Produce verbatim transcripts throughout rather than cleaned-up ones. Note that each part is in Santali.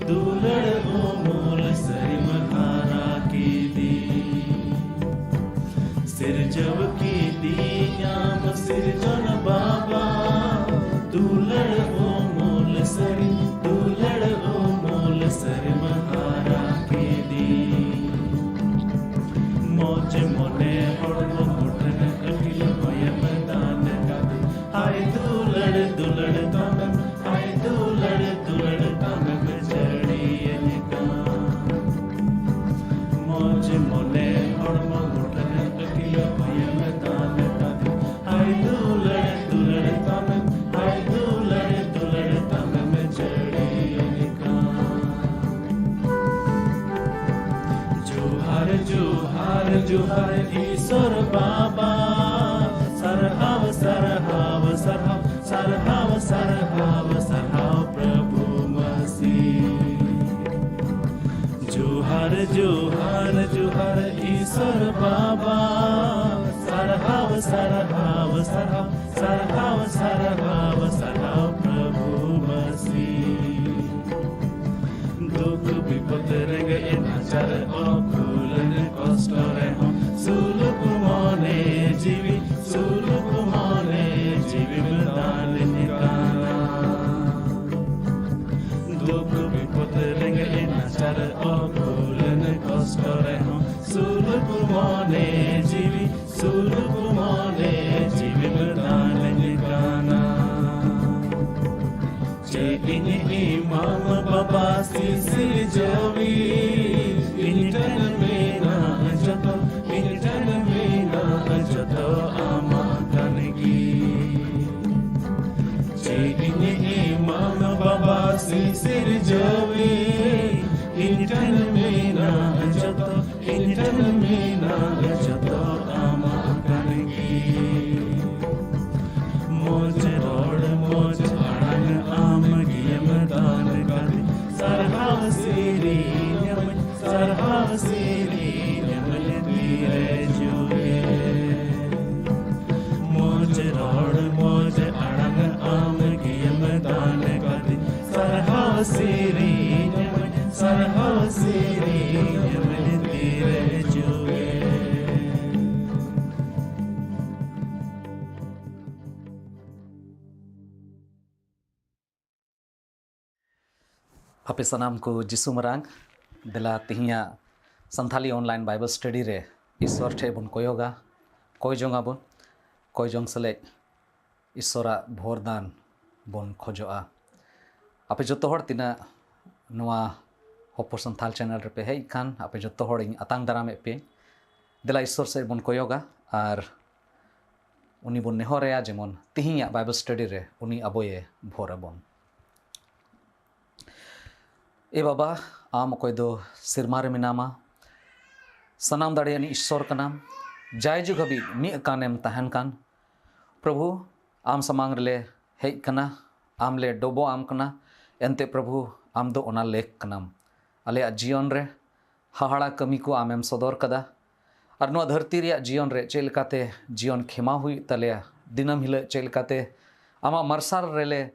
ᱫᱩᱞᱟᱹᱲ ᱩᱢᱩᱞ ᱥᱟᱹᱨᱤᱢ ᱦᱟᱨᱟ ᱠᱤᱫᱤᱧ᱾ ᱥᱤᱨᱡᱟᱹᱣ ᱠᱤᱫᱤᱧᱟᱢ ᱥᱤᱨᱡᱚᱱ ᱵᱟᱵᱟ᱾ ᱫᱩᱞᱟᱹᱲ ᱩᱢᱩᱞ ᱥᱟᱹᱨᱤ, ᱫᱩᱞᱟᱹᱲ ᱩᱢᱩᱞ ᱥᱟᱹᱨᱤᱢ ᱦᱟᱨᱟ ᱠᱤᱫᱤᱧ᱾ ᱢᱚᱡᱽ ᱢᱚᱱᱮ ᱦᱚᱲᱢᱚ ᱢᱩᱴᱷᱟᱹᱱ ᱟᱹᱠᱤᱞ ᱢᱟᱭᱟᱢ ᱫᱟᱱ ᱠᱟᱫᱤᱧ᱾ ᱦᱟᱭ ᱫᱩᱞᱟᱹᱲ ᱫᱩᱞᱟᱹᱲ ᱛᱟᱢᱮᱢ, ᱦᱟᱭ ᱫᱩᱞᱟᱹᱲ ᱫᱩᱞᱟᱹᱲ ᱛᱟᱢᱮᱢ ᱡᱟᱹᱲᱤᱭᱟᱹᱧ ᱠᱟᱱ᱾ ᱢᱚᱡᱽ ᱢᱚᱱᱮ ᱦᱚᱲᱢᱚ ᱢᱩᱴᱷᱟᱹᱱ ᱟᱹᱠᱤᱞ ᱢᱟᱭᱟᱢ ᱫᱟᱱ ᱠᱟᱫᱤᱧ᱾ ᱦᱟᱭ ᱫᱩᱞᱟᱹᱲ ᱫᱩᱞᱟᱹᱲ ᱛᱟᱢᱮᱢ, ᱦᱟᱭ ᱫᱩᱞᱟᱹᱲ ᱫᱩᱞᱟᱹᱲ ᱛᱟᱢᱮᱢ ᱡᱟᱹᱲᱤᱭᱟᱹᱧ ᱠᱟᱱ᱾ ᱡᱚᱦᱟᱨ ᱡᱚᱦᱟᱨ ᱡᱚᱦᱟᱨ ᱤᱥᱚᱨ ᱵᱟᱵᱟ, ᱥᱟᱨᱦᱟᱣ ᱥᱟᱨᱦᱟᱣ ᱥᱟᱨᱦᱟᱣ ᱥᱟᱨᱦᱟᱣ ᱥᱟᱨᱦᱟᱣ ᱥᱟᱨᱦᱟᱣ ᱯᱨᱚᱵᱷᱩ ᱢᱟᱥᱤ᱾ ᱡᱚᱦᱟᱨ ᱡᱚᱦᱟᱨ ᱡᱚᱦᱟᱨ ᱤᱥᱚᱨ ᱵᱟᱵᱟ, ᱥᱟᱨᱦᱟᱣ ᱥᱟᱨᱦᱟᱣ ᱥᱟᱨᱦᱟᱣ ᱥᱟᱨᱦᱟᱣ ᱥᱟᱨᱦᱟᱣ ᱥᱟᱨᱦᱟᱣ ᱯᱨᱚᱵᱷᱩ ᱢᱟᱥᱤ᱾ ᱫᱩᱠ ᱵᱤᱯᱚᱫ ᱨᱮᱸᱜᱮᱡ ᱱᱟᱪᱟᱨ ᱚᱠᱩᱞᱟᱹᱱ ᱠᱚᱥᱴᱚ ᱨᱮᱦᱚᱸ ᱥᱩᱞᱩᱠ ᱢᱚᱱᱮ ᱡᱤᱣᱤ, ᱥᱩᱞᱩᱠ ᱢᱚᱱᱮ ᱡᱤᱣᱤᱢ ᱫᱟᱱ ᱠᱟᱱᱟ᱾ ᱫᱩᱠ ᱵᱤᱯᱚᱫ ᱨᱮᱸᱜᱮᱡ ᱱᱟᱪᱟᱨ ᱚᱠᱩᱞᱟᱹᱱ ᱠᱚᱥᱴᱚ ᱨᱮᱦᱚᱸ ᱥᱩᱞᱩᱠ ᱢᱚᱱᱮ ᱡᱤᱣᱤ, ᱥᱩᱞᱩᱠ ᱢᱚᱱᱮ ᱡᱤᱣᱤᱢ ᱫᱟᱱ ᱠᱟᱱᱟ᱾ ᱪᱮᱫ ᱤᱧ ᱮᱢᱟᱢ ᱵᱟᱵᱟ ᱥᱤᱥᱤᱨ ᱡᱟᱹᱣᱤ, ᱤᱧ ᱴᱷᱮᱱ ᱢᱮᱱᱟᱜ ᱡᱚᱛᱚ, ᱤᱧ ᱴᱷᱮᱱ ᱢᱮᱱᱟᱜ ᱡᱚᱛᱚ ᱟᱢᱟᱜ ᱠᱟᱱ ᱜᱮ᱾ ᱪᱮᱫ ᱤᱧ ᱮᱢᱟᱢ ᱵᱟᱵᱟ ᱥᱤᱥᱤᱨ ᱡᱟᱹᱣᱤ, ᱤᱧ ᱴᱷᱮᱱ ᱢᱮᱱᱟᱜ ᱡᱚᱛᱚ, ᱤᱧ ᱴᱷᱮᱱ ᱢᱮᱱᱟᱜ ᱡᱚᱛᱚ ᱟᱢᱟᱜ ᱠᱟᱱ ᱜᱮ᱾ ᱢᱚᱡᱽ ᱨᱚᱲ ᱢᱚᱡᱽ ᱟᱲᱟᱝ ᱟᱢ ᱜᱮᱢ ᱫᱟᱱ ᱠᱟᱫᱤᱧ᱾ ᱥᱟᱨᱦᱟᱣ ᱥᱮᱨᱮᱧ ᱟᱢᱟᱹᱧ, ᱥᱟᱨᱦᱟᱣ ᱥᱮᱨᱮᱧ ᱟᱢᱟᱹᱧ ᱛᱤᱨᱮ ᱡᱩᱜᱮ᱾ ᱢᱚᱡᱽ ᱨᱚᱲ ᱢᱚᱡᱽ ᱟᱲᱟᱝ ᱟᱢ ᱜᱮᱢ ᱫᱟᱱ ᱠᱟᱫᱤᱧ᱾ ᱥᱟᱨᱦᱟᱣ ᱥᱮᱨᱮᱧ ᱟᱯᱮ ᱥᱟᱱᱟᱢ ᱠᱚ ᱡᱤᱥᱩ ᱢᱟᱨᱟᱝ, ᱫᱮᱞᱟ ᱛᱤᱦᱤᱧᱟᱜ ᱥᱟᱱᱛᱷᱟᱞᱤ online Bible study ᱨᱮ ᱤᱥᱥᱚᱨ ᱴᱷᱮᱡ ᱵᱚᱱ ᱠᱚᱭᱚᱜᱟ, ᱠᱚᱭ ᱡᱚᱝ ᱟᱵᱚᱱ, ᱠᱚᱭ ᱡᱚᱝ ᱥᱮᱞᱮᱫ ᱤᱥᱥᱚᱨᱟᱜ ᱵᱷᱚᱨ ᱫᱟᱱ ᱵᱚᱱ ᱠᱷᱚᱡᱚᱜᱼᱟ᱾ ᱟᱯᱮ ᱡᱚᱛᱚ ᱦᱚᱲ ᱛᱤᱱᱟᱹᱜ ᱱᱚᱣᱟ ᱦᱚᱯᱚᱨ ᱥᱟᱱᱛᱷᱟᱞ channel ᱨᱮᱯᱮ ᱦᱮᱡ ᱟᱠᱟᱱ, ᱟᱯᱮ ᱡᱚᱛᱚ ᱦᱚᱲ ᱤᱧ ᱟᱛᱟᱝ ᱫᱟᱨᱟᱢᱮᱫ ᱯᱮᱭᱟᱹᱧ᱾ ᱫᱮᱞᱟ ᱤᱥᱥᱚᱨ ᱥᱮᱫ ᱵᱚᱱ ᱠᱚᱭᱚᱜᱟ ᱟᱨ ᱩᱱᱤ ᱵᱚᱱ ᱱᱮᱦᱚᱨ ᱟᱭᱟ, ᱡᱮᱢᱚᱱ ᱛᱤᱦᱤᱧᱟᱜ Bible study ᱨᱮ ᱩᱱᱤ ᱟᱵᱚᱭᱮ ᱵᱷᱚᱨ ᱟᱵᱚᱱ᱾ ᱮ ᱵᱟᱵᱟ, ᱟᱢ ᱚᱠᱚᱭ ᱫᱚ ᱥᱮᱨᱢᱟ ᱨᱮ ᱢᱮᱱᱟᱢᱟ, ᱥᱟᱱᱟᱢ ᱫᱟᱲᱮᱭᱟᱱ ᱤᱥᱥᱚᱨ ᱠᱟᱱᱟᱢ, ᱡᱟᱭ ᱡᱩᱜᱽ ᱦᱟᱹᱵᱤᱡ ᱢᱤᱫ ᱠᱟᱱᱮᱢ ᱛᱟᱦᱮᱱ ᱠᱟᱱ᱾ ᱯᱨᱚᱵᱷᱩ, ᱟᱢ ᱥᱟᱢᱟᱝ ᱨᱮᱞᱮ ᱦᱮᱡ ᱠᱟᱱᱟ, ᱟᱢ ᱞᱮ ᱰᱚᱵᱚᱜ ᱟᱢ ᱠᱟᱱᱟ᱾ ᱮᱱᱛᱮ ᱯᱨᱚᱵᱷᱩ, ᱟᱢ ᱫᱚ ᱚᱱᱟ ᱞᱮᱠ ᱠᱟᱱᱟᱢ᱾ ᱟᱞᱮᱭᱟᱜ ᱡᱤᱭᱚᱱ ᱨᱮ ᱦᱟᱦᱟᱲᱟ ᱠᱟᱹᱢᱤ ᱠᱚ ᱟᱢᱮᱢ ᱥᱚᱫᱚᱨ ᱠᱟᱫᱟ᱾ ᱟᱨ ᱱᱚᱣᱟ ᱫᱷᱟᱹᱨᱛᱤ ᱨᱮᱭᱟᱜ ᱡᱤᱭᱚᱱ ᱨᱮ ᱪᱮᱫ ᱞᱮᱠᱟᱛᱮ ᱡᱤᱭᱚᱱ ᱠᱷᱮᱢᱟᱣ ᱦᱩᱭᱩᱜ ᱛᱟᱞᱮᱭᱟ, ᱫᱤᱱᱟᱹᱢ ᱦᱤᱞᱳᱜ ᱪᱮᱫ ᱞᱮᱠᱟᱛᱮ ᱟᱢᱟᱜ ᱢᱟᱨᱥᱟᱞ ᱨᱮᱞᱮ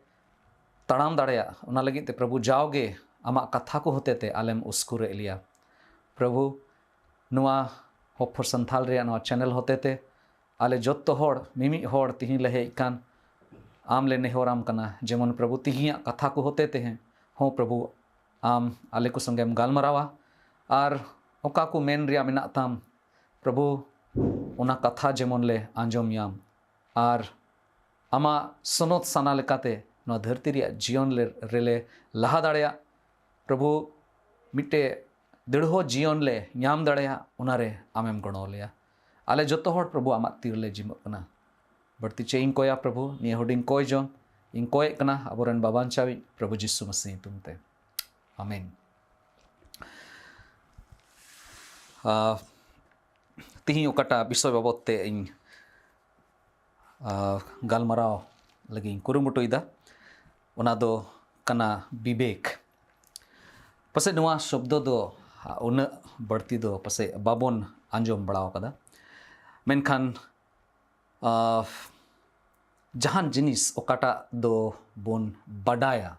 ᱛᱟᱲᱟᱢ ᱫᱟᱲᱮᱭᱟᱜ, ᱚᱱᱟ ᱞᱟᱹᱜᱤᱫ ᱛᱮ ᱯᱨᱚᱵᱷᱩ ᱡᱟᱣᱜᱮ ᱟᱢᱟᱜ ᱠᱟᱛᱷᱟ ᱠᱚ ᱦᱚᱛᱮᱛᱮ ᱟᱞᱮᱢ ᱩᱥᱠᱩᱨᱮᱫ ᱞᱮᱭᱟ᱾ ᱯᱨᱚᱵᱷᱩ, ᱱᱚᱣᱟ ᱦᱚᱯᱚᱨ ᱥᱟᱱᱛᱷᱟᱞ ᱨᱮᱭᱟᱜ ᱱᱚᱣᱟ channel ᱦᱚᱛᱮᱛᱮ ᱟᱞᱮ ᱡᱚᱛᱚ ᱦᱚᱲ, ᱢᱤᱢᱤᱫ ᱦᱚᱲ ᱛᱤᱦᱤᱧ ᱞᱮ ᱦᱮᱡ ᱟᱠᱟᱱ, ᱟᱢ ᱞᱮ ᱱᱮᱦᱚᱨᱟᱢ ᱠᱟᱱᱟ, ᱡᱮᱢᱚᱱ ᱯᱨᱚᱵᱷᱩ ᱛᱤᱦᱤᱧᱟᱜ ᱠᱟᱛᱷᱟ ᱠᱚ ᱦᱚᱛᱮᱛᱮ ᱦᱚᱸ ᱯᱨᱚᱵᱷᱩ ᱟᱢ ᱟᱞᱮ ᱠᱚ ᱥᱚᱸᱜᱮᱢ ᱜᱟᱞᱢᱟᱨᱟᱣᱟ, ᱟᱨ ᱚᱠᱟ ᱠᱚ ᱢᱮᱱ ᱨᱮᱭᱟᱜ ᱢᱮᱱᱟᱜ ᱛᱟᱢ ᱯᱨᱚᱵᱷᱩ, ᱚᱱᱟ ᱠᱟᱛᱷᱟ ᱡᱮᱢᱚᱱ ᱞᱮ ᱟᱸᱡᱚᱢ ᱧᱟᱢ, ᱟᱨ ᱟᱢᱟᱜ ᱥᱚᱱᱚᱛ ᱥᱟᱱᱟ ᱞᱮᱠᱟᱛᱮ ᱱᱚᱣᱟ ᱫᱷᱟᱹᱨᱛᱤ ᱨᱮᱭᱟᱜ ᱡᱤᱭᱚᱱ ᱞᱮ, ᱨᱮᱞᱮ ᱞᱟᱦᱟ ᱫᱟᱲᱮᱭᱟᱜ᱾ ᱯᱨᱚᱵᱷᱩ, ᱢᱤᱫᱴᱮᱡ ᱫᱤᱲᱦᱚ ᱡᱤᱭᱚᱱ ᱞᱮ ᱧᱟᱢ ᱫᱟᱲᱮᱭᱟᱜ, ᱚᱱᱟᱨᱮ ᱟᱢᱮᱢ ᱜᱚᱲᱚ ᱞᱮᱭᱟ᱾ ᱟᱞᱮ ᱡᱚᱛᱚ ᱦᱚᱲ ᱯᱨᱚᱵᱷᱩ ᱟᱢᱟᱜ ᱛᱤ ᱨᱮᱞᱮ ᱡᱤᱢᱟᱹᱜ ᱠᱟᱱᱟ᱾ ᱵᱟᱹᱲᱛᱤ ᱪᱮᱫ ᱤᱧ ᱠᱚᱭᱟ ᱯᱨᱚᱵᱷᱩ, ᱱᱤᱭᱟᱹ ᱦᱩᱰᱤᱧ ᱠᱚᱭ ᱡᱚᱝ ᱤᱧ ᱠᱚᱭᱮᱜ ᱠᱟᱱᱟ ᱟᱵᱚᱨᱮᱱ ᱵᱟᱵᱟᱧᱪᱟᱣᱤᱡ ᱯᱨᱚᱵᱷᱩ ᱡᱤᱥᱩ ᱢᱟᱥᱤ ᱧᱩᱛᱩᱢ ᱛᱮ, ᱟᱢᱮᱱ᱾ ᱟᱨ ᱛᱤᱦᱤᱧ ᱚᱠᱟᱴᱟᱜ ᱵᱤᱥᱚᱭ ᱵᱟᱵᱚᱫ ᱛᱮ ᱤᱧ ᱟᱨ ᱜᱟᱞᱢᱟᱨᱟᱣ ᱞᱟᱹᱜᱤᱫ ᱤᱧ ᱠᱩᱨᱩᱢᱩᱴᱩᱭᱮᱫᱟ, ᱚᱱᱟ ᱫᱚ ᱠᱟᱱᱟ ᱵᱤᱵᱮᱠ᱾ ᱯᱟᱥᱮᱡ ᱱᱚᱣᱟ ᱥᱚᱵᱫᱚ ᱫᱚ ᱩᱱᱟᱹᱜ ᱵᱟᱹᱲᱛᱤ ᱫᱚ ᱯᱟᱥᱮᱡ ᱵᱟᱵᱚᱱ ᱟᱸᱡᱚᱢ ᱵᱟᱲᱟ ᱟᱠᱟᱫᱟ, ᱢᱮᱱᱠᱷᱟᱱ ᱟᱨ ᱡᱟᱦᱟᱱ ᱡᱤᱱᱤᱥ ᱚᱠᱟᱴᱟᱜ ᱫᱚ ᱵᱚᱱ ᱵᱟᱰᱟᱭᱟ,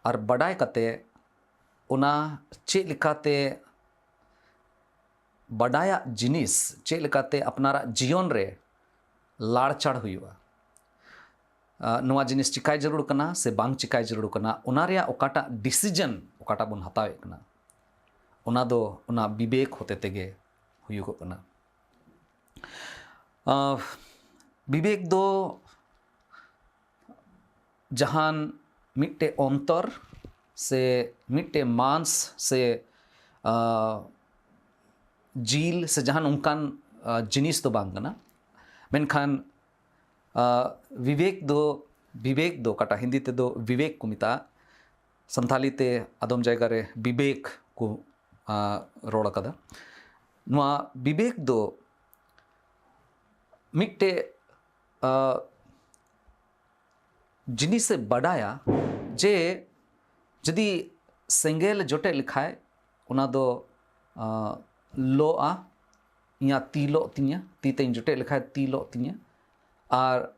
ᱟᱨ ᱵᱟᱰᱟᱭ ᱠᱟᱛᱮ ᱚᱱᱟ ᱪᱮᱫ ᱞᱮᱠᱟᱛᱮ ᱵᱟᱰᱟᱭᱟᱜ ᱡᱤᱱᱤᱥ ᱪᱮᱫ ᱞᱮᱠᱟᱛᱮ ᱟᱯᱱᱟᱨᱟᱜ ᱡᱤᱭᱚᱱ ᱨᱮ ᱞᱟᱲᱪᱟᱲ ᱦᱩᱭᱩᱜᱼᱟ, ᱱᱚᱣᱟ ᱡᱤᱱᱤᱥ ᱪᱤᱠᱟᱭ ᱡᱟᱹᱨᱩᱲ ᱠᱟᱱᱟ ᱥᱮ ᱵᱟᱝ ᱪᱤᱠᱟᱭ ᱡᱟᱹᱨᱩᱲ ᱠᱟᱱᱟ, ᱚᱱᱟ ᱨᱮᱭᱟᱜ ᱚᱠᱟᱴᱟᱜ ᱰᱤᱥᱤᱡᱚᱱ ᱚᱠᱟᱴᱟᱜ ᱵᱚᱱ ᱦᱟᱛᱟᱣᱮᱫ ᱠᱟᱱᱟ, ᱚᱱᱟ ᱫᱚ ᱚᱱᱟ ᱵᱤᱵᱮᱠ ᱦᱚᱛᱮ ᱛᱮᱜᱮ ᱦᱩᱭᱩᱜᱚᱜ ᱠᱟᱱᱟ᱾ ᱵᱤᱵᱮᱠ ᱫᱚ ᱡᱟᱦᱟᱱ ᱢᱤᱫᱴᱮᱡ ᱚᱱᱛᱚᱨ ᱥᱮ ᱢᱤᱫᱴᱮᱡ ᱢᱟᱸᱥ ᱥᱮ ᱡᱤᱞ ᱥᱮ ᱡᱟᱦᱟᱱ ᱚᱱᱠᱟᱱ ᱡᱤᱱᱤᱥ ᱫᱚ ᱵᱟᱝ ᱠᱟᱱᱟ᱾ ᱢᱮᱱᱠᱷᱟᱱ ᱵᱤᱵᱮᱠ ᱫᱚ ᱵᱤᱵᱮᱠ ᱫᱚ ᱚᱠᱟᱴᱟᱜ ᱦᱤᱱᱫᱤ ᱛᱮᱫᱚ ᱵᱤᱵᱮᱠ ᱠᱚ ᱢᱮᱛᱟᱜᱼᱟ, ᱥᱟᱱᱛᱷᱟᱞᱤ ᱛᱮ ᱟᱫᱚᱢ ᱡᱟᱭᱜᱟ ᱨᱮ ᱵᱤᱵᱮᱠ ᱠᱚ ᱨᱚᱲ ᱟᱠᱟᱫᱟ᱾ ᱱᱚᱣᱟ ᱵᱤᱵᱮᱠ ᱫᱚ ᱢᱤᱫᱴᱮᱡ ᱡᱤᱱᱤᱥᱮ ᱵᱟᱰᱟᱭᱟ ᱡᱮ ᱡᱩᱫᱤ ᱥᱮᱸᱜᱮᱞ ᱡᱚᱴᱮᱫ ᱞᱮᱠᱷᱟᱡ ᱚᱱᱟ ᱫᱚ ᱞᱚᱜᱼᱟ, ᱤᱧᱟᱹᱜ ᱛᱤ ᱞᱚᱜ ᱛᱤᱧᱟ, ᱛᱤ ᱛᱮᱧ ᱡᱚᱴᱮᱫ ᱞᱮᱠᱷᱟᱡ ᱛᱤ ᱞᱚᱜ ᱛᱤᱧᱟ, ᱟᱨ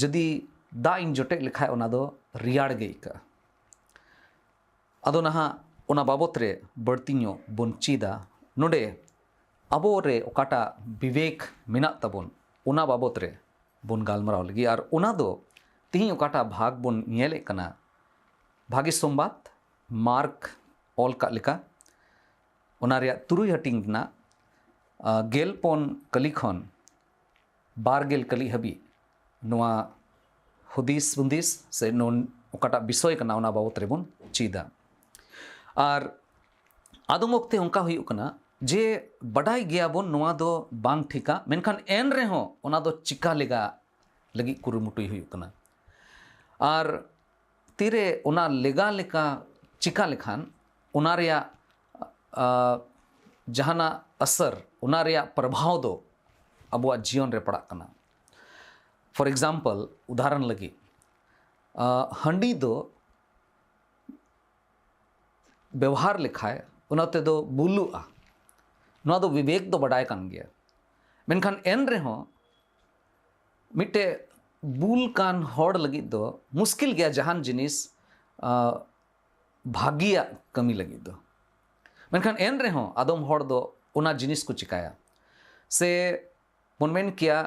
ᱡᱩᱫᱤ ᱫᱟᱜ ᱤᱧ ᱡᱚᱴᱮᱫ ᱞᱮᱠᱷᱟᱡ ᱚᱱᱟ ᱫᱚ ᱨᱮᱭᱟᱲ ᱜᱮ ᱟᱹᱭᱠᱟᱹᱜᱼᱟ᱾ ᱟᱫᱚ ᱱᱟᱦᱟᱜ ᱚᱱᱟ ᱵᱟᱵᱚᱛ ᱨᱮ ᱵᱟᱹᱲᱛᱤ ᱧᱚᱜ ᱵᱚᱱ ᱪᱮᱫᱟ᱾ ᱱᱚᱰᱮ ᱟᱵᱚ ᱨᱮ ᱚᱠᱟᱴᱟᱜ ᱵᱤᱵᱮᱠ ᱢᱮᱱᱟᱜ ᱛᱟᱵᱚᱱ, ᱚᱱᱟ ᱵᱟᱵᱚᱛ ᱨᱮ ᱵᱚᱱ ᱜᱟᱞᱢᱟᱨᱟᱣ ᱞᱟᱹᱜᱤᱫ᱾ ᱟᱨ ᱚᱱᱟ ᱫᱚ ᱛᱤᱦᱤᱧ ᱚᱠᱟᱴᱟᱜ ᱵᱷᱟᱜᱽ ᱵᱚᱱ ᱧᱮᱞᱮᱫ ᱠᱟᱱᱟ, ᱵᱷᱟᱜᱤ ᱥᱚᱢᱵᱟᱫ, ᱢᱟᱨᱠ ᱚᱞ ᱠᱟᱜ ᱞᱮᱠᱟ, ᱚᱱᱟ ᱨᱮᱭᱟᱜ ᱛᱩᱨᱩᱭ ᱦᱟᱹᱴᱤᱧ ᱨᱮᱱᱟᱜ ᱜᱮᱞ ᱯᱩᱱ ᱠᱟᱹᱞᱤ ᱠᱷᱚᱱ ᱵᱟᱨ ᱜᱮᱞ ᱠᱟᱹᱞᱤ ᱦᱟᱹᱵᱤᱡ ᱱᱚᱣᱟ ᱦᱩᱫᱤᱥ ᱦᱩᱫᱤᱥ ᱥᱮ ᱱᱚᱱ-, ᱚᱠᱟᱴᱟᱜ ᱵᱤᱥᱚᱭ ᱠᱟᱱᱟ, ᱚᱱᱟ ᱵᱟᱵᱚᱛ ᱨᱮᱵᱚᱱ ᱪᱮᱫᱟ᱾ ᱟᱨ ᱟᱫᱚᱢ ᱚᱠᱛᱮ ᱚᱱᱠᱟ ᱦᱩᱭᱩᱜ ᱠᱟᱱᱟ ᱡᱮ ᱵᱟᱰᱟᱭ ᱜᱮᱭᱟᱵᱚᱱ ᱱᱚᱣᱟ ᱫᱚ ᱵᱟᱝ ᱴᱷᱤᱠᱟ, ᱢᱮᱱᱠᱷᱟᱱ ᱮᱱ ᱨᱮᱦᱚᱸ ᱚᱱᱟ ᱫᱚ ᱪᱤᱠᱟ ᱞᱮᱜᱟ ᱞᱟᱹᱜᱤᱫ ᱠᱩᱨᱩᱢᱩᱴᱩᱭ ᱦᱩᱭᱩᱜ ᱠᱟᱱᱟ᱾ ᱟᱨ ᱛᱤᱨᱮ ᱚᱱᱟ ᱞᱮᱜᱟ ᱞᱮᱠᱟ ᱪᱤᱠᱟ ᱞᱮᱠᱷᱟᱱ ᱚᱱᱟ ᱨᱮᱭᱟᱜ ᱡᱟᱦᱟᱱᱟᱜ ᱟᱥᱟᱨ, ᱚᱱᱟ ᱨᱮᱭᱟᱜ ᱯᱨᱚᱵᱷᱟᱣ ᱫᱚ ᱟᱵᱚᱣᱟᱜ ᱡᱤᱭᱚᱱ ᱨᱮ ᱯᱟᱲᱟᱜ ᱠᱟᱱᱟ᱾ For example, ᱩᱫᱟᱦᱚᱨᱚᱱ ᱞᱟᱹᱜᱤᱫ, ᱦᱟᱺᱰᱤ ᱫᱚ ᱵᱮᱣᱦᱟᱨ ᱞᱮᱠᱷᱟᱡ ᱚᱱᱟ ᱛᱮᱫᱚ ᱵᱩᱞᱩᱜᱼᱟ᱾ ᱱᱚᱣᱟ ᱫᱚ ᱵᱤᱵᱮᱠ ᱫᱚ ᱵᱟᱰᱟᱭ ᱠᱟᱱ ᱜᱮᱭᱟ, ᱢᱮᱱᱠᱷᱟᱱ ᱮᱱ ᱨᱮᱦᱚᱸ ᱢᱤᱫᱴᱮᱡ ᱵᱩᱞ ᱠᱟᱱ ᱦᱚᱲ ᱞᱟᱹᱜᱤᱫ ᱫᱚ ᱢᱩᱥᱠᱤᱞ ᱜᱮᱭᱟ ᱡᱟᱦᱟᱱ ᱡᱤᱱᱤᱥ ᱵᱷᱟᱹᱜᱤᱭᱟᱜ ᱠᱟᱹᱢᱤ ᱞᱟᱹᱜᱤᱫ ᱫᱚ᱾ ᱢᱮᱱᱠᱷᱟᱱ ᱮᱱ ᱨᱮᱦᱚᱸ ᱟᱫᱚᱢ ᱦᱚᱲ ᱫᱚ ᱚᱱᱟ ᱡᱤᱱᱤᱥ ᱠᱚ ᱪᱤᱠᱟᱹᱭᱟ᱾ ᱥᱮ ᱵᱚᱱ ᱢᱮᱱ ᱠᱮᱭᱟ,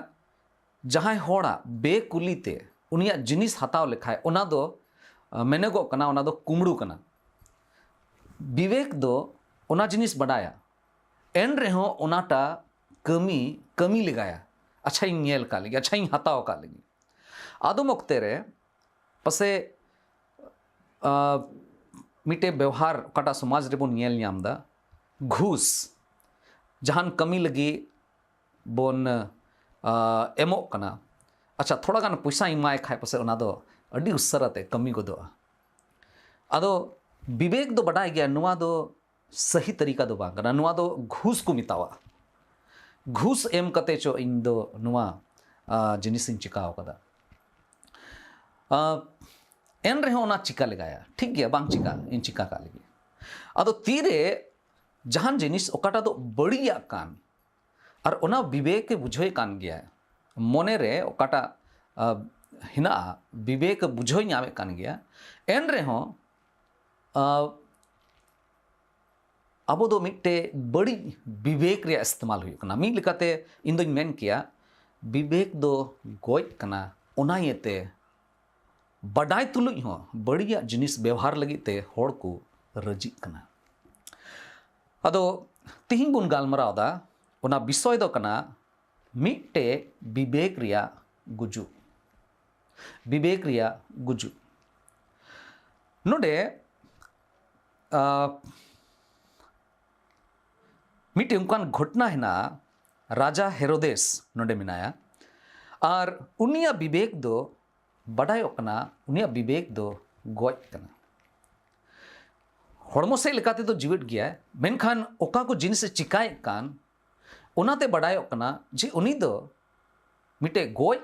ᱡᱟᱦᱟᱸᱭ ᱦᱚᱲᱟᱜ ᱵᱮᱠᱩᱞᱤ ᱛᱮ ᱩᱱᱤᱭᱟᱜ ᱡᱤᱱᱤᱥ ᱦᱟᱛᱟᱣ ᱞᱮᱠᱷᱟᱡ, ᱚᱱᱟ ᱫᱚ ᱟᱸ, ᱢᱮᱱᱚᱜᱚᱜ ᱠᱟᱱᱟ, ᱚᱱᱟ ᱫᱚ ᱠᱩᱢᱲᱩ ᱠᱟᱱᱟ᱾ ᱵᱤᱵᱮᱠ ᱫᱚ ᱚᱱᱟ ᱡᱤᱱᱤᱥ ᱵᱟᱰᱟᱭᱟ, ᱮᱱ ᱨᱮᱦᱚᱸ ᱚᱱᱟᱴᱟᱜ ᱠᱟᱹᱢᱤ ᱠᱟᱹᱢᱤ ᱞᱮᱜᱟᱭᱟ᱾ ᱟᱪᱪᱷᱟᱧ ᱧᱮᱞ ᱠᱟᱜ ᱞᱮᱜᱮ, ᱟᱪᱪᱷᱟᱧ ᱦᱟᱛᱟᱣ ᱠᱟᱜ ᱞᱮᱜᱮ᱾ ᱟᱫᱚᱢ ᱚᱠᱛᱮ ᱨᱮ ᱯᱟᱥᱮᱡ ᱟᱸ, ᱢᱤᱫᱴᱮᱡ ᱵᱮᱣᱦᱟᱨ ᱚᱠᱟᱴᱟᱜ ᱥᱚᱢᱟᱡᱽ ᱨᱮᱵᱚᱱ ᱧᱮᱞ ᱧᱟᱢ ᱮᱫᱟ, ᱜᱷᱩᱥ, ᱡᱟᱦᱟᱱ ᱠᱟᱹᱢᱤ ᱞᱟᱹᱜᱤᱫ ᱵᱚᱱ ᱟᱸ, ᱮᱢᱚᱜ ᱠᱟᱱᱟ᱾ ᱟᱪᱪᱷᱟ, ᱛᱷᱚᱲᱟ ᱜᱟᱱ ᱯᱚᱭᱥᱟᱧ ᱮᱢᱟᱭ ᱠᱷᱟᱡ ᱯᱟᱥᱮᱡ ᱚᱱᱟ ᱫᱚ ᱟᱹᱰᱤ ᱩᱥᱟᱹᱨᱟ ᱛᱮ ᱠᱟᱹᱢᱤ ᱜᱚᱫᱚᱜᱼᱟ᱾ ᱟᱫᱚ ᱵᱤᱵᱮᱠ ᱫᱚ ᱵᱟᱰᱟᱭ ᱜᱮᱭᱟ, ᱱᱚᱣᱟ ᱫᱚ ᱥᱟᱹᱦᱤ ᱛᱟᱹᱨᱤᱠᱟ ᱫᱚ ᱵᱟᱝ ᱠᱟᱱᱟ, ᱱᱚᱣᱟ ᱫᱚ ᱜᱷᱩᱥ ᱠᱚ ᱢᱮᱛᱟᱣᱟᱜᱼᱟ᱾ ᱜᱷᱩᱥ ᱮᱢ ᱠᱟᱛᱮ ᱪᱚ ᱤᱧ ᱫᱚ ᱱᱚᱣᱟ ᱟᱸ, ᱡᱤᱱᱤᱥᱤᱧ ᱪᱤᱠᱟᱹᱣ ᱠᱟᱫᱟ᱾ ᱟᱸ, ᱮᱱ ᱨᱮᱦᱚᱸ ᱚᱱᱟ ᱪᱤᱠᱟ ᱞᱮᱜᱟᱭᱟ, ᱴᱷᱤᱠ ᱜᱮᱭᱟ, ᱵᱟᱝ ᱪᱤᱠᱟ, ᱤᱧ ᱪᱤᱠᱟ ᱠᱟᱜ ᱞᱮᱜᱮ᱾ ᱟᱫᱚ ᱛᱤᱨᱮ ᱡᱟᱦᱟᱱ ᱡᱤᱱᱤᱥ ᱚᱠᱟᱴᱟᱜ ᱫᱚ ᱵᱟᱹᱲᱤᱡᱟᱜ ᱠᱟᱱ, ᱟᱨ ᱚᱱᱟ ᱵᱤᱵᱮᱠᱮ ᱵᱩᱡᱷᱟᱹᱣᱮ ᱠᱟᱱ ᱜᱮᱭᱟ, ᱢᱚᱱᱮ ᱨᱮ ᱚᱠᱟᱴᱟᱜ ᱟᱸ, ᱦᱮᱱᱟᱜᱼᱟ, ᱵᱤᱵᱮᱠᱮ ᱵᱩᱡᱷᱟᱹᱣ ᱧᱟᱢᱮᱫ ᱠᱟᱱ ᱜᱮᱭᱟ, ᱮᱱ ᱨᱮᱦᱚᱸ ᱟᱸ, ᱟᱵᱚ ᱫᱚ ᱢᱤᱫᱴᱮᱡ ᱵᱟᱹᱲᱤᱡ ᱵᱤᱵᱮᱠ ᱨᱮᱭᱟᱜ ᱤᱥᱛᱮᱢᱟᱞ ᱦᱩᱭᱩᱜ ᱠᱟᱱᱟ᱾ ᱢᱤᱫ ᱞᱮᱠᱟᱛᱮ ᱤᱧ ᱫᱚᱧ ᱢᱮᱱ ᱠᱮᱭᱟ, ᱵᱤᱵᱮᱠ ᱫᱚ ᱜᱚᱡ ᱠᱟᱱᱟ᱾ ᱚᱱᱟ ᱤᱭᱟᱹᱛᱮ ᱵᱟᱰᱟᱭ ᱛᱩᱞᱩᱡ ᱦᱚᱸ ᱵᱟᱹᱲᱤᱡᱟᱜ ᱡᱤᱱᱤᱥ ᱵᱮᱣᱦᱟᱨ ᱞᱟᱹᱜᱤᱫ ᱛᱮ ᱦᱚᱲ ᱠᱚ ᱨᱟᱹᱡᱤᱜ ᱠᱟᱱᱟ᱾ ᱟᱫᱚ ᱛᱤᱦᱤᱧ ᱵᱚᱱ ᱜᱟᱞᱢᱟᱨᱟᱣ ᱮᱫᱟ, ᱚᱱᱟ ᱵᱤᱥᱚᱭ ᱫᱚ ᱠᱟᱱᱟ ᱢᱤᱫᱴᱮᱡ ᱵᱤᱵᱮᱠ ᱨᱮᱭᱟᱜ ᱜᱩᱡᱩᱜ᱾ ᱵᱤᱵᱮᱠ ᱨᱮᱭᱟᱜ ᱜᱩᱡᱩᱜ᱾ ᱱᱚᱰᱮ, ᱟᱸ, ᱢᱤᱫᱴᱮᱱ ᱚᱱᱠᱟᱱ ᱜᱷᱚᱴᱱᱟ ᱦᱮᱱᱟᱜᱼᱟ, ᱨᱟᱡᱟ ᱦᱮᱨᱳᱫᱮᱥ ᱱᱚᱰᱮ ᱢᱮᱱᱟᱭᱟ, ᱟᱨ ᱩᱱᱤᱭᱟᱜ ᱵᱤᱵᱮᱠ ᱫᱚ ᱵᱟᱰᱟᱭᱚᱜ ᱠᱟᱱᱟ, ᱩᱱᱤᱭᱟᱜ ᱵᱤᱵᱮᱠ ᱫᱚ ᱜᱚᱡ ᱠᱟᱱᱟ᱾ ᱦᱚᱲᱢᱚ ᱥᱮᱫ ᱞᱮᱠᱟ ᱛᱮᱫᱚ ᱡᱤᱣᱮᱫ ᱜᱮᱭᱟᱭ, ᱢᱮᱱᱠᱷᱟᱱ ᱚᱠᱟ ᱠᱚ ᱡᱤᱱᱤᱥᱮ ᱪᱤᱠᱟᱭᱮᱫ ᱠᱟᱱ, ᱚᱱᱟᱛᱮ ᱵᱟᱰᱟᱭᱚᱜ ᱠᱟᱱᱟ ᱡᱮ ᱩᱱᱤ ᱫᱚ ᱢᱤᱫᱴᱮᱡ ᱜᱚᱡ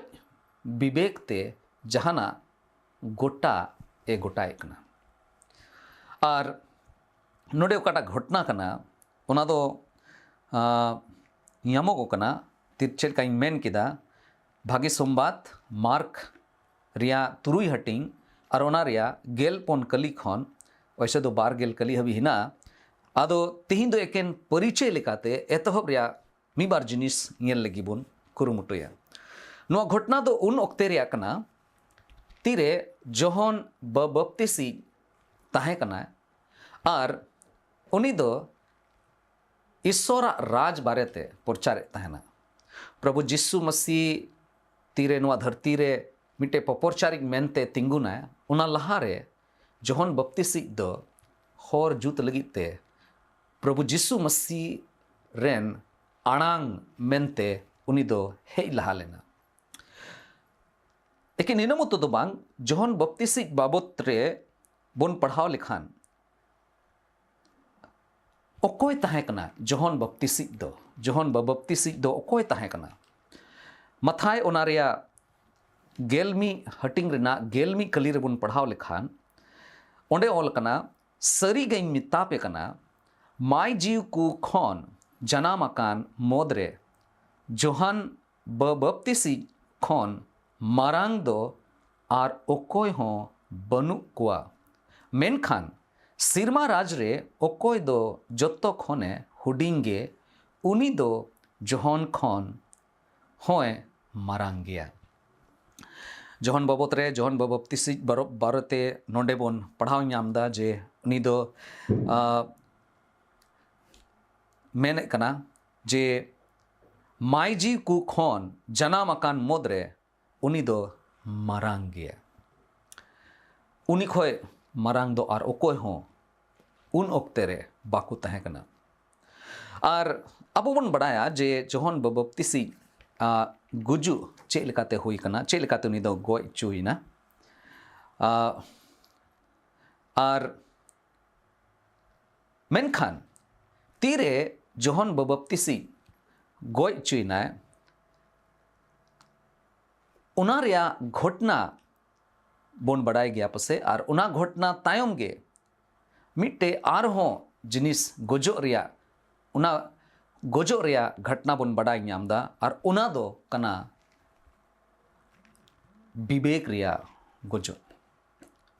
ᱵᱤᱵᱮᱠ ᱛᱮ ᱡᱟᱦᱟᱱᱟᱜ ᱜᱚᱴᱟ ᱮ ᱜᱚᱴᱟᱭᱮᱫ ᱠᱟᱱᱟ᱾ ᱟᱨ ᱱᱚᱰᱮ ᱚᱠᱟᱴᱟᱜ ᱜᱷᱚᱴᱱᱟ ᱠᱟᱱᱟ, ᱚᱱᱟ ᱫᱚ, ᱟᱸ, ᱧᱟᱢᱚᱜᱚᱜ ᱠᱟᱱᱟ᱾ ᱛᱤ-, ᱪᱮᱫ ᱞᱮᱠᱟᱧ ᱢᱮᱱ ᱠᱮᱫᱟ, ᱵᱷᱟᱜᱮ ᱥᱚᱢᱵᱟᱫ, ᱢᱟᱨᱠ ᱨᱮᱭᱟᱜ ᱛᱩᱨᱩᱭ ᱦᱟᱹᱴᱤᱧ ᱟᱨ ᱚᱱᱟ ᱨᱮᱭᱟᱜ ᱜᱮᱞ ᱯᱩᱱ ᱠᱟᱹᱞᱤ ᱠᱷᱚᱱ, ᱚᱭᱥᱮ ᱫᱚ ᱵᱟᱨ ᱜᱮᱞ ᱠᱟᱹᱞᱤ ᱦᱟᱹᱵᱤᱡ ᱦᱮᱱᱟᱜᱼᱟ᱾ ᱟᱫᱚ ᱛᱤᱦᱤᱧ ᱫᱚ ᱮᱠᱮᱱ ᱯᱚᱨᱤᱪᱚᱭ ᱞᱮᱠᱟᱛᱮ ᱮᱛᱚᱦᱚᱵ ᱨᱮᱭᱟᱜ ᱢᱤᱫ ᱵᱟᱨ ᱡᱤᱱᱤᱥ ᱧᱮᱞ ᱞᱟᱹᱜᱤᱫ ᱵᱚᱱ ᱠᱩᱨᱩᱢᱩᱴᱩᱭᱟ᱾ ᱱᱚᱣᱟ ᱜᱷᱚᱴᱚᱱᱟ ᱫᱚ ᱩᱱ ᱚᱠᱛᱮ ᱨᱮᱭᱟᱜ ᱠᱟᱱᱟ, ᱛᱤᱨᱮ ᱡᱚᱦᱚᱱ ᱵᱟᱯᱛᱤᱥᱤᱡ ᱛᱟᱦᱮᱸ ᱠᱟᱱᱟ ᱟᱨ ᱩᱱᱤ ᱫᱚ ᱤᱥᱥᱚᱨᱟᱜ ᱨᱟᱡᱽ ᱵᱟᱨᱮᱛᱮ ᱯᱨᱚᱪᱟᱨᱮᱫ ᱛᱟᱦᱮᱱᱟ᱾ ᱯᱨᱚᱵᱷᱩ ᱡᱤᱥᱩ ᱢᱟᱹᱥᱤ ᱛᱤᱨᱮ ᱱᱚᱣᱟ ᱫᱷᱟᱹᱨᱛᱤ ᱨᱮ ᱢᱤᱫᱴᱮᱡ ᱯᱚᱯᱚᱨᱪᱟᱨᱤᱡ ᱢᱮᱱᱛᱮ ᱛᱤᱸᱜᱩᱱᱟᱭ, ᱚᱱᱟ ᱞᱟᱦᱟᱨᱮ ᱡᱚᱦᱚᱱ ᱵᱟᱯᱛᱤᱥᱤᱡ ᱫᱚ ᱦᱚᱨ ᱡᱩᱛ ᱞᱟᱹᱜᱤᱫ ᱛᱮ ᱯᱨᱚᱵᱷᱩ ᱡᱤᱥᱩ ᱢᱟᱹᱥᱤ ᱨᱮᱱ ᱟᱲᱟᱝ ᱢᱮᱱᱛᱮ ᱩᱱᱤ ᱫᱚ ᱦᱮᱡ ᱞᱟᱦᱟ ᱞᱮᱱᱟ᱾ ᱮᱠᱮᱱ ᱤᱱᱟᱹ ᱢᱚᱛᱚ ᱫᱚ ᱵᱟᱝ, ᱡᱚᱦᱚᱱ ᱵᱟᱯᱛᱤᱥᱤᱡ ᱵᱟᱵᱚᱛ ᱨᱮ ᱵᱚᱱ ᱯᱟᱲᱦᱟᱣ ᱞᱮᱠᱷᱟᱱ, ᱚᱠᱚᱭ ᱛᱟᱦᱮᱸ ᱠᱟᱱᱟ ᱡᱚᱦᱚᱱ ᱵᱟᱯᱛᱤᱥᱤᱡ ᱫᱚ? ᱡᱚᱦᱚᱱ ᱵᱟᱯᱛᱤᱥᱤᱡ ᱫᱚ ᱚᱠᱚᱭ ᱛᱟᱦᱮᱸ ᱠᱟᱱᱟ? ᱢᱟᱛᱷᱟᱭ ᱚᱱᱟ ᱨᱮᱭᱟᱜ ᱜᱮᱞ ᱢᱤᱫ ᱦᱟᱹᱴᱤᱧ ᱨᱮᱱᱟᱜ ᱜᱮᱞ ᱢᱤᱫ ᱠᱟᱹᱞᱤ ᱨᱮᱵᱚᱱ ᱯᱟᱲᱦᱟᱣ ᱞᱮᱠᱷᱟᱱ, ᱚᱸᱰᱮ ᱚᱞ ᱠᱟᱱᱟ, "ᱥᱟᱹᱨᱤ ᱜᱮᱧ ᱢᱮᱛᱟ ᱯᱮ ᱠᱟᱱᱟ, ᱢᱟᱹᱭ ᱡᱤᱣ ᱠᱚ ᱠᱷᱚᱱ ᱡᱟᱱᱟᱢ ᱟᱠᱟᱱ ᱢᱩᱫᱽᱨᱮ ᱡᱚᱦᱟᱱ ᱵᱟᱯᱛᱤᱥᱤᱡ ᱠᱷᱚᱱ ᱢᱟᱨᱟᱝ ᱫᱚ ᱟᱨ ᱚᱠᱚᱭ ᱦᱚᱸ ᱵᱟᱹᱱᱩᱜ ᱠᱚᱣᱟ᱾ ᱢᱮᱱᱠᱷᱟᱱ ᱥᱮᱨᱢᱟ ᱨᱟᱡᱽ ᱨᱮ ᱚᱠᱚᱭ ᱫᱚ ᱡᱚᱛᱚ ᱠᱷᱚᱱᱮ ᱦᱩᱰᱤᱧ ᱜᱮ, ᱩᱱᱤ ᱫᱚ ᱡᱚᱦᱚᱱ ᱠᱷᱚᱱ ᱦᱚᱸᱭ ᱢᱟᱨᱟᱝ ᱜᱮᱭᱟ᱾" ᱡᱚᱦᱚᱱ ᱵᱟᱵᱚᱛ ᱨᱮ, ᱡᱚᱦᱚᱱ ᱵᱟᱯᱛᱤᱥᱤᱡ ᱵᱟᱨᱚ-, ᱵᱟᱨᱮᱛᱮ ᱱᱚᱰᱮ ᱵᱚᱱ ᱯᱟᱲᱦᱟᱣ ᱧᱟᱢ ᱮᱫᱟ ᱡᱮ ᱩᱱᱤ ᱫᱚ, ᱟ, ᱢᱮᱱᱮᱫ ᱠᱟᱱᱟ ᱡᱮ ᱢᱟᱹᱭ ᱡᱤᱣ ᱠᱚ ᱠᱷᱚᱱ ᱡᱟᱱᱟᱢ ᱟᱠᱟᱱ ᱢᱩᱫᱽᱨᱮ ᱩᱱᱤ ᱫᱚ ᱢᱟᱨᱟᱝ ᱜᱮᱭᱟ᱾ ᱩᱱᱤ ᱠᱷᱚᱱ ᱢᱟᱨᱟᱝ ᱫᱚ ᱟᱨ ᱚᱠᱚᱭ ᱦᱚᱸ ᱩᱱ ᱚᱠᱛᱮ ᱨᱮ ᱵᱟᱠᱚ ᱛᱟᱦᱮᱸ ᱠᱟᱱᱟ᱾ ᱟᱨ ᱟᱵᱚ ᱵᱚᱱ ᱵᱟᱲᱟᱭᱟ ᱡᱮ ᱡᱚᱦᱚᱱ ᱵᱟᱯᱛᱤᱥᱤᱡ, ᱟ, ᱜᱩᱡᱩᱜ ᱪᱮᱫ ᱞᱮᱠᱟᱛᱮ ᱦᱩᱭ ᱠᱟᱱᱟ, ᱪᱮᱫ ᱞᱮᱠᱟᱛᱮ ᱩᱱᱤ ᱫᱚ ᱜᱚᱡ ᱦᱚᱪᱚᱭᱮᱱᱟ᱾ ᱟ, ᱟᱨ ᱢᱮᱱᱠᱷᱟᱱ ᱛᱤᱨᱮ ᱡᱚᱦᱚᱱ ᱵᱟᱯᱛᱤᱥᱤᱡ ᱜᱚᱡ ᱦᱚᱪᱚᱭᱮᱱᱟᱭ, ᱚᱱᱟ ᱨᱮᱭᱟᱜ ᱜᱷᱚᱴᱱᱟ ᱵᱚᱱ ᱵᱟᱰᱟᱭ ᱜᱮᱭᱟ ᱯᱟᱥᱮ, ᱟᱨ ᱚᱱᱟ ᱜᱷᱚᱴᱱᱟ ᱛᱟᱭᱚᱢ ᱜᱮ ᱢᱤᱫᱴᱮᱡ ᱟᱨᱦᱚᱸ ᱡᱤᱱᱤᱥ ᱜᱚᱡᱚᱜ ᱨᱮᱭᱟᱜ, ᱚᱱᱟ ᱜᱚᱡᱚᱜ ᱨᱮᱭᱟᱜ ᱜᱷᱚᱴᱱᱟ ᱵᱚᱱ ᱵᱟᱰᱟᱭ ᱧᱟᱢ ᱮᱫᱟ, ᱟᱨ ᱚᱱᱟ ᱫᱚ ᱠᱟᱱᱟ ᱵᱤᱵᱮᱠ ᱨᱮᱭᱟᱜ ᱜᱚᱡᱚᱜ,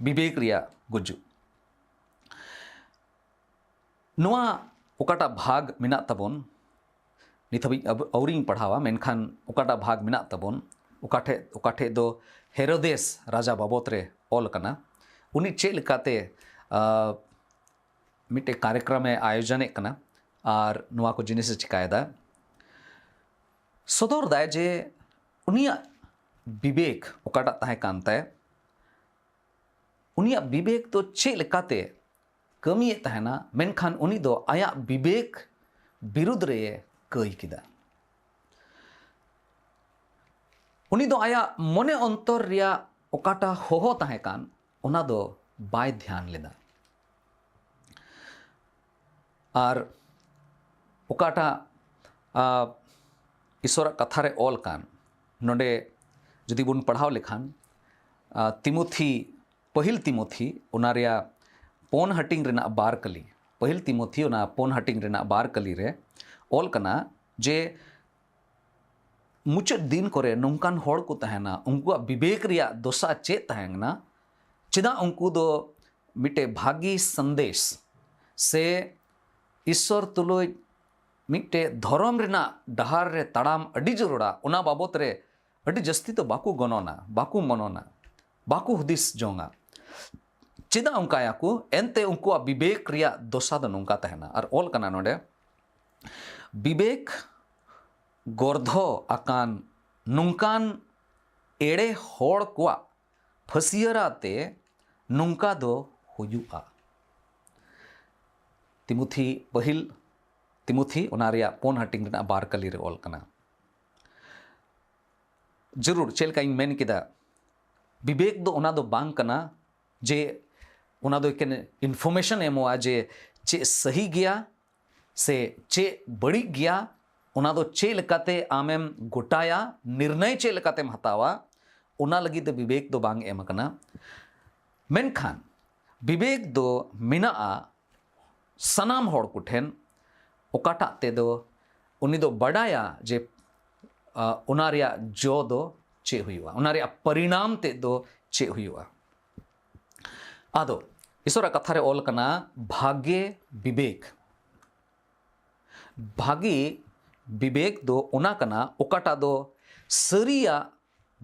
ᱵᱤᱵᱮᱠ ᱨᱮᱭᱟᱜ ᱜᱩᱡᱩᱜ᱾ ᱱᱚᱣᱟ ᱚᱠᱟᱴᱟᱜ ᱵᱷᱟᱜᱽ ᱢᱮᱱᱟᱜ ᱛᱟᱵᱚᱱ, ᱱᱤᱛ ᱦᱟᱹᱵᱤᱡ ᱟᱵ-, ᱟᱹᱣᱨᱤᱧ ᱯᱟᱲᱦᱟᱣᱟ, ᱢᱮᱱᱠᱷᱟᱱ ᱚᱠᱟᱴᱟᱜ ᱵᱷᱟᱜᱽ ᱢᱮᱱᱟᱜ ᱛᱟᱵᱚᱱ, ᱚᱠᱟ ᱴᱷᱮᱡ ᱚᱠᱟ ᱴᱷᱮᱡ ᱫᱚ ᱦᱮᱨᱳᱫᱮᱥ ᱨᱟᱡᱟ ᱵᱟᱵᱚᱛ ᱨᱮ ᱚᱞ ᱠᱟᱱᱟ᱾ ᱩᱱᱤ ᱪᱮᱫ ᱞᱮᱠᱟᱛᱮ ᱟᱨ ᱢᱤᱫᱴᱮᱡ ᱠᱟᱨᱭᱚᱠᱨᱚᱢᱮ ᱟᱭᱳᱡᱚᱱᱮᱫ ᱠᱟᱱᱟ ᱟᱨ ᱱᱚᱣᱟ ᱠᱚ ᱡᱤᱱᱤᱥᱮ ᱪᱤᱠᱟᱭᱮᱫᱟ, ᱥᱚᱫᱚᱨ ᱫᱟᱭ ᱡᱮ ᱩᱱᱤᱭᱟᱜ ᱵᱤᱵᱮᱠ ᱚᱠᱟᱴᱟᱜ ᱛᱟᱦᱮᱸ ᱠᱟᱱ ᱛᱟᱭ, ᱩᱱᱤᱭᱟᱜ ᱵᱤᱵᱮᱠ ᱫᱚ ᱪᱮᱫ ᱞᱮᱠᱟᱛᱮ ᱠᱟᱹᱢᱤᱭᱮᱫ ᱛᱟᱦᱮᱱᱟ, ᱢᱮᱱᱠᱷᱟᱱ ᱩᱱᱤ ᱫᱚ ᱟᱭᱟᱜ ᱵᱤᱵᱮᱠ ᱵᱤᱨᱩᱫᱽ ᱨᱮ ᱠᱟᱹᱭ ᱠᱮᱫᱟ᱾ ᱩᱱᱤ ᱫᱚ ᱟᱭᱟᱜ ᱢᱚᱱᱮ ᱚᱱᱛᱚᱨ ᱨᱮᱭᱟᱜ ᱚᱠᱟᱴᱟᱜ ᱦᱚᱦᱚ ᱛᱟᱦᱮᱸ ᱠᱟᱱ, ᱚᱱᱟ ᱫᱚ ᱵᱟᱭ ᱫᱷᱮᱭᱟᱱ ᱞᱮᱫᱟ᱾ ᱟᱨ ᱚᱠᱟᱴᱟᱜ ᱟᱨ ᱤᱥᱚᱨᱟᱜ ᱠᱟᱛᱷᱟ ᱨᱮ ᱚᱞ ᱠᱟᱱ, ᱱᱚᱰᱮ ᱡᱩᱫᱤ ᱵᱚᱱ ᱯᱟᱲᱦᱟᱣ ᱞᱮᱠᱷᱟᱱ ᱟᱨ ᱛᱤᱢᱚᱛᱷᱤ, ᱯᱟᱹᱦᱤᱞ ᱛᱤᱢᱚᱛᱷᱤ, ᱚᱱᱟ ᱨᱮᱭᱟᱜ ᱯᱳᱱ ᱦᱟᱹᱴᱤᱧ ᱨᱮᱱᱟᱜ ᱵᱟᱨ ᱠᱟᱹᱞᱤ, ᱯᱟᱹᱦᱤᱞ ᱛᱤᱢᱚᱛᱷᱤ ᱚᱱᱟ ᱯᱳᱱ ᱦᱟᱹᱴᱤᱧ ᱨᱮᱱᱟᱜ ᱵᱟᱨ ᱠᱟᱹᱞᱤ ᱨᱮ ᱚᱞ ᱠᱟᱱᱟ ᱡᱮ ᱢᱩᱪᱟᱹᱫ ᱫᱤᱱ ᱠᱚᱨᱮ ᱱᱚᱝᱠᱟᱱ ᱦᱚᱲ ᱠᱚ ᱛᱟᱦᱮᱱᱟ, ᱩᱱᱠᱩᱣᱟᱜ ᱵᱤᱵᱮᱠ ᱨᱮᱭᱟᱜ ᱫᱚᱥᱟ ᱪᱮᱫ ᱛᱟᱦᱮᱸ ᱠᱟᱱᱟ? ᱪᱮᱫᱟᱜ ᱩᱱᱠᱩ ᱫᱚ ᱢᱤᱫᱴᱮᱡ ᱵᱷᱟᱹᱜᱤ ᱥᱟᱸᱫᱮᱥ ᱥᱮ ᱤᱥᱥᱚᱨ ᱛᱩᱞᱩᱡ ᱢᱤᱫᱴᱮᱡ ᱫᱷᱚᱨᱚᱢ ᱨᱮᱱᱟᱜ ᱰᱟᱦᱟᱨ ᱨᱮ ᱛᱟᱲᱟᱢ ᱟᱹᱰᱤ ᱡᱟᱹᱨᱩᱲᱟ, ᱚᱱᱟ ᱵᱟᱵᱚᱛ ᱨᱮ ᱟᱹᱰᱤ ᱡᱟᱹᱥᱛᱤ ᱫᱚ ᱵᱟᱠᱚ ᱜᱚᱱᱚᱱᱟ, ᱵᱟᱠᱚ ᱢᱚᱱᱚᱱᱟ, ᱵᱟᱠᱚ ᱦᱩᱫᱤᱥ ᱡᱚᱝᱟ᱾ ᱪᱮᱫᱟᱜ ᱚᱱᱠᱟᱭᱟᱠᱚ? ᱮᱱᱛᱮ ᱩᱱᱠᱩᱣᱟᱜ ᱵᱤᱵᱮᱠ ᱨᱮᱭᱟᱜ ᱫᱚᱥᱟ ᱫᱚ ᱱᱚᱝᱠᱟ ᱛᱟᱦᱮᱱᱟ᱾ ᱟᱨ ᱚᱞ ᱠᱟᱱᱟ ᱱᱚᱰᱮ, ᱵᱤᱵᱮᱠ ᱜᱚᱨᱫᱷᱚ ᱟᱠᱟᱱ ᱱᱚᱝᱠᱟᱱ ᱮᱲᱮ ᱦᱚᱲ ᱠᱚᱣᱟᱜ ᱯᱷᱟᱹᱥᱤᱭᱟᱹᱨᱟ ᱛᱮ ᱱᱚᱝᱠᱟ ᱫᱚ ᱦᱩᱭᱩᱜᱼᱟ᱾ ᱛᱤᱢᱚᱛᱷᱤ, ᱯᱟᱹᱦᱤᱞ ᱛᱤᱢᱚᱛᱷᱤ, ᱚᱱᱟ ᱨᱮᱭᱟᱜ ᱯᱳᱱ ᱦᱟᱹᱴᱤᱧ ᱨᱮᱱᱟᱜ ᱵᱟᱨ ᱠᱟᱹᱞᱤ ᱨᱮ ᱚᱞ ᱠᱟᱱᱟ᱾ ᱡᱟᱹᱨᱩᱲ, ᱪᱮᱫ ᱞᱮᱠᱟᱧ ᱢᱮᱱ ᱠᱮᱫᱟ, ᱵᱤᱵᱮᱠ ᱫᱚ ᱚᱱᱟ ᱫᱚ ᱵᱟᱝ ᱠᱟᱱᱟ ᱡᱮ ᱚᱱᱟ ᱫᱚ ᱮᱠᱮᱱ ᱤᱱᱯᱷᱚᱨᱢᱮᱥᱚᱱ ᱮᱢᱚᱜᱼᱟ ᱡᱮ ᱪᱮᱫ ᱥᱟᱹᱦᱤ ᱜᱮᱭᱟ ᱥᱮ ᱪᱮᱫ ᱵᱟᱹᱲᱤᱡ ᱜᱮᱭᱟ, ᱚᱱᱟ ᱫᱚ ᱪᱮᱫ ᱞᱮᱠᱟᱛᱮ ᱟᱢᱮᱢ ᱜᱚᱴᱟᱭᱟ, ᱱᱤᱨᱱᱚᱭ ᱪᱮᱫ ᱞᱮᱠᱟᱛᱮᱢ ᱦᱟᱛᱟᱣᱟ, ᱚᱱᱟ ᱞᱟᱹᱜᱤᱫ ᱫᱚ ᱵᱤᱵᱮᱠ ᱫᱚ ᱵᱟᱝ ᱮᱢ ᱟᱠᱟᱱᱟ᱾ ᱢᱮᱱᱠᱷᱟᱱ ᱵᱤᱵᱮᱠ ᱫᱚ ᱢᱮᱱᱟᱜᱼᱟ ᱥᱟᱱᱟᱢ ᱦᱚᱲ ᱠᱚᱴᱷᱮᱱ, ᱚᱠᱟᱴᱟᱜ ᱛᱮᱫᱚ ᱩᱱᱤ ᱫᱚ ᱵᱟᱰᱟᱭᱟ ᱡᱮ ᱟᱸ, ᱚᱱᱟ ᱨᱮᱭᱟᱜ ᱡᱚ ᱫᱚ ᱪᱮᱫ ᱦᱩᱭᱩᱜᱼᱟ, ᱚᱱᱟ ᱨᱮᱭᱟᱜ ᱯᱚᱨᱤᱱᱟᱢ ᱛᱮᱫ ᱫᱚ ᱪᱮᱫ ᱦᱩᱭᱩᱜᱼᱟ᱾ ᱟᱫᱚ ᱤᱥᱚᱨᱟᱜ ᱠᱟᱛᱷᱟ ᱨᱮ ᱚᱞ ᱠᱟᱱᱟ, ᱵᱷᱟᱜᱮ ᱵᱤᱵᱮᱠ᱾ ᱵᱷᱟᱜᱮ ᱵᱤᱵᱮᱠ ᱫᱚ ᱚᱱᱟ ᱠᱟᱱᱟ ᱚᱠᱟᱴᱟᱜ ᱫᱚ ᱥᱟᱹᱨᱤᱭᱟᱜ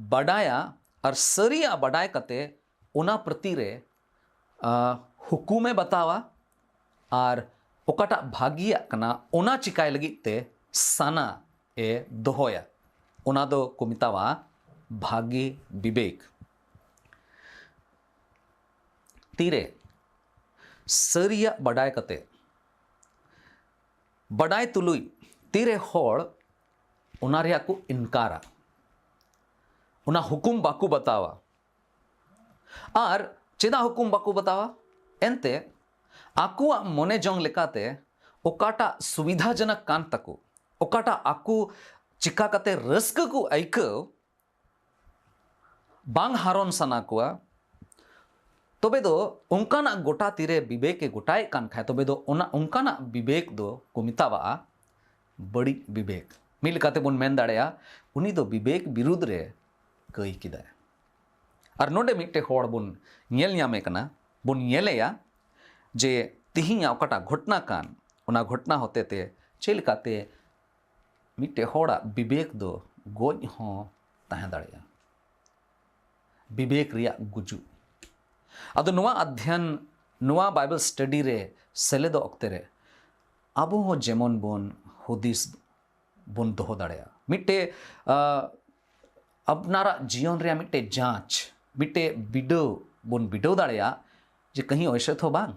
ᱵᱟᱰᱟᱭᱟ ᱟᱨ ᱥᱟᱹᱨᱤᱭᱟᱜ ᱵᱟᱰᱟᱭ ᱠᱟᱛᱮ ᱚᱱᱟ ᱯᱨᱚᱛᱤ ᱨᱮ ᱟ, ᱦᱩᱠᱩᱢᱮ ᱵᱟᱛᱟᱣᱟ ᱟᱨ ᱚᱠᱟᱴᱟᱜ ᱵᱷᱟᱹᱜᱤᱭᱟᱜ ᱠᱟᱱᱟ ᱚᱱᱟ ᱪᱤᱠᱟᱭ ᱞᱟᱹᱜᱤᱫ ᱛᱮ ᱥᱟᱱᱟ ᱮ ᱫᱚᱦᱚᱭᱟ, ᱚᱱᱟ ᱫᱚ ᱠᱚ ᱢᱮᱛᱟᱣᱟ ᱵᱷᱟᱹᱜᱤ ᱵᱤᱵᱮᱠ᱾ ᱛᱤᱨᱮ ᱥᱟᱹᱨᱤᱭᱟᱜ ᱵᱟᱰᱟᱭ ᱠᱟᱛᱮ, ᱵᱟᱰᱟᱭ ᱛᱩᱞᱩᱡ ᱛᱤᱨᱮ ᱦᱚᱲ ᱚᱱᱟ ᱨᱮᱭᱟᱜ ᱠᱚ ᱤᱱᱠᱟᱨᱟ, ᱚᱱᱟ ᱦᱩᱠᱩᱢ ᱵᱟᱠᱚ ᱵᱟᱛᱟᱣᱟ᱾ ᱟᱨ ᱪᱮᱫᱟᱜ ᱦᱩᱠᱩᱢ ᱵᱟᱠᱚ ᱵᱟᱛᱟᱣᱟ? ᱮᱱᱛᱮ ᱟᱠᱚᱣᱟᱜ ᱢᱚᱱᱮ ᱡᱚᱝ ᱞᱮᱠᱟᱛᱮ ᱚᱠᱟᱴᱟᱜ ᱥᱩᱵᱤᱫᱷᱟᱡᱚᱱᱚᱠ ᱠᱟᱱ ᱛᱟᱠᱚ, ᱚᱠᱟᱴᱟᱜ ᱟᱠᱚ ᱪᱤᱠᱟ ᱠᱟᱛᱮ ᱨᱟᱹᱥᱠᱟᱹ ᱠᱚ ᱟᱹᱭᱠᱟᱹᱣ, ᱵᱟᱝ ᱦᱟᱨᱚᱱ ᱥᱟᱱᱟ ᱠᱚᱣᱟ, ᱛᱚᱵᱮ ᱫᱚ ᱚᱱᱠᱟᱱᱟᱜ ᱜᱚᱴᱟ ᱛᱤᱨᱮ ᱵᱤᱵᱮᱠ ᱮ ᱜᱚᱴᱟᱭᱮᱫ ᱠᱟᱱ ᱠᱷᱟᱡ, ᱛᱚᱵᱮ ᱫᱚ ᱚᱱᱟ ᱚᱱᱠᱟᱱᱟᱜ ᱵᱤᱵᱮᱠ ᱫᱚ ᱠᱚ ᱢᱮᱛᱟᱣᱟᱜᱼᱟ ᱵᱟᱹᱲᱤᱡ ᱵᱤᱵᱮᱠ᱾ ᱢᱤᱫ ᱞᱮᱠᱟᱛᱮ ᱵᱚᱱ ᱢᱮᱱ ᱫᱟᱲᱮᱭᱟᱜᱼᱟ, ᱩᱱᱤ ᱫᱚ ᱵᱤᱵᱮᱠ ᱵᱤᱨᱩᱫᱽ ᱨᱮ ᱠᱟᱹᱭ ᱠᱮᱫᱟᱭ᱾ ᱟᱨ ᱱᱚᱰᱮ ᱢᱤᱫᱴᱮᱡ ᱦᱚᱲ ᱵᱚᱱ ᱧᱮᱞ ᱧᱟᱢᱮ ᱠᱟᱱᱟ, ᱵᱚᱱ ᱧᱮᱞᱮᱭᱟ ᱡᱮ ᱛᱤᱦᱤᱧᱟᱜ ᱚᱠᱟᱴᱟᱜ ᱜᱷᱚᱴᱱᱟ ᱠᱟᱱ, ᱚᱱᱟ ᱜᱷᱚᱴᱱᱟ ᱦᱚᱛᱮᱛᱮ ᱪᱮᱫ ᱞᱮᱠᱟᱛᱮ ᱢᱤᱫᱴᱮᱡ ᱦᱚᱲᱟᱜ ᱵᱤᱵᱮᱠ ᱫᱚ ᱜᱚᱡ ᱦᱚᱸ ᱛᱟᱦᱮᱸ ᱫᱟᱲᱮᱭᱟᱜᱼᱟ, ᱵᱤᱵᱮᱠ ᱨᱮᱭᱟᱜ ᱜᱩᱡᱩᱜ᱾ ᱟᱫᱚ ᱱᱚᱣᱟ ᱟᱫᱷᱭᱟᱱ, ᱱᱚᱣᱟ ᱵᱟᱭᱵᱮᱞ ᱥᱴᱟᱰᱤ ᱨᱮ ᱥᱮᱞᱮᱫᱚᱜ ᱚᱠᱛᱮ ᱨᱮ ᱟᱵᱚ ᱦᱚᱸ ᱡᱮᱢᱚᱱ ᱵᱚᱱ ᱦᱩᱫᱤᱥ ᱵᱚᱱ ᱫᱚᱦᱚ ᱫᱟᱲᱮᱭᱟᱜᱼᱟ, ᱢᱤᱫᱴᱮᱡ ᱟ, ᱟᱯᱱᱟᱨᱟᱜ ᱡᱤᱭᱚᱱ ᱨᱮᱭᱟᱜ ᱢᱤᱫᱴᱮᱡ ᱡᱟᱸᱪ, ᱢᱤᱫᱴᱮᱡ ᱵᱤᱰᱟᱹᱣ ᱵᱚᱱ ᱵᱤᱰᱟᱹᱣ ᱫᱟᱲᱮᱭᱟᱜᱼᱟ ᱡᱮ ᱠᱟᱹᱦᱤ ᱚᱭᱥᱮ ᱛᱷᱚ ᱵᱟᱝ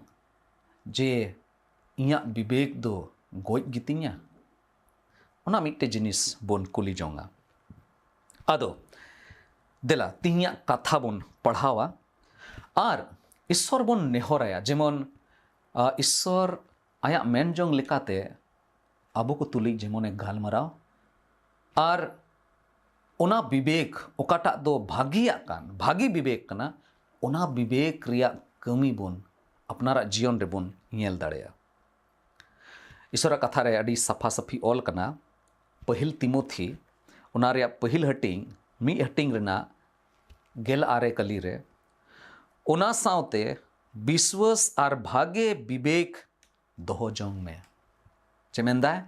ᱡᱮ ᱤᱧᱟᱹᱜ ᱵᱤᱵᱮᱠ ᱫᱚ ᱜᱚᱡ ᱜᱮᱛᱤᱧᱟ? ᱚᱱᱟ ᱢᱤᱫᱴᱮᱡ ᱡᱤᱱᱤᱥ ᱵᱚᱱ ᱠᱩᱞᱤ ᱡᱚᱝᱟ᱾ ᱟᱫᱚ ᱫᱮᱞᱟ ᱛᱤᱦᱤᱧᱟᱜ ᱠᱟᱛᱷᱟ ᱵᱚᱱ ᱯᱟᱲᱦᱟᱣᱟ ᱟᱨ ᱤᱥᱥᱚᱨ ᱵᱚᱱ ᱱᱮᱦᱚᱨᱟᱭᱟ, ᱡᱮᱢᱚᱱ ᱟ, ᱤᱥᱥᱚᱨ ᱟᱭᱟᱜ ᱢᱮᱱ ᱡᱚᱝ ᱞᱮᱠᱟᱛᱮ ᱟᱵᱚ ᱠᱚ ᱛᱩᱞᱩᱡ ᱡᱮᱢᱚᱱᱮ ᱜᱟᱞᱢᱟᱨᱟᱣ, ᱟᱨ ᱚᱱᱟ ᱵᱤᱵᱮᱠ ᱚᱠᱟᱴᱟᱜ ᱫᱚ ᱵᱷᱟᱹᱜᱤᱭᱟᱜ ᱠᱟᱱ, ᱵᱷᱟᱹᱜᱤ ᱵᱤᱵᱮᱠ ᱠᱟᱱᱟ, ᱚᱱᱟ ᱵᱤᱵᱮᱠ ᱨᱮᱭᱟᱜ ᱠᱟᱹᱢᱤ ᱵᱚᱱ ᱟᱯᱱᱟᱨᱟᱜ ᱡᱤᱭᱚᱱ ᱨᱮᱵᱚᱱ ᱧᱮᱞ ᱫᱟᱲᱮᱭᱟᱜᱼᱟ᱾ ᱤᱥᱚᱨᱟᱜ ᱠᱟᱛᱷᱟ ᱨᱮ ᱟᱹᱰᱤ ᱥᱟᱯᱷᱟ ᱥᱟᱹᱯᱷᱤ ᱚᱞ ᱠᱟᱱᱟ, ᱯᱟᱹᱦᱤᱞ ᱛᱤᱢᱳᱛᱷᱤ, ᱚᱱᱟ ᱨᱮᱭᱟᱜ ᱯᱟᱹᱦᱤᱞ ᱦᱟᱹᱴᱤᱧ, ᱢᱤᱫ ᱦᱟᱹᱴᱤᱧ ᱨᱮᱱᱟᱜ ᱜᱮᱞ ᱟᱨᱮ ᱠᱟᱹᱞᱤ ᱨᱮ, ᱚᱱᱟ ᱥᱟᱶᱛᱮ ᱵᱤᱥᱣᱟᱹᱥ ᱟᱨ ᱵᱷᱟᱜᱮ ᱵᱤᱵᱮᱠ ᱫᱚᱦᱚ ᱡᱚᱝ ᱢᱮ᱾ ᱪᱮᱫ ᱢᱮᱱᱫᱟᱭ?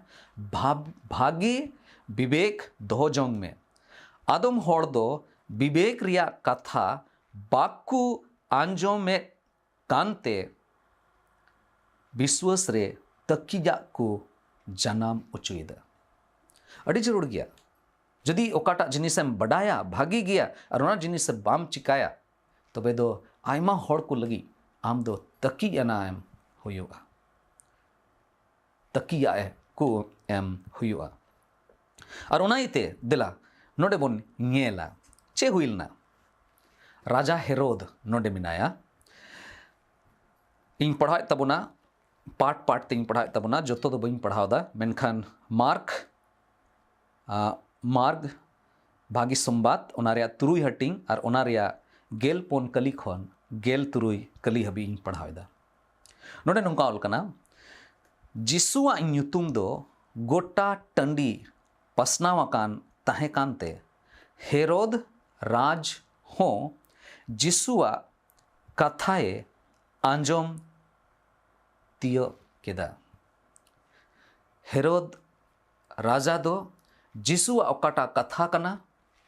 ᱵᱷᱟᱵ-, ᱵᱷᱟᱜᱮ ᱵᱤᱵᱮᱠ ᱫᱚᱦᱚ ᱡᱚᱝ ᱢᱮ᱾ ᱟᱫᱚᱢ ᱦᱚᱲ ᱫᱚ ᱵᱤᱵᱮᱠ ᱨᱮᱭᱟᱜ ᱠᱟᱛᱷᱟ ᱵᱟᱠᱚ ᱟᱸᱡᱚᱢᱮᱫ ᱠᱟᱱᱛᱮ ᱵᱤᱥᱣᱟᱹᱥ ᱨᱮ ᱛᱟᱹᱠᱤᱡᱟᱜ ᱠᱚ ᱡᱟᱱᱟᱢ ᱚᱪᱚᱭᱮᱫᱟ᱾ ᱟᱹᱰᱤ ᱡᱟᱹᱨᱩᱲ ᱜᱮᱭᱟ᱾ ᱡᱩᱫᱤ ᱚᱠᱟᱴᱟᱜ ᱡᱤᱱᱤᱥᱮᱢ ᱵᱟᱰᱟᱭᱟ ᱵᱷᱟᱜᱤ ᱜᱮᱭᱟ ᱟᱨ ᱚᱱᱟ ᱡᱤᱱᱤᱥ ᱵᱟᱢ ᱪᱤᱠᱟᱭᱟ, ᱛᱚᱵᱮ ᱫᱚ ᱟᱭᱢᱟ ᱦᱚᱲ ᱠᱚ ᱞᱟᱹᱜᱤᱫ ᱟᱢ ᱫᱚ ᱛᱟᱹᱠᱤᱡ ᱟᱱᱟ ᱮᱢ ᱦᱩᱭᱩᱜᱼᱟ᱾ ᱛᱟᱹᱠᱤᱭᱟᱜ ᱠᱚ ᱮᱢ ᱦᱩᱭᱩᱜᱼᱟ᱾ ᱟᱨ ᱚᱱᱟ ᱤᱭᱟᱹᱛᱮ ᱫᱮᱞᱟ ᱱᱚᱰᱮ ᱵᱚᱱ ᱧᱮᱞᱟ ᱪᱮᱫ ᱦᱩᱭ ᱞᱮᱱᱟ᱾ ᱨᱟᱡᱟ ᱦᱮᱨᱳᱫ ᱱᱚᱰᱮ ᱢᱮᱱᱟᱭᱟ᱾ ᱤᱧ ᱯᱟᱲᱦᱟᱣᱮᱫ ᱛᱟᱵᱚᱱᱟ, ᱯᱟᱴ ᱯᱟᱴ ᱛᱮᱧ ᱯᱟᱲᱦᱟᱣᱮᱫ ᱛᱟᱵᱚᱱᱟ, ᱡᱚᱛᱚ ᱫᱚ ᱵᱟᱹᱧ ᱯᱟᱲᱦᱟᱣ ᱮᱫᱟ, ᱢᱮᱱᱠᱷᱟᱱ ᱢᱟᱨᱠ ᱟᱜ, ᱢᱟᱨᱜᱽ ᱵᱷᱟᱜᱤ ᱥᱚᱢᱵᱟᱫ, ᱚᱱᱟ ᱨᱮᱭᱟᱜ ᱛᱩᱨᱩᱭ ᱦᱟᱹᱴᱤᱧ ᱟᱨ ᱚᱱᱟ ᱨᱮᱭᱟᱜ ᱜᱮᱞ ᱯᱩᱱ ᱠᱟᱹᱞᱤ ᱠᱷᱚᱱ ᱜᱮᱞ ᱛᱩᱨᱩᱭ ᱠᱟᱹᱞᱤ ᱦᱟᱹᱵᱤᱡ ᱤᱧ ᱯᱟᱲᱦᱟᱣ ᱮᱫᱟ᱾ ᱱᱚᱰᱮ ᱱᱚᱝᱠᱟ ᱚᱞ ᱠᱟᱱᱟ, ᱡᱤᱥᱩᱣᱟᱜ ᱧᱩᱛᱩᱢ ᱫᱚ ᱜᱚᱴᱟ ᱴᱟᱺᱰᱤ ᱯᱟᱥᱱᱟᱣ ᱟᱠᱟᱱ ᱛᱟᱦᱮᱸ ᱠᱟᱱᱛᱮ ᱦᱮᱨᱳᱫ ᱨᱟᱡᱽ ᱦᱚᱸ ᱡᱤᱥᱩᱣᱟᱜ ᱠᱟᱛᱷᱟᱭ ᱟᱸᱡᱚᱢ ᱛᱤᱭᱳᱜ ᱠᱮᱫᱟ᱾ ᱦᱮᱨᱳᱫ ᱨᱟᱡᱟ ᱫᱚ ᱡᱤᱥᱩᱣᱟᱜ ᱚᱠᱟᱴᱟᱜ ᱠᱟᱛᱷᱟ ᱠᱟᱱᱟ,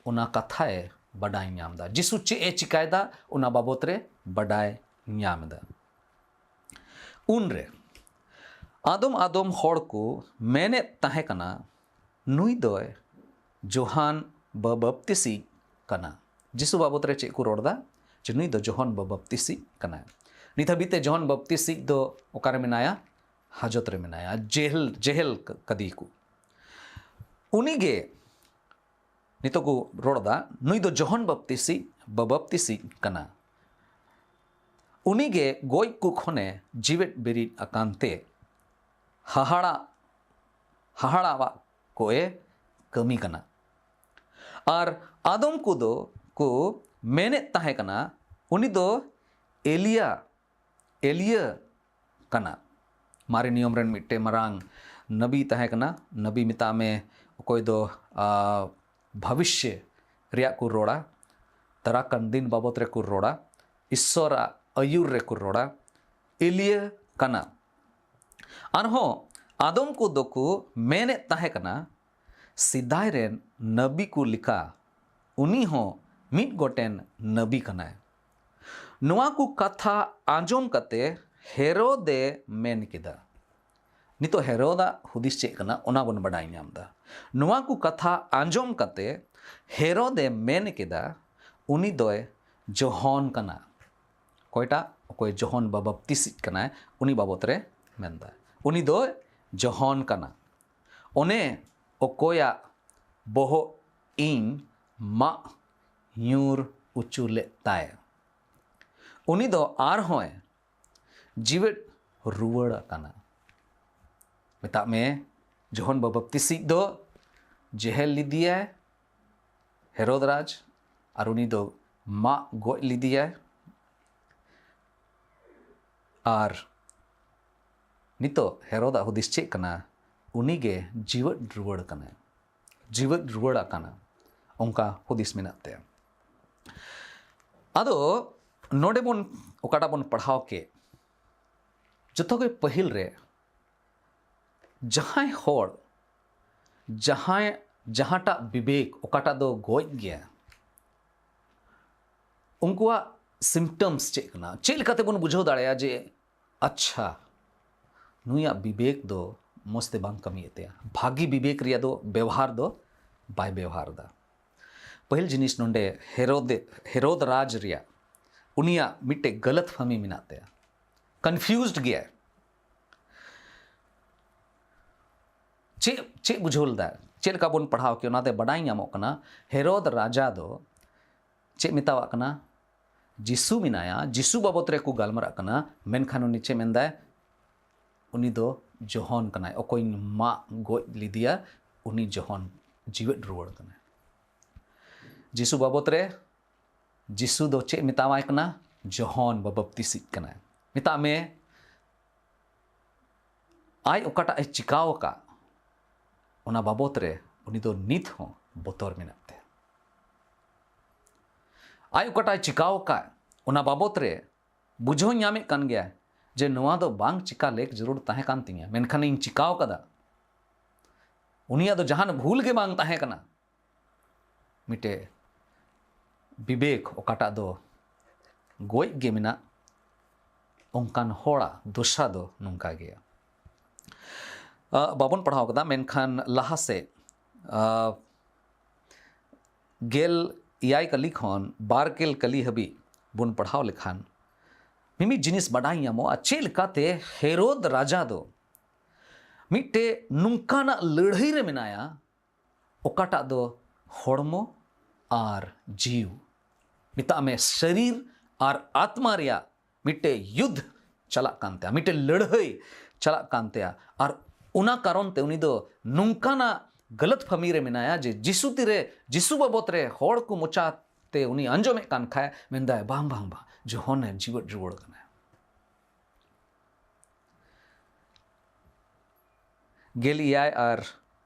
ᱚᱱᱟ ᱠᱟᱛᱷᱟᱭ ᱵᱟᱰᱟᱭ ᱧᱟᱢ ᱮᱫᱟ᱾ ᱡᱤᱥᱩ ᱪᱮᱫ ᱮ ᱪᱤᱠᱟᱭᱮᱫᱟ, ᱚᱱᱟ ᱵᱟᱵᱚᱛ ᱨᱮ ᱵᱟᱰᱟᱭ ᱧᱟᱢ ᱮᱫᱟ᱾ ᱩᱱᱨᱮ ᱟᱫᱚᱢ ᱟᱫᱚᱢ ᱦᱚᱲ ᱠᱚ ᱢᱮᱱᱮᱫ ᱛᱟᱦᱮᱸ ᱠᱟᱱᱟ, ᱱᱩᱭ ᱫᱚᱭ ᱡᱳᱦᱟᱱ ᱵᱟᱵᱟᱯᱛᱤᱥᱤᱡ ᱠᱟᱱᱟ᱾ ᱡᱤᱥᱩ ᱵᱟᱵᱚᱛ ᱨᱮ ᱪᱮᱫ ᱠᱚ ᱨᱚᱲ ᱮᱫᱟ? ᱡᱮ ᱱᱩᱭ ᱫᱚ ᱡᱳᱦᱟᱱ ᱵᱟᱵᱟᱯᱛᱤᱥᱤᱡ ᱠᱟᱱᱟᱭ᱾ ᱱᱤᱛ ᱦᱟᱹᱵᱤᱡ ᱛᱮ ᱡᱳᱦᱟᱱ ᱵᱟᱵᱟᱯᱛᱤᱥᱤᱡ ᱫᱚ ᱚᱠᱟᱨᱮ ᱢᱮᱱᱟᱭᱟ? ᱦᱟᱡᱚᱛ ᱨᱮ ᱢᱮᱱᱟᱭᱟ, ᱡᱮᱦᱮᱞ, ᱡᱮᱦᱮᱞ ᱠ-, ᱠᱟᱫᱮᱭᱟᱠᱚ᱾ ᱩᱱᱤᱜᱮ ᱱᱤᱛᱚᱜ ᱠᱚ ᱨᱚᱲ ᱮᱫᱟ, ᱱᱩᱭ ᱫᱚ ᱡᱚᱦᱚᱱ ᱵᱟᱯᱛᱤᱥᱤᱡ, ᱵᱟᱯᱛᱤᱥᱤᱡ ᱠᱟᱱᱟ᱾ ᱩᱱᱤᱜᱮ ᱜᱚᱡ ᱠᱚ ᱠᱷᱚᱱᱮ ᱡᱤᱣᱮᱫ ᱵᱮᱨᱮᱫ ᱟᱠᱟᱱ ᱛᱮ ᱦᱟᱦᱟᱲᱟ, ᱦᱟᱦᱟᱲᱟᱣᱟᱜ ᱠᱚᱭᱮ ᱠᱟᱹᱢᱤ ᱠᱟᱱᱟ᱾ ᱟᱨ ᱟᱫᱚᱢ ᱠᱚᱫᱚ ᱠᱚ ᱢᱮᱱᱮᱫ ᱛᱟᱦᱮᱸ ᱠᱟᱱᱟ, ᱩᱱᱤ ᱫᱚ ᱮᱞᱤᱭᱟ, ᱮᱞᱤᱭᱟ ᱠᱟᱱᱟ᱾ ᱢᱟᱨᱮ ᱱᱤᱭᱚᱢ ᱨᱮᱱ ᱢᱤᱫᱴᱮᱱ ᱢᱟᱨᱟᱝ ᱱᱟᱵᱤ ᱛᱟᱦᱮᱸ ᱠᱟᱱᱟ᱾ ᱱᱟᱵᱤ ᱢᱮᱛᱟᱜ ᱢᱮ, ᱚᱠᱚᱭ ᱫᱚ, ᱟ, ᱵᱷᱟᱵᱤᱥᱭᱚ ᱨᱮᱭᱟᱜ ᱠᱚ ᱨᱚᱲᱟ, ᱫᱟᱨᱟᱠᱟᱱ ᱫᱤᱱ ᱵᱟᱵᱚᱛ ᱨᱮᱠᱚ ᱨᱚᱲᱟ, ᱤᱥᱥᱚᱨᱟᱜ ᱟᱹᱭᱩᱨ ᱨᱮᱠᱚ ᱨᱚᱲᱟ, ᱮᱞᱤᱭᱟ ᱠᱟᱱᱟ᱾ ᱟᱨᱦᱚᱸ ᱟᱫᱚᱢ ᱠᱚᱫᱚ ᱠᱚ ᱢᱮᱱᱮᱫ ᱛᱟᱦᱮᱸ ᱠᱟᱱᱟ, ᱥᱮᱫᱟᱭ ᱨᱮᱱ ᱱᱟᱵᱤ ᱠᱚ ᱞᱮᱠᱟ ᱩᱱᱤ ᱦᱚᱸ ᱢᱤᱫ ᱜᱚᱴᱮᱱ ᱱᱟᱵᱤ ᱠᱟᱱᱟᱭ᱾ ᱱᱚᱣᱟ ᱠᱚ ᱠᱟᱛᱷᱟ ᱟᱸᱡᱚᱢ ᱠᱟᱛᱮ ᱦᱮᱨᱳᱫᱮ ᱢᱮᱱ ᱠᱮᱫᱟ᱾ ᱱᱤᱛᱚᱜ ᱦᱮᱨᱳᱫᱟᱜ ᱦᱩᱫᱤᱥ ᱪᱮᱫ ᱠᱟᱱᱟ, ᱚᱱᱟ ᱵᱚᱱ ᱵᱟᱰᱟᱭ ᱧᱟᱢ ᱮᱫᱟ᱾ ᱱᱚᱣᱟ ᱠᱚ ᱠᱟᱛᱷᱟ ᱟᱸᱡᱚᱢ ᱠᱟᱛᱮ ᱦᱮᱨᱳᱫᱮ ᱢᱮᱱ ᱠᱮᱫᱟ, "ᱩᱱᱤ ᱫᱚᱭ ᱡᱚᱦᱚᱱ ᱠᱟᱱᱟ᱾" ᱚᱠᱚᱭᱴᱟᱜ? ᱚᱠᱚᱭ ᱡᱚᱦᱚᱱ ᱵᱟᱵᱟᱯᱛᱤᱥᱤᱡ ᱠᱟᱱᱟᱭ, ᱩᱱᱤ ᱵᱟᱵᱚᱛ ᱨᱮ ᱢᱮᱱᱫᱟ᱾ ᱩᱱᱤ ᱫᱚᱭ ᱡᱚᱦᱚᱱ ᱠᱟᱱᱟ, ᱚᱱᱮ ᱚᱠᱚᱭᱟᱜ ᱵᱚᱦᱚᱜ ᱤᱧ ᱢᱟᱜ ᱧᱩᱨ ᱚᱪᱚ ᱞᱮᱫ ᱛᱟᱭ᱾ ᱩᱱᱤ ᱫᱚ ᱟᱨᱦᱚᱸᱭ ᱡᱤᱣᱮᱫ ᱨᱩᱣᱟᱹᱲ ᱟᱠᱟᱱᱟ᱾ ᱢᱮᱛᱟᱜ ᱢᱮ, ᱡᱚᱦᱚᱱ ᱵᱟᱵᱟᱯᱛᱤᱥᱤᱡ ᱫᱚ ᱡᱮᱦᱮᱞ ᱞᱮᱫᱮᱭᱟᱭ ᱦᱮᱨᱳᱫ ᱨᱟᱡᱽ, ᱟᱨ ᱩᱱᱤ ᱫᱚ ᱢᱟᱜ ᱜᱚᱡ ᱞᱮᱫᱮᱭᱟᱭ᱾ ᱟᱨ ᱱᱤᱛᱚᱜ ᱦᱮᱨᱳᱫᱟᱜ ᱦᱩᱫᱤᱥ ᱪᱮᱫ ᱠᱟᱱᱟ? ᱩᱱᱤᱜᱮ ᱡᱤᱣᱮᱫ ᱨᱩᱣᱟᱹᱲ ᱠᱟᱱᱟᱭ, ᱡᱤᱣᱮᱫ ᱨᱩᱣᱟᱹᱲ ᱟᱠᱟᱱᱟ, ᱚᱱᱠᱟ ᱦᱩᱫᱤᱥ ᱢᱮᱱᱟᱜ ᱛᱟᱭᱟ᱾ ᱟᱫᱚ ᱱᱚᱰᱮ ᱵᱚᱱ, ᱚᱠᱟᱴᱟᱜ ᱵᱚᱱ ᱯᱟᱲᱦᱟᱣ ᱠᱮᱫ, ᱡᱚᱛᱚ ᱜᱮ ᱯᱟᱹᱦᱤᱞ ᱨᱮ ᱡᱟᱦᱟᱸᱭ ᱦᱚᱲ, ᱡᱟᱦᱟᱸᱭ, ᱡᱟᱦᱟᱸᱴᱟᱜ ᱵᱤᱵᱮᱠ, ᱚᱠᱟᱴᱟᱜ ᱫᱚ ᱜᱚᱡ ᱜᱮᱭᱟ, ᱩᱱᱠᱩᱣᱟᱜ ᱥᱤᱢᱯᱴᱚᱢᱥ ᱪᱮᱫ ᱠᱟᱱᱟ? ᱪᱮᱫ ᱞᱮᱠᱟᱛᱮ ᱵᱚᱱ ᱵᱩᱡᱷᱟᱹᱣ ᱫᱟᱲᱮᱭᱟᱜᱼᱟ ᱡᱮ, ᱟᱪᱪᱷᱟ, ᱱᱩᱭᱟᱜ ᱵᱤᱵᱮᱠ ᱫᱚ ᱢᱚᱡᱽ ᱛᱮ ᱵᱟᱝ ᱠᱟᱹᱢᱤᱭᱮᱫ ᱛᱟᱭᱟ, ᱵᱷᱟᱹᱜᱤ ᱵᱤᱵᱮᱠ ᱨᱮᱭᱟᱜ ᱫᱚ ᱵᱮᱣᱦᱟᱨ ᱫᱚ ᱵᱟᱭ ᱵᱮᱣᱦᱟᱨ ᱮᱫᱟ? ᱯᱟᱹᱦᱤᱞ ᱡᱤᱱᱤᱥ, ᱱᱚᱰᱮ ᱦᱮᱨᱳᱫ, ᱦᱮᱨᱳᱫ ᱨᱟᱡᱽ ᱨᱮᱭᱟᱜ ᱩᱱᱤᱭᱟᱜ ᱢᱤᱫᱴᱮᱡ ᱜᱟᱞᱟᱛ ᱯᱷᱟᱦᱢᱤ ᱢᱮᱱᱟᱜ ᱛᱟᱭᱟ, ᱠᱚᱱᱯᱷᱤᱭᱩᱡᱰ ᱜᱮᱭᱟᱭ᱾ ᱪᱮᱫ, ᱪᱮᱫ ᱵᱩᱡᱷᱟᱹᱣ ᱞᱮᱫᱟ? ᱪᱮᱫ ᱞᱮᱠᱟ ᱵᱚᱱ ᱯᱟᱲᱦᱟᱣ ᱠᱮᱭᱟ, ᱚᱱᱟᱛᱮ ᱵᱟᱰᱟᱭ ᱧᱟᱢᱚᱜ ᱠᱟᱱᱟ, ᱦᱮᱨᱳᱫ ᱨᱟᱡᱟ ᱫᱚ ᱪᱮᱫ ᱢᱮᱛᱟᱣᱟᱜ ᱠᱟᱱᱟ? ᱡᱤᱥᱩ ᱢᱮᱱᱟᱭᱟ, ᱡᱤᱥᱩ ᱵᱟᱵᱚᱛ ᱨᱮᱠᱚ ᱜᱟᱞᱢᱟᱨᱟᱜ ᱠᱟᱱᱟ, ᱢᱮᱱᱠᱷᱟᱱ ᱩᱱᱤ ᱪᱮᱫ ᱢᱮᱱᱫᱟᱭ? ᱩᱱᱤ ᱫᱚ ᱡᱚᱦᱚᱱ ᱠᱟᱱᱟᱭ, ᱚᱠᱚᱭ ᱢᱟᱜ ᱜᱚᱡ ᱞᱮᱫᱮᱭᱟ, ᱩᱱᱤ ᱡᱚᱦᱚᱱ ᱡᱤᱣᱮᱫ ᱨᱩᱣᱟᱹᱲ ᱠᱟᱱᱟᱭ᱾ ᱡᱤᱥᱩ ᱵᱟᱵᱚᱛ ᱨᱮ, ᱡᱤᱥᱩ ᱫᱚ ᱪᱮᱫ ᱢᱮᱛᱟᱣᱟᱭ ᱠᱟᱱᱟ? ᱡᱚᱦᱚᱱ ᱵᱟᱵᱟᱯᱛᱤᱥᱤᱡ ᱠᱟᱱᱟᱭ᱾ ᱢᱮᱛᱟᱜ ᱢᱮ, ᱟᱡ ᱚᱠᱟᱴᱟᱜ ᱮ ᱪᱤᱠᱟᱣ ᱟᱠᱟᱫ, ᱚᱱᱟ ᱵᱟᱵᱚᱛ ᱨᱮ ᱩᱱᱤ ᱫᱚ ᱱᱤᱛ ᱦᱚᱸ ᱵᱚᱛᱚᱨ ᱢᱮᱱᱟᱜ ᱛᱟᱭᱟ᱾ ᱟᱡ ᱚᱠᱟᱴᱟᱜ ᱮ ᱪᱤᱠᱟᱣ ᱟᱠᱟᱫ, ᱚᱱᱟ ᱵᱟᱵᱚᱛ ᱨᱮ ᱵᱩᱡᱷᱟᱹᱣ ᱧᱟᱢᱮᱫ ᱠᱟᱱ ᱜᱮᱭᱟᱭ ᱡᱮ ᱱᱚᱣᱟ ᱫᱚ ᱵᱟᱝ ᱪᱤᱠᱟ ᱞᱮᱠ ᱡᱟᱹᱨᱩᱲ ᱛᱟᱦᱮᱸ ᱠᱟᱱ ᱛᱤᱧᱟᱹ, ᱢᱮᱱᱠᱷᱟᱱ ᱤᱧ ᱪᱤᱠᱟᱣ ᱠᱟᱫᱟ᱾ ᱩᱱᱤᱭᱟᱜ ᱫᱚ ᱡᱟᱦᱟᱱ ᱵᱷᱩᱞ ᱜᱮ ᱵᱟᱝ ᱛᱟᱦᱮᱸ ᱠᱟᱱᱟ᱾ ᱢᱤᱫᱴᱮᱡ ᱵᱤᱵᱮᱠ ᱚᱠᱟᱴᱟᱜ ᱫᱚ ᱜᱚᱡ ᱜᱮ ᱢᱮᱱᱟᱜ, ᱚᱱᱠᱟᱱ ᱦᱚᱲᱟᱜ ᱫᱚᱥᱟ ᱫᱚ ᱱᱚᱝᱠᱟ ᱜᱮᱭᱟ᱾ ᱟ, ᱵᱟᱵᱚᱱ ᱯᱟᱲᱦᱟᱣ ᱠᱟᱫᱟ, ᱢᱮᱱᱠᱷᱟᱱ ᱞᱟᱦᱟ ᱥᱮᱫ, ᱟ, ᱜᱮᱞ ᱮᱭᱟᱭ ᱠᱟᱹᱞᱤ ᱠᱷᱚᱱ ᱵᱟᱨ ᱜᱮᱞ ᱠᱟᱹᱞᱤ ᱦᱟᱹᱵᱤᱡ ᱵᱚᱱ ᱯᱟᱲᱦᱟᱣ ᱞᱮᱠᱷᱟᱱ ᱢᱤᱢᱤᱫ ᱡᱤᱱᱤᱥ ᱵᱟᱰᱟᱭ ᱧᱟᱢᱚᱜᱼᱟ, ᱪᱮᱫ ᱞᱮᱠᱟᱛᱮ ᱦᱮᱨᱳᱫ ᱨᱟᱡᱟ ᱫᱚ ᱢᱤᱫᱴᱮᱡ ᱱᱚᱝᱠᱟᱱᱟᱜ ᱞᱟᱹᱲᱦᱟᱹᱭ ᱨᱮ ᱢᱮᱱᱟᱭᱟ, ᱚᱠᱟᱴᱟᱜ ᱫᱚ ᱦᱚᱲᱢᱚ ᱟᱨ ᱡᱤᱣᱤ, ᱢᱮᱛᱟᱜ ᱢᱮ ᱥᱟᱨᱤᱨ ᱟᱨ ᱟᱛᱢᱟ ᱨᱮᱭᱟᱜ ᱢᱤᱫᱴᱮᱡ ᱭᱩᱫᱷ ᱪᱟᱞᱟᱜ ᱠᱟᱱ ᱛᱟᱭᱟ, ᱢᱤᱫᱴᱮᱡ ᱞᱟᱹᱲᱦᱟᱹᱭ ᱪᱟᱞᱟᱜ ᱠᱟᱱ ᱛᱟᱭᱟ᱾ ᱟᱨ ᱚᱱᱟ ᱠᱟᱨᱚᱱ ᱛᱮ ᱩᱱᱤ ᱫᱚ ᱱᱚᱝᱠᱟᱱᱟᱜ ᱜᱟᱞᱟᱛ ᱯᱷᱟᱹᱢᱤ ᱨᱮ ᱢᱮᱱᱟᱭᱟ ᱡᱮ ᱡᱤᱥᱩ ᱛᱤᱨᱮ, ᱡᱤᱥᱩ ᱵᱟᱵᱚᱛ ᱨᱮ ᱦᱚᱲ ᱠᱚ ᱢᱚᱪᱟ ᱛᱮ ᱩᱱᱤ ᱟᱸᱡᱚᱢᱮᱫ ᱠᱟᱱ ᱠᱷᱟᱡ ᱢᱮᱱᱫᱟᱭ, "ᱵᱟᱝ, ᱵᱟᱝ, ᱵᱟᱝ, ᱡᱚᱦᱚᱱᱮ ᱡᱤᱣᱮᱫ ᱨᱩᱣᱟᱹᱲ ᱠᱟᱱᱟᱭ᱾" ᱜᱮᱞ ᱮᱭᱟᱭ ᱟᱨ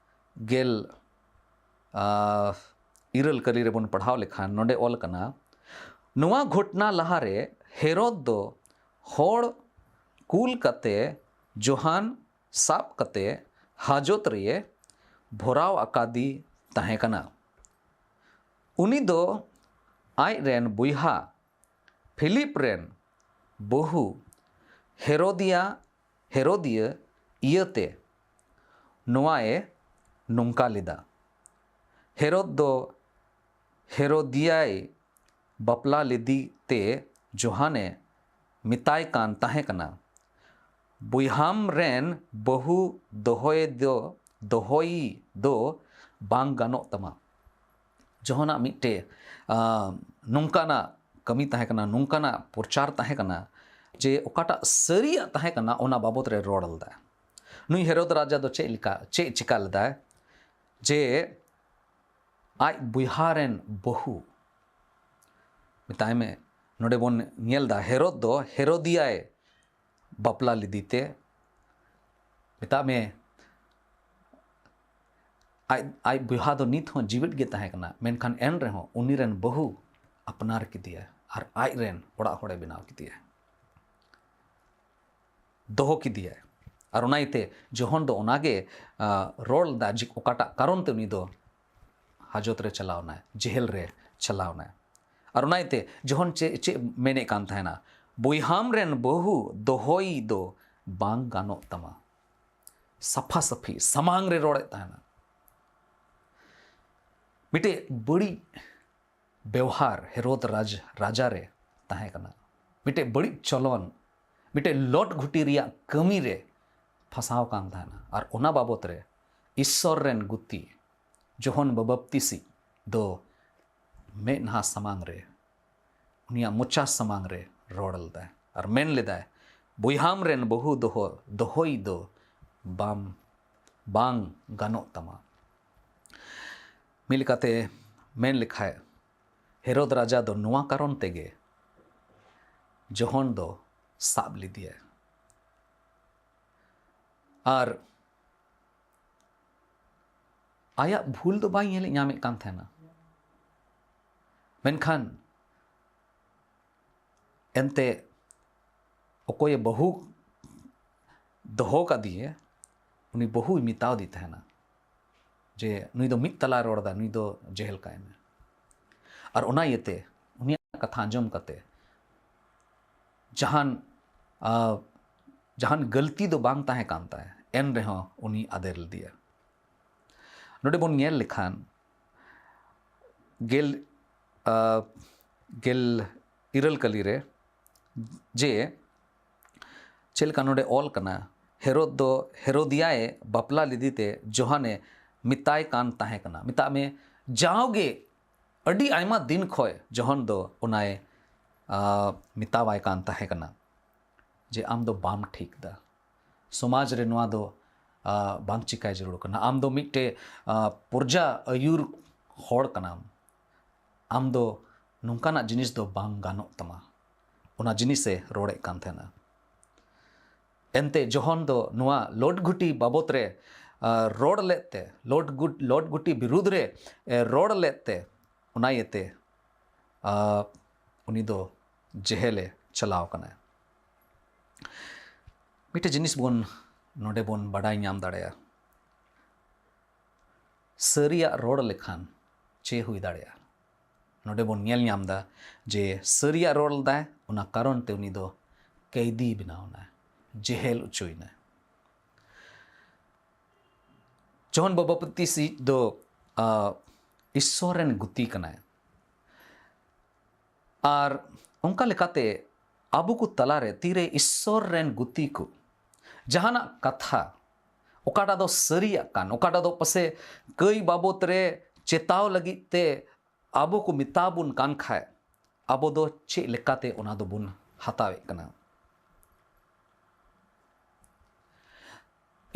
ᱜᱮᱞ, ᱟ, ᱤᱨᱟᱹᱞ ᱠᱟᱹᱞᱤ ᱨᱮᱵᱚᱱ ᱯᱟᱲᱦᱟᱣ ᱞᱮᱠᱷᱟᱱ ᱱᱚᱰᱮ ᱚᱞ ᱠᱟᱱᱟ, ᱱᱚᱣᱟ ᱜᱷᱚᱴᱱᱟ ᱞᱟᱦᱟᱨᱮ ᱦᱮᱨᱚᱫ ᱫᱚ ᱦᱚᱲ ᱠᱩᱞ ᱠᱟᱛᱮ ᱡᱚᱦᱟᱱ ᱥᱟᱵ ᱠᱟᱛᱮ ᱦᱟᱡᱚᱛ ᱨᱮᱭᱮ ᱵᱷᱚᱨᱟᱣ ᱟᱠᱟᱫᱤ ᱛᱟᱦᱮᱸ ᱠᱟᱱᱟ᱾ ᱩᱱᱤ ᱫᱚ ᱟᱡ ᱨᱮᱱ ᱵᱚᱭᱦᱟ ᱯᱷᱤᱞᱤᱯ ᱨᱮᱱ ᱵᱟᱹᱦᱩ ᱦᱮᱨᱳᱫᱤᱭᱟ, ᱦᱮᱨᱳᱫᱤᱭᱟᱹ ᱤᱭᱟᱹᱛᱮ ᱱᱚᱣᱟᱭ ᱱᱚᱝᱠᱟ ᱞᱮᱫᱟ᱾ ᱦᱮᱨᱳᱫ ᱫᱚ ᱦᱮᱨᱳᱫᱤᱭᱟᱭ ᱵᱟᱯᱞᱟ ᱞᱮᱫᱤ ᱛᱮ ᱡᱚᱦᱟᱱᱮ ᱢᱮᱛᱟᱭ ᱠᱟᱱ ᱛᱟᱦᱮᱸ ᱠᱟᱱᱟ, "ᱵᱚᱭᱦᱟᱢ ᱨᱮᱱ ᱵᱟᱹᱦᱩ ᱫᱚᱦᱚᱭ ᱫᱚ, ᱫᱚᱦᱚᱭᱤ ᱫᱚ ᱵᱟᱝ ᱜᱟᱱᱚᱜ ᱛᱟᱢᱟ᱾" ᱡᱚᱦᱚᱱᱟᱜ ᱢᱤᱫᱴᱮᱡ, ᱟ, ᱱᱚᱝᱠᱟᱱᱟᱜ ᱠᱟᱹᱢᱤ ᱛᱟᱦᱮᱸ ᱠᱟᱱᱟ, ᱱᱚᱝᱠᱟᱱᱟᱜ ᱯᱨᱚᱪᱟᱨ ᱛᱟᱦᱮᱸ ᱠᱟᱱᱟ ᱡᱮ ᱚᱠᱟᱴᱟᱜ ᱥᱟᱹᱨᱤᱭᱟᱜ ᱛᱟᱦᱮᱸ ᱠᱟᱱᱟ ᱚᱱᱟ ᱵᱟᱵᱚᱛ ᱨᱮ ᱨᱚᱲ ᱞᱮᱫᱟ᱾ ᱱᱩᱭ ᱦᱮᱨᱳᱫ ᱨᱟᱡᱟ ᱫᱚ ᱪᱮᱫ ᱞᱮᱠᱟ, ᱪᱮᱫ ᱪᱤᱠᱟ ᱞᱮᱫᱟᱭ ᱡᱮ ᱟᱡ ᱵᱚᱭᱦᱟ ᱨᱮᱱ ᱵᱟᱹᱦᱩ, ᱢᱮᱛᱟᱭ ᱢᱮ, ᱱᱚᱰᱮ ᱵᱚᱱ ᱧᱮᱞ ᱮᱫᱟ ᱦᱮᱨᱳᱫ ᱫᱚ ᱦᱮᱨᱳᱫᱤᱭᱟᱭ ᱵᱟᱯᱞᱟ ᱞᱮᱫᱮ ᱛᱮ, ᱢᱮᱛᱟᱜ ᱢᱮ, ᱟᱡ, ᱟᱡ ᱵᱚᱭᱦᱟ ᱫᱚ ᱱᱤᱛ ᱦᱚᱸ ᱡᱤᱣᱮᱫ ᱜᱮ ᱛᱟᱦᱮᱸ ᱠᱟᱱᱟ, ᱢᱮᱱᱠᱷᱟᱱ ᱮᱱ ᱨᱮᱦᱚᱸ ᱩᱱᱤ ᱨᱮᱱ ᱵᱟᱹᱦᱩ ᱟᱯᱱᱟᱨ ᱠᱮᱫᱮᱭᱟ ᱟᱨ ᱟᱡ ᱨᱮᱱ ᱚᱲᱟᱜ ᱦᱚᱲᱮ ᱵᱮᱱᱟᱣ ᱠᱮᱫᱮᱭᱟ, ᱫᱚᱦᱚ ᱠᱮᱫᱮᱭᱟᱭ᱾ ᱟᱨ ᱚᱱᱟ ᱤᱭᱟᱹᱛᱮ ᱡᱚᱦᱚᱱ ᱫᱚ ᱚᱱᱟᱜᱮ, ᱟ, ᱨᱚᱲ ᱞᱮᱫᱟ ᱡᱮ ᱚᱠᱟᱴᱟᱜ ᱠᱟᱨᱚᱱ ᱛᱮ ᱩᱱᱤ ᱫᱚ ᱦᱟᱡᱚᱛ ᱨᱮ ᱪᱟᱞᱟᱣ ᱮᱱᱟᱭ, ᱡᱮᱦᱮᱞ ᱨᱮ ᱪᱟᱞᱟᱣ ᱮᱱᱟᱭ᱾ ᱟᱨ ᱚᱱᱟ ᱤᱭᱟᱹᱛᱮ ᱡᱚᱦᱚᱱ ᱪᱮᱫ ᱪᱮᱫ ᱢᱮᱱᱮᱫ ᱠᱟᱱ ᱛᱟᱦᱮᱱᱟ? ᱵᱚᱭᱦᱟᱢ ᱨᱮᱱ ᱵᱟᱹᱦᱩ ᱫᱚᱦᱚᱭ ᱫᱚ ᱵᱟᱝ ᱜᱟᱱᱚᱜ ᱛᱟᱢᱟ᱾ ᱥᱟᱯᱷᱟ ᱥᱟᱹᱯᱷᱤ ᱥᱟᱢᱟᱝ ᱨᱮ ᱨᱚᱲᱮᱫ ᱛᱟᱦᱮᱱᱟ᱾ ᱢᱤᱫᱴᱮᱡ ᱵᱟᱹᱲᱤᱡ ᱵᱮᱣᱦᱟᱨ ᱦᱮᱨᱳᱫ ᱨᱟᱡᱽ ᱨᱟᱡᱟ ᱨᱮ ᱛᱟᱦᱮᱸ ᱠᱟᱱᱟ᱾ ᱢᱤᱫᱴᱮᱡ ᱵᱟᱹᱲᱤᱡ ᱪᱚᱞᱚᱱ, ᱢᱤᱫᱴᱮᱡ ᱞᱚᱴ ᱜᱷᱩᱴᱤ ᱨᱮᱭᱟᱜ ᱠᱟᱹᱢᱤ ᱨᱮ ᱯᱷᱟᱥᱟᱣ ᱠᱟᱱ ᱛᱟᱦᱮᱱᱟ᱾ ᱟᱨ ᱚᱱᱟ ᱵᱟᱵᱚᱛ ᱨᱮ ᱤᱥᱥᱚᱨ ᱨᱮᱱ ᱜᱩᱛᱤ ᱡᱚᱦᱚᱱ ᱵᱟᱵᱟᱯᱛᱤᱥᱤ ᱫᱚ ᱢᱮᱫᱦᱟ ᱥᱟᱢᱟᱝ ᱨᱮ, ᱩᱱᱤᱭᱟᱜ ᱢᱚᱪᱟ ᱥᱟᱢᱟᱝ ᱨᱮ ᱨᱚᱲ ᱞᱮᱫᱟᱭ ᱟᱨ ᱢᱮᱱ ᱞᱮᱫᱟᱭ, ᱵᱚᱭᱦᱟᱢ ᱨᱮᱱ ᱵᱟᱹᱦᱩ ᱫᱚᱦᱚ ᱫᱚᱦᱚᱭ ᱫᱚ ᱵᱟᱢ ᱵᱟᱝ ᱜᱟᱱᱚᱜ ᱛᱟᱢᱟ᱾ ᱢᱤᱫ ᱞᱮᱠᱟᱛᱮ ᱢᱮᱱ ᱞᱮᱠᱷᱟᱡ, ᱦᱮᱨᱳᱫ ᱨᱟᱡᱟ ᱫᱚ ᱱᱚᱣᱟ ᱠᱟᱨᱚᱱ ᱛᱮᱜᱮ ᱡᱚᱦᱚᱱ ᱫᱚ ᱥᱟᱵ ᱞᱮᱫᱮᱭᱟᱭ᱾ ᱟᱨ ᱟᱭᱟᱜ ᱵᱷᱩᱞ ᱫᱚ ᱵᱟᱭ ᱧᱮᱞ ᱧᱟᱢᱮᱫ ᱠᱟᱱ ᱛᱟᱦᱮᱱᱟ᱾ ᱢᱮᱱᱠᱷᱟᱱ ᱮᱱᱛᱮ ᱚᱠᱚᱭᱮ ᱵᱟᱹᱦᱩ ᱫᱚᱦᱚ ᱠᱟᱫᱮᱭᱟ, ᱩᱱᱤ ᱵᱟᱹᱦᱩᱭ ᱢᱮᱛᱟᱣᱫᱮ ᱛᱟᱦᱮᱱᱟ ᱡᱮ ᱱᱩᱭ ᱫᱚ ᱢᱤᱫ ᱛᱟᱞᱟᱭ ᱨᱚᱲ ᱮᱫᱟ, ᱱᱩᱭ ᱫᱚ ᱡᱮᱦᱮᱞ ᱠᱟᱭ ᱢᱮ᱾ ᱟᱨ ᱚᱱᱟ ᱤᱭᱟᱹᱛᱮ ᱩᱱᱤᱭᱟᱜ ᱠᱟᱛᱷᱟ ᱟᱸᱡᱚᱢ ᱠᱟᱛᱮ ᱡᱟᱦᱟᱱ, ᱟ, ᱡᱟᱦᱟᱱ ᱜᱟᱹᱞᱛᱤ ᱫᱚ ᱵᱟᱝ ᱛᱟᱦᱮᱸ ᱠᱟᱱ ᱛᱟᱭ, ᱮᱱ ᱨᱮᱦᱚᱸ ᱩᱱᱤ ᱟᱫᱮᱨ ᱞᱮᱫᱮᱭᱟ᱾ ᱱᱚᱰᱮ ᱵᱚᱱ ᱧᱮᱞ ᱞᱮᱠᱷᱟᱱ ᱜᱮᱞ, ᱟ, ᱜᱮᱞ ᱤᱨᱟᱹᱞ ᱠᱟᱹᱞᱤ ᱨᱮ ᱡᱮ ᱪᱮᱫ ᱞᱮᱠᱟ ᱱᱚᱰᱮ ᱚᱞ ᱠᱟᱱᱟ, ᱦᱮᱨᱳᱫ ᱫᱚ ᱦᱮᱨᱳᱫᱤᱭᱟᱭᱮ ᱵᱟᱯᱞᱟ ᱞᱮᱫᱮᱛᱮ ᱡᱚᱦᱟᱱᱮ ᱢᱮᱛᱟᱭ ᱠᱟᱱ ᱛᱟᱦᱮᱸ ᱠᱟᱱᱟ᱾ ᱢᱮᱛᱟᱜ ᱢᱮ, ᱡᱟᱣᱜᱮ ᱟᱹᱰᱤ ᱟᱭᱢᱟ ᱫᱤᱱ ᱠᱷᱚᱱ ᱡᱚᱦᱚᱱ ᱫᱚ ᱚᱱᱟᱭ, ᱟ, ᱢᱮᱛᱟᱣᱟᱭ ᱠᱟᱱ ᱛᱟᱦᱮᱸ ᱠᱟᱱᱟ ᱡᱮ ᱟᱢ ᱫᱚ ᱵᱟᱢ ᱴᱷᱤᱠ ᱫᱟ, ᱥᱚᱢᱟᱡᱽ ᱨᱮ ᱱᱚᱣᱟ ᱫᱚ, ᱟ, ᱵᱟᱝ ᱪᱤᱠᱟᱭ ᱡᱟᱹᱨᱩᱲ ᱠᱟᱱᱟ, ᱟᱢ ᱫᱚ ᱢᱤᱫᱴᱮᱡ, ᱟ, ᱯᱨᱚᱡᱟ ᱟᱹᱭᱩᱨ ᱦᱚᱲ ᱠᱟᱱᱟᱢ, ᱟᱢ ᱫᱚ ᱱᱚᱝᱠᱟᱱᱟᱜ ᱡᱤᱱᱤᱥ ᱫᱚ ᱵᱟᱝ ᱜᱟᱱᱚᱜ ᱛᱟᱢᱟ, ᱚᱱᱟ ᱡᱤᱱᱤᱥᱮ ᱨᱚᱲᱮᱫ ᱠᱟᱱ ᱛᱟᱦᱮᱱᱟ᱾ ᱮᱱᱛᱮ ᱡᱚᱦᱚᱱ ᱫᱚ ᱱᱚᱣᱟ ᱞᱳᱴ ᱜᱷᱩᱴᱤ ᱵᱟᱵᱚᱛ ᱨᱮ, ᱟ, ᱨᱚᱲ ᱞᱮᱫ ᱛᱮ, ᱞᱳᱴ ᱜᱩ-, ᱞᱳᱴ ᱜᱷᱩᱴᱤ ᱵᱤᱨᱩᱫᱽ ᱨᱮ, ᱮ, ᱨᱚᱲ ᱞᱮᱫ ᱛᱮ, ᱚᱱᱟ ᱤᱭᱟᱹᱛᱮ, ᱟ, ᱩᱱᱤ ᱫᱚ ᱡᱮᱦᱮᱞᱮ ᱪᱟᱞᱟᱣ ᱠᱟᱱᱟᱭ᱾ ᱢᱤᱫᱴᱮᱡ ᱡᱤᱱᱤᱥ ᱵᱚᱱ ᱱᱚᱰᱮ ᱵᱚᱱ ᱵᱟᱰᱟᱭ ᱧᱟᱢ ᱫᱟᱲᱮᱭᱟᱜᱼᱟ, ᱥᱟᱹᱨᱤᱭᱟᱜ ᱨᱚᱲ ᱞᱮᱠᱷᱟᱱ ᱪᱮᱫ ᱦᱩᱭ ᱫᱟᱲᱮᱭᱟᱜᱼᱟ? ᱱᱚᱰᱮ ᱵᱚᱱ ᱧᱮᱞ ᱧᱟᱢ ᱮᱫᱟ ᱡᱮ ᱥᱟᱹᱨᱤᱭᱟᱜ ᱨᱚᱲ ᱞᱮᱫᱟᱭ, ᱚᱱᱟ ᱠᱟᱨᱚᱱ ᱛᱮ ᱩᱱᱤ ᱫᱚ ᱠᱮᱭᱫᱤ ᱵᱮᱱᱟᱣ ᱮᱱᱟᱭ, ᱡᱮᱦᱮᱞ ᱦᱚᱪᱚᱭᱮᱱᱟᱭ᱾ ᱡᱚᱦᱚᱱ ᱵᱟᱯᱛᱤᱥᱤᱡ ᱫᱚ ᱟ, ᱤᱥᱥᱚᱨ ᱨᱮᱱ ᱜᱩᱛᱤ ᱠᱟᱱᱟᱭ᱾ ᱟᱨ ᱚᱱᱠᱟ ᱞᱮᱠᱟᱛᱮ ᱟᱵᱚ ᱠᱚ ᱛᱟᱞᱟᱨᱮ ᱛᱤᱨᱮ ᱤᱥᱥᱚᱨ ᱨᱮᱱ ᱜᱩᱛᱤ ᱠᱚ ᱡᱟᱦᱟᱱᱟᱜ ᱠᱟᱛᱷᱟ, ᱚᱠᱟᱴᱟᱜ ᱫᱚ ᱥᱟᱹᱨᱤᱭᱟᱜ ᱠᱟᱱ, ᱚᱠᱟᱴᱟᱜ ᱫᱚ ᱯᱟᱥᱮ ᱠᱟᱹᱭ ᱵᱟᱵᱚᱛ ᱨᱮ ᱪᱮᱛᱟᱣ ᱞᱟᱹᱜᱤᱫ ᱛᱮ ᱟᱵᱚ ᱠᱚ ᱢᱮᱛᱟ ᱵᱚᱱ ᱠᱟᱱ ᱠᱷᱟᱡ, ᱟᱵᱚ ᱫᱚ ᱪᱮᱫ ᱞᱮᱠᱟᱛᱮ ᱚᱱᱟ ᱫᱚᱵᱚᱱ ᱦᱟᱛᱟᱣᱮᱫ ᱠᱟᱱᱟ?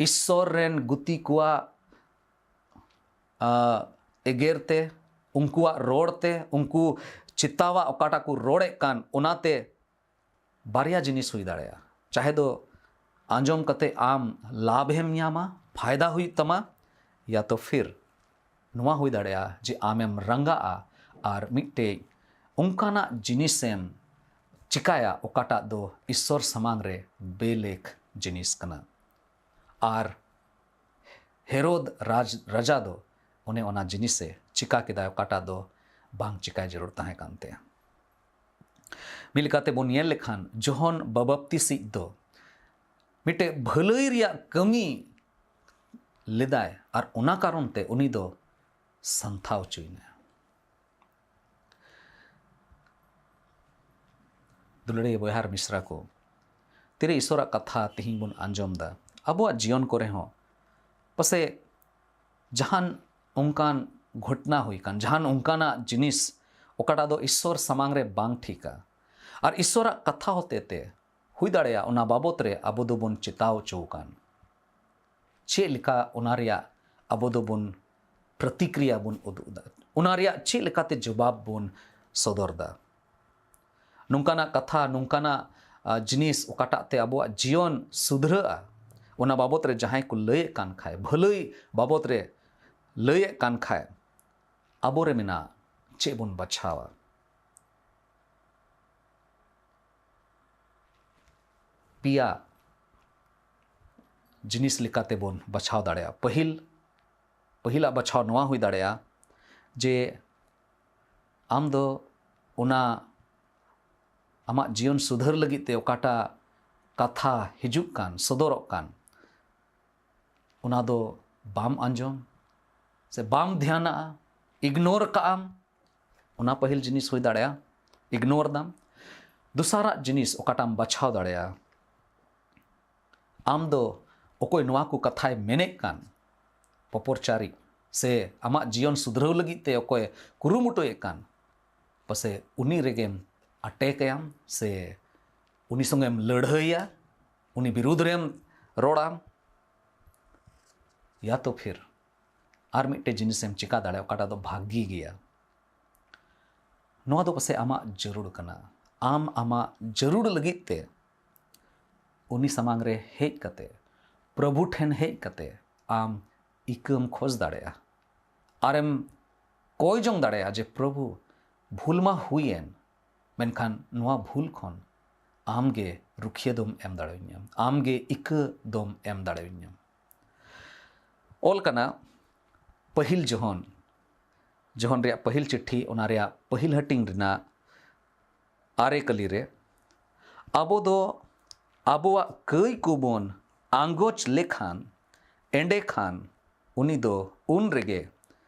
ᱤᱥᱥᱚᱨ ᱨᱮᱱ ᱜᱩᱛᱤ ᱠᱚᱣᱟᱜ ᱟ, ᱮᱜᱮᱨ ᱛᱮ, ᱩᱱᱠᱩᱣᱟᱜ ᱨᱚᱲ ᱛᱮ, ᱩᱱᱠᱩ ᱪᱮᱛᱟᱣᱟᱜ ᱚᱠᱟᱴᱟᱜ ᱠᱚ ᱨᱚᱲᱮᱫ ᱠᱟᱱ, ᱚᱱᱟᱛᱮ ᱵᱟᱨᱭᱟ ᱡᱤᱱᱤᱥ ᱦᱩᱭ ᱫᱟᱲᱮᱭᱟᱜᱼᱟ᱾ ᱪᱟᱦᱮ ᱫᱚ ᱟᱸᱡᱚᱢ ᱠᱟᱛᱮ ᱟᱢ ᱞᱟᱵᱷ ᱮᱢ ᱧᱟᱢᱟ, ᱯᱷᱟᱭᱫᱟ ᱦᱩᱭᱩᱜ ᱛᱟᱢᱟ, ᱭᱟ ᱛᱚ ᱯᱷᱤᱨ ᱱᱚᱣᱟ ᱦᱩᱭ ᱫᱟᱲᱮᱭᱟᱜᱼᱟ ᱡᱮ ᱟᱢᱮᱢ ᱨᱟᱸᱜᱟᱜᱼᱟ ᱟᱨ ᱢᱤᱫᱴᱮᱡ ᱚᱱᱠᱟᱱᱟᱜ ᱡᱤᱱᱤᱥᱮᱢ ᱪᱤᱠᱟᱭᱟ ᱚᱠᱟᱴᱟᱜ ᱫᱚ ᱤᱥᱥᱚᱨ ᱥᱟᱢᱟᱝ ᱨᱮ ᱵᱮᱞᱮᱠ ᱡᱤᱱᱤᱥ ᱠᱟᱱᱟ᱾ ᱟᱨ ᱦᱮᱨᱳᱫ ᱨᱟᱡᱽ, ᱨᱟᱡᱟ ᱫᱚ ᱚᱱᱮ ᱚᱱᱟ ᱡᱤᱱᱤᱥᱮ ᱪᱤᱠᱟ ᱠᱮᱫᱟ, ᱚᱠᱟᱴᱟᱜ ᱫᱚ ᱵᱟᱝ ᱪᱤᱠᱟᱭ ᱡᱟᱹᱨᱩᱲ ᱛᱟᱦᱮᱸ ᱠᱟᱱ ᱛᱟᱭᱟ᱾ ᱢᱤᱫ ᱞᱮᱠᱟᱛᱮ ᱵᱚᱱ ᱧᱮᱞ ᱞᱮᱠᱷᱟᱱ, ᱡᱚᱦᱚᱱ ᱵᱟᱵᱟᱯᱛᱤᱥᱤᱡ ᱫᱚ ᱢᱤᱫᱴᱮᱡ ᱵᱷᱟᱹᱞᱟᱹᱭ ᱨᱮᱭᱟᱜ ᱠᱟᱹᱢᱤ ᱞᱮᱫᱟᱭ, ᱟᱨ ᱚᱱᱟ ᱠᱟᱨᱚᱱ ᱛᱮ ᱩᱱᱤ ᱫᱚ ᱥᱟᱱᱛᱷᱟ ᱦᱚᱪᱚᱭᱮᱱᱟ᱾ ᱫᱩᱞᱟᱹᱲᱤᱭᱟᱹ ᱵᱚᱭᱦᱟ ᱟᱨ ᱢᱤᱥᱨᱟ ᱠᱚ, ᱛᱤᱨᱮ ᱤᱥᱚᱨᱟᱜ ᱠᱟᱛᱷᱟ ᱛᱤᱦᱤᱧ ᱵᱚᱱ ᱟᱸᱡᱚᱢ ᱮᱫᱟ, ᱟᱵᱚᱣᱟᱜ ᱡᱤᱭᱚᱱ ᱠᱚᱨᱮ ᱦᱚᱸ ᱯᱟᱥᱮ ᱡᱟᱦᱟᱱ ᱚᱱᱠᱟᱱ ᱜᱷᱚᱴᱱᱟ ᱦᱩᱭ ᱟᱠᱟᱱ, ᱡᱟᱦᱟᱱ ᱚᱱᱠᱟᱱᱟᱜ ᱡᱤᱱᱤᱥ ᱚᱠᱟᱴᱟᱜ ᱫᱚ ᱤᱥᱚᱨ ᱥᱟᱢᱟᱝ ᱨᱮ ᱵᱟᱝ ᱴᱷᱤᱠᱟ, ᱟᱨ ᱤᱥᱚᱨᱟᱜ ᱠᱟᱛᱷᱟ ᱦᱚᱛᱮ ᱛᱮ ᱦᱩᱭ ᱫᱟᱲᱮᱭᱟᱜᱼᱟ ᱚᱱᱟ ᱵᱟᱵᱚᱛ ᱨᱮ ᱟᱵᱚ ᱫᱚᱵᱚᱱ ᱪᱮᱛᱟᱣ ᱦᱚᱪᱚ ᱟᱠᱟᱱ᱾ ᱪᱮᱫ ᱞᱮᱠᱟ ᱚᱱᱟ ᱨᱮᱭᱟᱜ ᱟᱵᱚ ᱫᱚᱵᱚᱱ ᱯᱨᱚᱛᱤᱠᱨᱤᱭᱟ ᱵᱚᱱ ᱩᱫᱩᱜ ᱮᱫᱟ, ᱚᱱᱟ ᱨᱮᱭᱟᱜ ᱪᱮᱫ ᱞᱮᱠᱟᱛᱮ ᱡᱚᱵᱟᱵ ᱵᱚᱱ ᱥᱚᱫᱚᱨ ᱮᱫᱟ? ᱱᱚᱝᱠᱟᱱᱟᱜ ᱠᱟᱛᱷᱟ, ᱱᱚᱝᱠᱟᱱᱟᱜ ᱟ, ᱡᱤᱱᱤᱥ ᱚᱠᱟᱴᱟᱜ ᱛᱮ ᱟᱵᱚᱣᱟᱜ ᱡᱤᱭᱚᱱ ᱥᱩᱫᱷᱨᱟᱹᱜᱼᱟ, ᱚᱱᱟ ᱵᱟᱵᱚᱛ ᱨᱮ ᱡᱟᱦᱟᱸᱭ ᱠᱚ ᱞᱟᱹᱭᱮᱫ ᱠᱟᱱ ᱠᱷᱟᱡ, ᱵᱷᱟᱹᱞᱟᱹᱭ ᱵᱟᱵᱚᱛ ᱨᱮ ᱞᱟᱹᱭᱮᱫ ᱠᱟᱱ ᱠᱷᱟᱡ, ᱟᱵᱚᱨᱮ ᱢᱮᱱᱟᱜ ᱪᱮᱫ ᱵᱚᱱ ᱵᱟᱪᱷᱟᱣᱟ? ᱯᱮᱭᱟ ᱡᱤᱱᱤᱥ ᱞᱮᱠᱟᱛᱮ ᱵᱚᱱ ᱵᱟᱪᱷᱟᱣ ᱫᱟᱲᱮᱭᱟᱜᱼᱟ᱾ ᱯᱟᱹᱦᱤᱞ, ᱯᱟᱹᱦᱤᱞᱟᱜ ᱵᱟᱪᱷᱟᱣ ᱱᱚᱣᱟ ᱦᱩᱭ ᱫᱟᱲᱮᱭᱟᱜᱼᱟ ᱡᱮ ᱟᱢ ᱫᱚ ᱚᱱᱟ ᱟᱢᱟᱜ ᱡᱤᱭᱚᱱ ᱥᱩᱫᱷᱟᱹᱨ ᱞᱟᱹᱜᱤᱫ ᱛᱮ ᱚᱠᱟᱴᱟᱜ ᱠᱟᱛᱷᱟ ᱦᱤᱡᱩᱜ ᱠᱟᱱ, ᱥᱚᱫᱚᱨᱚᱜ ᱠᱟᱱ, ᱚᱱᱟ ᱫᱚ ᱵᱟᱢ ᱟᱸᱡᱚᱢ ᱥᱮ ᱵᱟᱢ ᱫᱷᱮᱭᱟᱱᱟᱜᱼᱟ, ᱤᱜᱽᱱᱳᱨ ᱠᱟᱜ ᱟᱢ, ᱚᱱᱟ ᱯᱟᱹᱦᱤᱞ ᱡᱤᱱᱤᱥ ᱦᱩᱭ ᱫᱟᱲᱮᱭᱟᱜᱼᱟ, ᱤᱜᱽᱱᱳᱨ ᱫᱟᱢ᱾ ᱫᱚᱥᱟᱨᱟᱜ ᱡᱤᱱᱤᱥ ᱚᱠᱟᱴᱟᱜ ᱮᱢ ᱵᱟᱪᱷᱟᱣ ᱫᱟᱲᱮᱭᱟᱜᱼᱟ, ᱟᱢ ᱫᱚ ᱚᱠᱚᱭ ᱱᱚᱣᱟ ᱠᱚ ᱠᱟᱛᱷᱟᱭ ᱢᱮᱱᱮᱫ ᱠᱟᱱ, ᱯᱚᱯᱚᱨᱪᱟᱨᱤ, ᱥᱮ ᱟᱢᱟᱜ ᱡᱤᱭᱚᱱ ᱥᱩᱫᱷᱨᱟᱹᱣ ᱞᱟᱹᱜᱤᱫ ᱛᱮ ᱚᱠᱚᱭ ᱠᱩᱨᱩᱢᱩᱴᱩᱭᱮᱫ ᱠᱟᱱ, ᱯᱟᱥᱮ ᱩᱱᱤ ᱨᱮᱜᱮᱢ ᱟᱴᱮᱠ ᱟᱭᱟᱢ ᱥᱮ ᱩᱱᱤ ᱥᱚᱸᱜᱮᱢ ᱞᱟᱹᱲᱦᱟᱹᱭᱟ, ᱩᱱᱤ ᱵᱤᱨᱩᱫᱽ ᱨᱮᱢ ᱨᱚᱲᱟ᱾ ᱭᱟ ᱛᱚ ᱯᱷᱤᱨ ᱟᱨ ᱢᱤᱫᱴᱮᱡ ᱡᱤᱱᱤᱥᱮᱢ ᱪᱮᱠᱟ ᱫᱟᱲᱮᱭᱟᱜᱼᱟ, ᱚᱠᱟᱴᱟᱜ ᱫᱚ ᱵᱷᱟᱜᱤ ᱜᱮᱭᱟ᱾ ᱱᱚᱣᱟ ᱫᱚ ᱯᱟᱥᱮ ᱟᱢᱟᱜ ᱡᱟᱹᱨᱩᱲ ᱠᱟᱱᱟ᱾ ᱟᱢ ᱟᱢᱟᱜ ᱡᱟᱹᱨᱩᱲ ᱞᱟᱹᱜᱤᱫ ᱛᱮ ᱩᱱᱤ ᱥᱟᱢᱟᱝ ᱨᱮ ᱦᱮᱡ ᱠᱟᱛᱮ, ᱯᱨᱚᱵᱷᱩ ᱴᱷᱮᱱ ᱦᱮᱡ ᱠᱟᱛᱮ ᱟᱢ ᱤᱠᱟᱹᱢ ᱠᱷᱚᱡᱽ ᱫᱟᱲᱮᱭᱟᱜᱼᱟ᱾ ᱟᱨᱮᱢ ᱠᱚᱭ ᱡᱚᱝ ᱫᱟᱲᱮᱭᱟᱜᱼᱟ ᱡᱮ, "ᱯᱨᱚᱵᱷᱩ, ᱵᱷᱩᱞ ᱢᱟ ᱦᱩᱭᱮᱱ, ᱢᱮᱱᱠᱷᱟᱱ ᱱᱚᱣᱟ ᱵᱷᱩᱞ ᱠᱷᱚᱱ ᱟᱢ ᱜᱮ ᱨᱩᱠᱷᱤᱭᱟᱹ ᱫᱚᱢ ᱮᱢ ᱫᱟᱲᱮᱭᱟᱹᱧᱟ, ᱟᱢ ᱜᱮ ᱤᱠᱟᱹ ᱫᱚᱢ ᱮᱢ ᱫᱟᱲᱮᱭᱟᱹᱧᱟ᱾" ᱚᱞ ᱠᱟᱱᱟ ᱯᱟᱹᱦᱤᱞ ᱡᱚᱦᱚᱱ, ᱡᱚᱦᱚᱱ ᱨᱮᱭᱟᱜ ᱯᱟᱹᱦᱤᱞ ᱪᱤᱴᱷᱤ, ᱚᱱᱟ ᱨᱮᱭᱟᱜ ᱯᱟᱹᱦᱤᱞ ᱦᱟᱹᱴᱤᱧ ᱨᱮᱱᱟᱜ ᱟᱨᱮ ᱠᱟᱹᱞᱤ ᱨᱮ, "ᱟᱵᱚ ᱫᱚ ᱟᱵᱚᱣᱟᱜ ᱠᱟᱹᱭ ᱠᱚᱵᱚᱱ ᱟᱸᱜᱚᱪ ᱞᱮᱠᱷᱟᱱ, ᱮᱸᱰᱮᱠᱷᱟᱱ ᱩᱱᱤ ᱫᱚ ᱩᱱ ᱨᱮᱜᱮ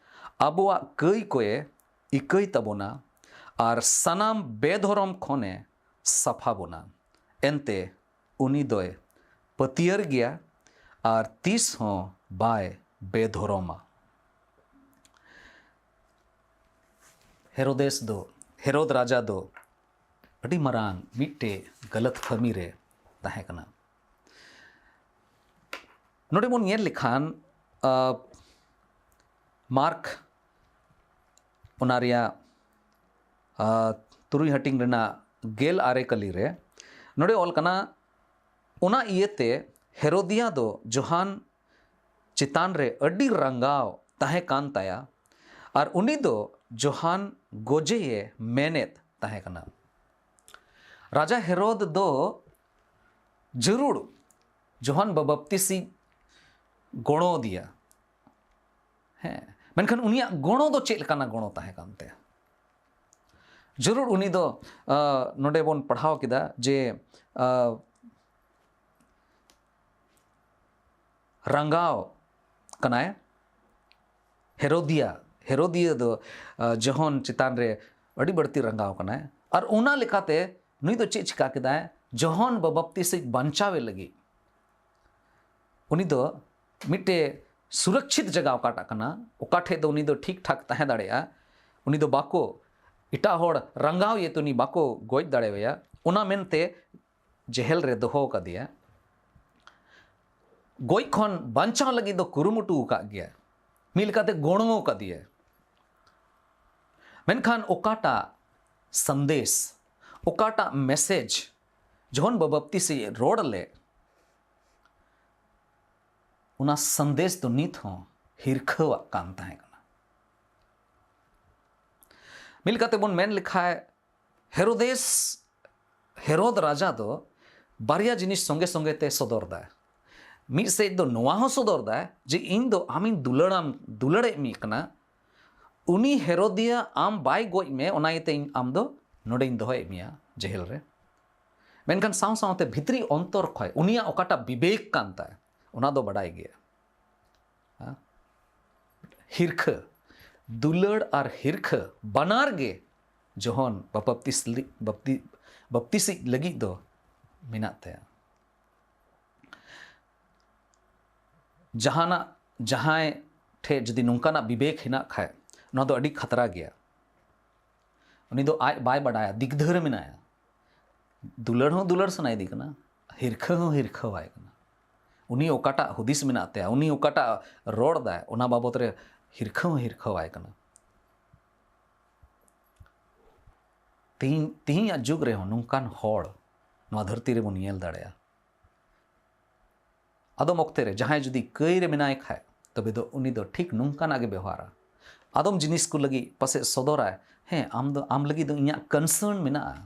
ᱟᱵᱚᱣᱟᱜ ᱠᱟᱹᱭ ᱠᱚᱭᱮ ᱤᱠᱟᱹᱭ ᱛᱟᱵᱚᱱᱟ ᱟᱨ ᱥᱟᱱᱟᱢ ᱵᱮᱫᱷᱚᱨᱚᱢ ᱠᱷᱚᱱᱮ ᱥᱟᱯᱷᱟ ᱵᱚᱱᱟ᱾ ᱮᱱᱛᱮ ᱩᱱᱤ ᱫᱚᱭ ᱯᱟᱹᱛᱭᱟᱹᱨ ᱜᱮᱭᱟ ᱟᱨ ᱛᱤᱥ ᱦᱚᱸ ᱵᱟᱭ ᱵᱮᱫᱷᱚᱨᱚᱢᱟ᱾" ᱦᱮᱨᱳᱫᱮᱥ ᱫᱚ, ᱦᱮᱨᱳᱫ ᱨᱟᱡᱟ ᱫᱚ ᱟᱹᱰᱤ ᱢᱟᱨᱟᱝ ᱢᱤᱫᱴᱮᱡ ᱜᱟᱞᱟᱛ ᱯᱷᱟᱹᱢᱤ ᱨᱮ ᱛᱟᱦᱮᱸ ᱠᱟᱱᱟ᱾ ᱱᱚᱰᱮ ᱵᱚᱱ ᱧᱮᱞ ᱞᱮᱠᱷᱟᱱ, ᱟ, ᱢᱟᱨᱠ ᱚᱱᱟ ᱨᱮᱭᱟᱜ, ᱟ, ᱛᱩᱨᱩᱭ ᱦᱟᱹᱴᱤᱧ ᱨᱮᱱᱟᱜ ᱜᱮᱞ ᱟᱨᱮ ᱠᱟᱹᱞᱤ ᱨᱮ ᱱᱚᱰᱮ ᱚᱞ ᱠᱟᱱᱟ, "ᱚᱱᱟ ᱤᱭᱟᱹᱛᱮ ᱦᱮᱨᱳᱫᱤᱭᱟ ᱫᱚ ᱡᱚᱦᱟᱱ ᱪᱮᱛᱟᱱ ᱨᱮ ᱟᱹᱰᱤ ᱨᱟᱸᱜᱟᱣ ᱛᱟᱦᱮᱸ ᱠᱟᱱ ᱛᱟᱭᱟ, ᱟᱨ ᱩᱱᱤ ᱫᱚ ᱡᱚᱦᱟᱱ ᱜᱚᱡᱮᱭᱮ ᱢᱮᱱᱮᱫ ᱛᱟᱦᱮᱸ ᱠᱟᱱᱟ᱾" ᱨᱟᱡᱟ ᱦᱮᱨᱳᱫ ᱫᱚ ᱡᱟᱹᱨᱩᱲ ᱡᱚᱦᱟᱱ ᱵᱟᱵᱟᱯᱛᱤᱥᱤ ᱜᱚᱲᱚ ᱟᱫᱮᱭᱟ᱾ ᱦᱮᱸ, ᱢᱮᱱᱠᱷᱟᱱ ᱩᱱᱤᱭᱟᱜ ᱜᱚᱲᱚ ᱫᱚ ᱪᱮᱫ ᱞᱮᱠᱟᱱᱟᱜ ᱜᱚᱲᱚ ᱛᱟᱦᱮᱸ ᱠᱟᱱ ᱛᱟᱭᱟ? ᱡᱟᱹᱨᱩᱲ ᱩᱱᱤ ᱫᱚ ᱱᱚᱰᱮ ᱵᱚᱱ ᱯᱟᱲᱦᱟᱣ ᱠᱮᱫᱟ ᱡᱮ ᱨᱟᱸᱜᱟᱣ ᱠᱟᱱᱟᱭ᱾ ᱦᱮᱨᱳᱫᱤᱭᱟ ᱦᱮᱨᱳᱫᱤᱭᱟ ᱫᱚ ᱡᱚᱦᱚᱱ ᱪᱮᱛᱟᱱ ᱨᱮ ᱟᱹᱰᱤ ᱵᱟᱹᱲᱛᱤ ᱨᱟᱸᱜᱟᱣ ᱠᱟᱱᱟᱭ᱾ ᱟᱨ ᱚᱱᱟ ᱞᱮᱠᱟᱛᱮ ᱱᱩᱭ ᱫᱚ ᱪᱮᱫ ᱪᱤᱠᱟ ᱠᱮᱫᱟᱭ? ᱡᱚᱦᱚᱱ ᱵᱟᱯᱛᱤᱥᱤᱡ ᱵᱟᱧᱪᱟᱣᱮ ᱞᱟᱹᱜᱤᱫ ᱩᱱᱤ ᱫᱚ ᱢᱤᱫᱴᱮᱡ ᱥᱩᱨᱚᱠᱪᱷᱤᱛ ᱡᱟᱭᱜᱟ ᱚᱠᱟᱴᱟᱜ ᱠᱟᱱᱟ, ᱚᱠᱟ ᱴᱷᱮᱡ ᱫᱚ ᱩᱱᱤ ᱫᱚ ᱴᱷᱤᱠ ᱴᱷᱟᱠ ᱛᱟᱦᱮᱸ ᱫᱟᱲᱮᱭᱟᱜᱼᱟ, ᱩᱱᱤ ᱫᱚ ᱵᱟᱠᱚ, ᱮᱴᱟᱜ ᱦᱚᱲ ᱨᱟᱸᱜᱟᱣ ᱤᱭᱟᱹᱛᱮ ᱩᱱᱤ ᱵᱟᱠᱚ ᱜᱚᱡ ᱫᱟᱲᱮᱣᱟᱭᱟ, ᱚᱱᱟ ᱢᱮᱱᱛᱮ ᱡᱮᱦᱮᱞ ᱨᱮ ᱫᱚᱦᱚ ᱠᱟᱫᱮᱭᱟ᱾ ᱜᱚᱡ ᱠᱷᱚᱱ ᱵᱟᱧᱪᱟᱣ ᱞᱟᱹᱜᱤᱫ ᱫᱚ ᱠᱩᱨᱩᱢᱩᱴᱩ ᱟᱠᱟᱫ ᱜᱮᱭᱟ᱾ ᱢᱤᱫ ᱞᱮᱠᱟᱛᱮ ᱜᱚᱲᱚ ᱟᱠᱟᱫᱮᱭᱟ᱾ ᱢᱮᱱᱠᱷᱟᱱ ᱚᱠᱟᱴᱟᱜ ᱥᱟᱸᱫᱮᱥ, ᱚᱠᱟᱴᱟᱜ ᱢᱮᱥᱮᱡᱽ ᱡᱚᱦᱚᱱ ᱵᱟᱯᱛᱤᱥᱤ ᱨᱚᱲ ᱞᱮᱫ, ᱚᱱᱟ ᱥᱟᱸᱫᱮᱥ ᱫᱚ ᱱᱤᱛ ᱦᱚᱸ ᱦᱤᱨᱠᱷᱟᱹᱣᱟᱜ ᱠᱟᱱ ᱛᱟᱦᱮᱸ ᱠᱟᱱᱟ᱾ ᱢᱤᱫ ᱞᱮᱠᱟᱛᱮ ᱵᱚᱱ ᱢᱮᱱ ᱞᱮᱠᱷᱟᱡ, ᱦᱮᱨᱳᱫᱮᱥ, ᱦᱮᱨᱳᱫ ᱨᱟᱡᱟ ᱫᱚ ᱵᱟᱨᱭᱟ ᱡᱤᱱᱤᱥ ᱥᱚᱸᱜᱮ ᱥᱚᱸᱜᱮ ᱛᱮ ᱥᱚᱫᱚᱨ ᱫᱟᱭ᱾ ᱢᱤᱫ ᱥᱮᱫ ᱫᱚ ᱱᱚᱣᱟ ᱦᱚᱸ ᱥᱚᱫᱚᱨ ᱫᱟᱭ ᱡᱮ ᱤᱧ ᱫᱚ ᱟᱢᱤᱧ ᱫᱩᱞᱟᱹᱲᱟᱢ, ᱫᱩᱞᱟᱹᱲᱮᱫ ᱢᱮ ᱠᱟᱱᱟ, ᱩᱱᱤ ᱦᱮᱨᱳᱫᱤᱭᱟ ᱟᱢ ᱵᱟᱭ ᱜᱚᱡ ᱢᱮ, ᱚᱱᱟ ᱤᱭᱟᱹᱛᱮ ᱤᱧ ᱟᱢ ᱫᱚ ᱱᱚᱰᱮᱧ ᱫᱚᱦᱚᱭᱮᱫ ᱢᱮᱭᱟ ᱡᱮᱦᱮᱞ ᱨᱮ᱾ ᱢᱮᱱᱠᱷᱟᱱ ᱥᱟᱶ ᱥᱟᱶᱛᱮ ᱵᱷᱤᱛᱨᱤ ᱚᱱᱛᱚᱨ ᱠᱷᱚᱱ ᱩᱱᱤᱭᱟᱜ ᱚᱠᱟᱴᱟᱜ ᱵᱤᱵᱮᱠ ᱠᱟᱱ ᱛᱟᱭ, ᱚᱱᱟ ᱫᱚ ᱵᱟᱰᱟᱭ ᱜᱮᱭᱟ᱾ ᱦᱮᱸ? ᱦᱤᱨᱠᱷᱟᱹ, ᱫᱩᱞᱟᱹᱲ ᱟᱨ ᱦᱤᱨᱠᱷᱟᱹ ᱵᱟᱱᱟᱨ ᱜᱮ ᱡᱚᱦᱚᱱ ᱵᱟᱯᱛᱤᱥ ᱞᱤ-, ᱵᱟᱯᱛᱤ-, ᱵᱟᱯᱛᱤᱥᱤᱡ ᱞᱟᱹᱜᱤᱫ ᱫᱚ ᱢᱮᱱᱟᱜ ᱛᱟᱭᱟ᱾ ᱡᱟᱦᱟᱱᱟᱜ, ᱡᱟᱦᱟᱸᱭ ᱴᱷᱮᱡ ᱡᱩᱫᱤ ᱱᱚᱝᱠᱟᱱᱟᱜ ᱵᱤᱵᱮᱠ ᱦᱮᱱᱟᱜ ᱠᱷᱟᱡ, ᱱᱚᱣᱟ ᱫᱚ ᱟᱹᱰᱤ ᱠᱷᱟᱛᱨᱟ ᱜᱮᱭᱟ᱾ ᱩᱱᱤ ᱫᱚ ᱟᱡ ᱵᱟᱭ ᱵᱟᱰᱟᱭᱟ, ᱫᱤᱜᱽᱫᱷᱟᱹ ᱨᱮ ᱢᱮᱱᱟᱭᱟ᱾ ᱫᱩᱞᱟᱹᱲ ᱦᱚᱸ ᱫᱩᱞᱟᱹᱲ ᱥᱟᱱᱟᱭᱮᱫᱮ ᱠᱟᱱᱟ, ᱦᱤᱨᱠᱷᱟᱹ ᱦᱚᱸ ᱦᱤᱨᱠᱷᱟᱹᱣᱟᱭ ᱠᱟᱱᱟ᱾ ᱩᱱᱤ ᱚᱠᱟᱴᱟᱜ ᱦᱩᱫᱤᱥ ᱢᱮᱱᱟᱜ ᱛᱟᱭᱟ, ᱩᱱᱤ ᱚᱠᱟᱴᱟᱜ ᱨᱚᱲ ᱫᱟᱭ, ᱚᱱᱟ ᱵᱟᱵᱚᱛ ᱨᱮ ᱦᱤᱨᱠᱷᱟᱹ ᱦᱚᱸ ᱦᱤᱨᱠᱷᱟᱹᱣᱟᱭ ᱠᱟᱱᱟ᱾ ᱛᱤᱦᱤᱧ, ᱛᱤᱦᱤᱧᱟᱜ ᱡᱩᱜᱽ ᱨᱮᱦᱚᱸ ᱱᱚᱝᱠᱟᱱ ᱦᱚᱲ ᱱᱚᱣᱟ ᱫᱷᱟᱹᱨᱛᱤ ᱨᱮᱵᱚᱱ ᱧᱮᱞ ᱫᱟᱲᱮᱭᱟᱜᱼᱟ᱾ ᱟᱫᱚᱢ ᱚᱠᱛᱮ ᱨᱮ ᱡᱟᱦᱟᱸᱭ ᱡᱩᱫᱤ ᱠᱟᱹᱭ ᱨᱮ ᱢᱮᱱᱟᱭ ᱠᱷᱟᱡ, ᱛᱚᱵᱮ ᱫᱚ ᱩᱱᱤ ᱫᱚ ᱴᱷᱤᱠ ᱱᱚᱝᱠᱟᱱᱟᱜ ᱜᱮ ᱵᱮᱣᱦᱟᱨᱟ᱾ ᱟᱫᱚᱢ ᱡᱤᱱᱤᱥ ᱠᱚ ᱞᱟᱹᱜᱤᱫ ᱯᱟᱥᱮᱡ ᱥᱚᱫᱚᱨᱟᱭ, "ᱦᱮᱸ, ᱟᱢ ᱫᱚ, ᱟᱢ ᱞᱟᱹᱜᱤᱫ ᱫᱚ ᱤᱧᱟᱹᱜ concern ᱢᱮᱱᱟᱜᱼᱟ,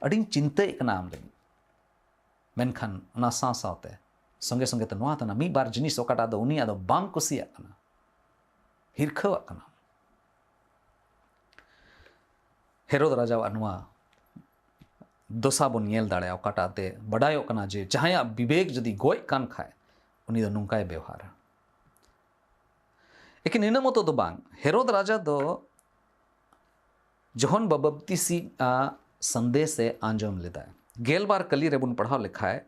ᱟᱹᱰᱤᱧ ᱪᱤᱱᱛᱟᱹᱭᱮᱫ ᱠᱟᱱᱟ ᱟᱢ ᱞᱟᱹᱜᱤᱫ᱾" ᱢᱮᱱᱠᱷᱟᱱ ᱚᱱᱟ ᱥᱟᱶ ᱥᱟᱶᱛᱮ ᱥᱚᱸᱜᱮ ᱥᱚᱸᱜᱮ ᱛᱮ ᱱᱚᱣᱟ ᱛᱟᱦᱮᱱᱟ, ᱢᱤᱫ ᱵᱟᱨ ᱡᱤᱱᱤᱥ ᱚᱠᱟᱴᱟᱜ ᱫᱚ ᱩᱱᱤᱭᱟᱜ ᱫᱚ ᱵᱟᱢ ᱠᱩᱥᱤᱭᱟᱜ ᱠᱟᱱᱟ, ᱦᱤᱨᱠᱷᱟᱹᱣᱟᱜ ᱠᱟᱱᱟ᱾ ᱦᱮᱨᱳᱫ ᱨᱟᱡᱟᱣᱟᱜ ᱱᱚᱣᱟ ᱫᱚᱥᱟ ᱵᱚᱱ ᱧᱮᱞ ᱫᱟᱲᱮᱭᱟᱜᱼᱟ, ᱚᱠᱟᱴᱟᱜ ᱛᱮ ᱵᱟᱰᱟᱭᱚᱜ ᱠᱟᱱᱟ ᱡᱮ ᱡᱟᱦᱟᱸᱭᱟᱜ ᱵᱤᱵᱮᱠ ᱡᱩᱫᱤ ᱜᱚᱡ ᱠᱟᱱ ᱠᱷᱟᱡ, ᱩᱱᱤ ᱫᱚ ᱱᱚᱝᱠᱟᱭ ᱵᱮᱣᱦᱟᱨᱟ᱾ ᱮᱠᱮᱱ ᱤᱱᱟᱹ ᱢᱚᱛᱚ ᱫᱚ ᱵᱟᱝ, ᱦᱮᱨᱳᱫ ᱨᱟᱡᱟ ᱫᱚ ᱡᱚᱦᱚᱱ ᱵᱟᱵᱟᱯᱛᱤᱥᱤ ᱟᱜ ᱥᱟᱸᱫᱮᱥ ᱮ ᱟᱸᱡᱚᱢ ᱞᱮᱫᱟ᱾ ᱜᱮᱞᱵᱟᱨ ᱠᱟᱹᱞᱤ ᱨᱮᱵᱚᱱ ᱯᱟᱲᱦᱟᱣ ᱞᱮᱠᱷᱟᱡ,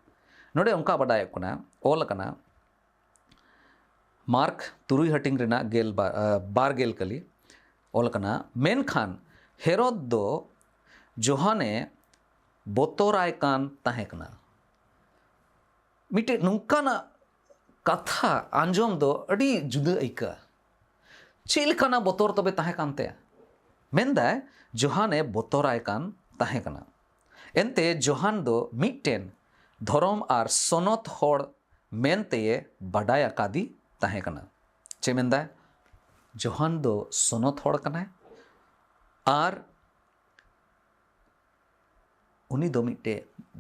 ᱱᱚᱰᱮ ᱚᱱᱠᱟ ᱵᱟᱰᱟᱭᱚᱜ ᱠᱟᱱᱟ, ᱚᱞ ᱟᱠᱟᱱᱟ, ᱢᱟᱨᱠ ᱛᱩᱨᱩᱭ ᱦᱟᱹᱴᱤᱧ ᱨᱮᱱᱟᱜ ᱜᱮᱞ ᱵᱟ-, ᱟ, ᱵᱟᱨ ᱜᱮᱞ ᱠᱟᱹᱞᱤ ᱚᱞ ᱟᱠᱟᱱᱟ, ᱢᱮᱱᱠᱷᱟᱱ ᱦᱮᱨᱳᱫ ᱫᱚ ᱡᱚᱦᱟᱱᱮ ᱵᱚᱛᱚᱨᱟᱭ ᱠᱟᱱ ᱛᱟᱦᱮᱸ ᱠᱟᱱᱟ᱾ ᱢᱤᱫᱴᱮᱡ ᱱᱚᱝᱠᱟᱱᱟᱜ ᱠᱟᱛᱷᱟ ᱟᱸᱡᱚᱢ ᱫᱚ ᱟᱹᱰᱤ ᱡᱩᱫᱟᱹ ᱟᱹᱭᱠᱟᱹᱜᱼᱟ᱾ ᱪᱮᱫ ᱞᱮᱠᱟᱱᱟᱜ ᱵᱚᱛᱚᱨ ᱛᱚᱵᱮ ᱛᱟᱦᱮᱸ ᱠᱟᱱ ᱛᱟᱭᱟ? ᱢᱮᱱᱫᱟᱭ, ᱡᱚᱦᱟᱱᱮ ᱵᱚᱛᱚᱨᱟᱭ ᱠᱟᱱ ᱛᱟᱦᱮᱸ ᱠᱟᱱᱟ᱾ ᱮᱱᱛᱮ ᱡᱚᱦᱟᱱ ᱫᱚ ᱢᱤᱫᱴᱮᱱ ᱫᱷᱚᱨᱚᱢ ᱟᱨ ᱥᱚᱱᱚᱛ ᱦᱚᱲ ᱢᱮᱱᱛᱮᱭᱮ ᱵᱟᱰᱟᱭ ᱟᱠᱟᱫᱤ ᱛᱟᱦᱮᱸ ᱠᱟᱱᱟ᱾ ᱪᱮᱫ ᱢᱮᱱᱫᱟᱭ? ᱡᱚᱦᱟᱱ ᱫᱚ ᱥᱚᱱᱚᱛ ᱦᱚᱲ ᱠᱟᱱᱟᱭ ᱟᱨ ᱩᱱᱤ ᱫᱚ ᱢᱤᱫᱴᱮᱡ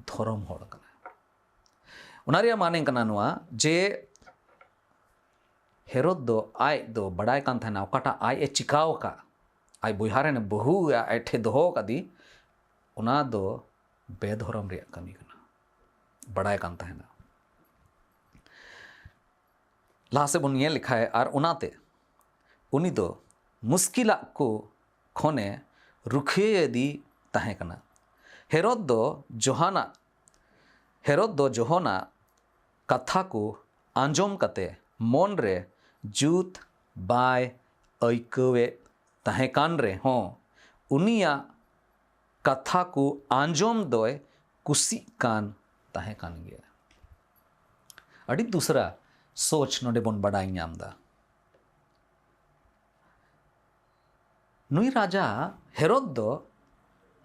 ᱫᱷᱚᱨᱚᱢ ᱦᱚᱲ ᱠᱟᱱᱟᱭ᱾ ᱚᱱᱟ ᱨᱮᱭᱟᱜ ᱢᱟᱱᱮ ᱠᱟᱱᱟ ᱱᱚᱣᱟ ᱡᱮ ᱦᱮᱨᱳᱫ ᱫᱚ ᱟᱡ ᱫᱚ ᱵᱟᱰᱟᱭ ᱠᱟᱱ ᱛᱟᱦᱮᱱᱟ ᱚᱠᱟᱴᱟᱜ ᱟᱡ ᱮ ᱪᱤᱠᱟᱣ ᱟᱠᱟᱫ, ᱟᱡ ᱵᱚᱭᱦᱟ ᱨᱮᱱ ᱵᱟᱹᱦᱩ ᱟᱡ ᱴᱷᱮᱱ ᱫᱚᱦᱚ ᱟᱠᱟᱫᱤ, ᱚᱱᱟ ᱫᱚ ᱵᱮᱫᱷᱚᱨᱚᱢ ᱨᱮᱭᱟᱜ ᱠᱟᱹᱢᱤ ᱠᱟᱱᱟ, ᱵᱟᱰᱟᱭ ᱠᱟᱱ ᱛᱟᱦᱮᱱᱟ᱾ ᱞᱟᱦᱟ ᱥᱮᱫ ᱵᱚᱱ ᱧᱮᱞ ᱞᱮᱠᱷᱟᱡ, ᱟᱨ ᱚᱱᱟᱛᱮ ᱩᱱᱤ ᱫᱚ ᱢᱩᱥᱠᱤᱞᱟᱜ ᱠᱚ ᱠᱷᱚᱱᱮ ᱨᱩᱠᱷᱤᱭᱟᱹᱭᱮᱫᱤ ᱛᱟᱦᱮᱸ ᱠᱟᱱᱟ᱾ ᱦᱮᱨᱳᱫ ᱫᱚ ᱡᱚᱦᱟᱱᱟᱜ, ᱦᱮᱨᱳᱫ ᱫᱚ ᱡᱚᱦᱚᱱᱟᱜ ᱠᱟᱛᱷᱟ ᱠᱚ ᱟᱸᱡᱚᱢ ᱠᱟᱛᱮ ᱢᱚᱱ ᱨᱮ ᱡᱩᱛ ᱵᱟᱭ ᱟᱹᱭᱠᱟᱹᱣᱮᱫ ᱛᱟᱦᱮᱸ ᱠᱟᱱ ᱨᱮᱦᱚᱸ, ᱩᱱᱤᱭᱟᱜ ᱠᱟᱛᱷᱟ ᱠᱚ ᱟᱸᱡᱚᱢ ᱫᱚᱭ ᱠᱩᱥᱤᱜ ᱠᱟᱱ ᱛᱟᱦᱮᱸ ᱠᱟᱱ ᱜᱮᱭᱟ᱾ ᱟᱹᱰᱤ ᱫᱩᱥᱨᱟ ᱥᱳᱪ ᱱᱚᱰᱮ ᱵᱚᱱ ᱵᱟᱰᱟᱭ ᱧᱟᱢ ᱮᱫᱟ᱾ ᱱᱩᱭ ᱨᱟᱡᱟ ᱦᱮᱨᱳᱫ ᱫᱚ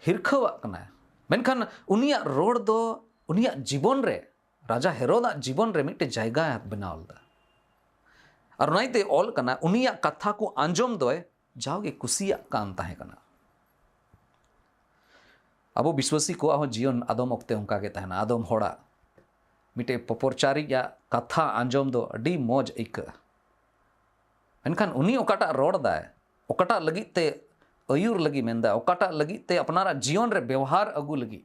ᱦᱤᱨᱠᱷᱟᱹᱣᱟᱜ ᱠᱟᱱᱟᱭ, ᱢᱮᱱᱠᱷᱟᱱ ᱩᱱᱤᱭᱟᱜ ᱨᱚᱲ ᱫᱚ ᱩᱱᱤᱭᱟᱜ ᱡᱤᱵᱚᱱ ᱨᱮ, ᱨᱟᱡᱟ ᱦᱮᱨᱳᱫᱟᱜ ᱡᱤᱵᱚᱱ ᱨᱮ ᱢᱤᱫᱴᱮᱱ ᱡᱟᱭᱜᱟ ᱵᱮᱱᱟᱣ ᱞᱮᱫᱟ᱾ ᱟᱨ ᱚᱱᱟᱛᱮ ᱚᱞ ᱠᱟᱱᱟ, ᱩᱱᱤᱭᱟᱜ ᱠᱟᱛᱷᱟ ᱠᱚ ᱟᱸᱡᱚᱢ ᱫᱚᱭ ᱡᱟᱣᱜᱮ ᱠᱩᱥᱤᱭᱟᱜ ᱠᱟᱱ ᱛᱟᱦᱮᱸ ᱠᱟᱱᱟ᱾ ᱟᱵᱚ ᱵᱤᱥᱣᱟᱹᱥᱤ ᱠᱚᱣᱟᱜ ᱦᱚᱸ ᱡᱤᱭᱚᱱ ᱟᱫᱚᱢ ᱚᱠᱛᱮ ᱚᱱᱠᱟ ᱜᱮ ᱛᱟᱦᱮᱱᱟ᱾ ᱟᱫᱚᱢ ᱦᱚᱲᱟᱜ ᱢᱤᱫᱴᱮᱡ ᱯᱚᱯᱚᱨᱪᱟᱨᱤᱡ ᱟᱜ ᱠᱟᱛᱷᱟ ᱟᱸᱡᱚᱢ ᱫᱚ ᱟᱹᱰᱤ ᱢᱚᱡᱽ ᱟᱹᱭᱠᱟᱹᱜᱼᱟ, ᱢᱮᱱᱠᱷᱟᱱ ᱩᱱᱤ ᱚᱠᱟᱴᱟᱜ ᱨᱚᱲ ᱫᱟᱭ, ᱚᱠᱟᱴᱟᱜ ᱞᱟᱹᱜᱤᱫ ᱛᱮ ᱟᱹᱭᱩᱨ ᱞᱟᱹᱜᱤᱫ ᱢᱮᱱᱫᱟ, ᱚᱠᱟᱴᱟᱜ ᱞᱟᱹᱜᱤᱫ ᱛᱮ ᱟᱯᱱᱟᱨᱟᱜ ᱡᱤᱭᱚᱱ ᱨᱮ ᱵᱮᱣᱦᱟᱨ ᱟᱹᱜᱩ ᱞᱟᱹᱜᱤᱫ,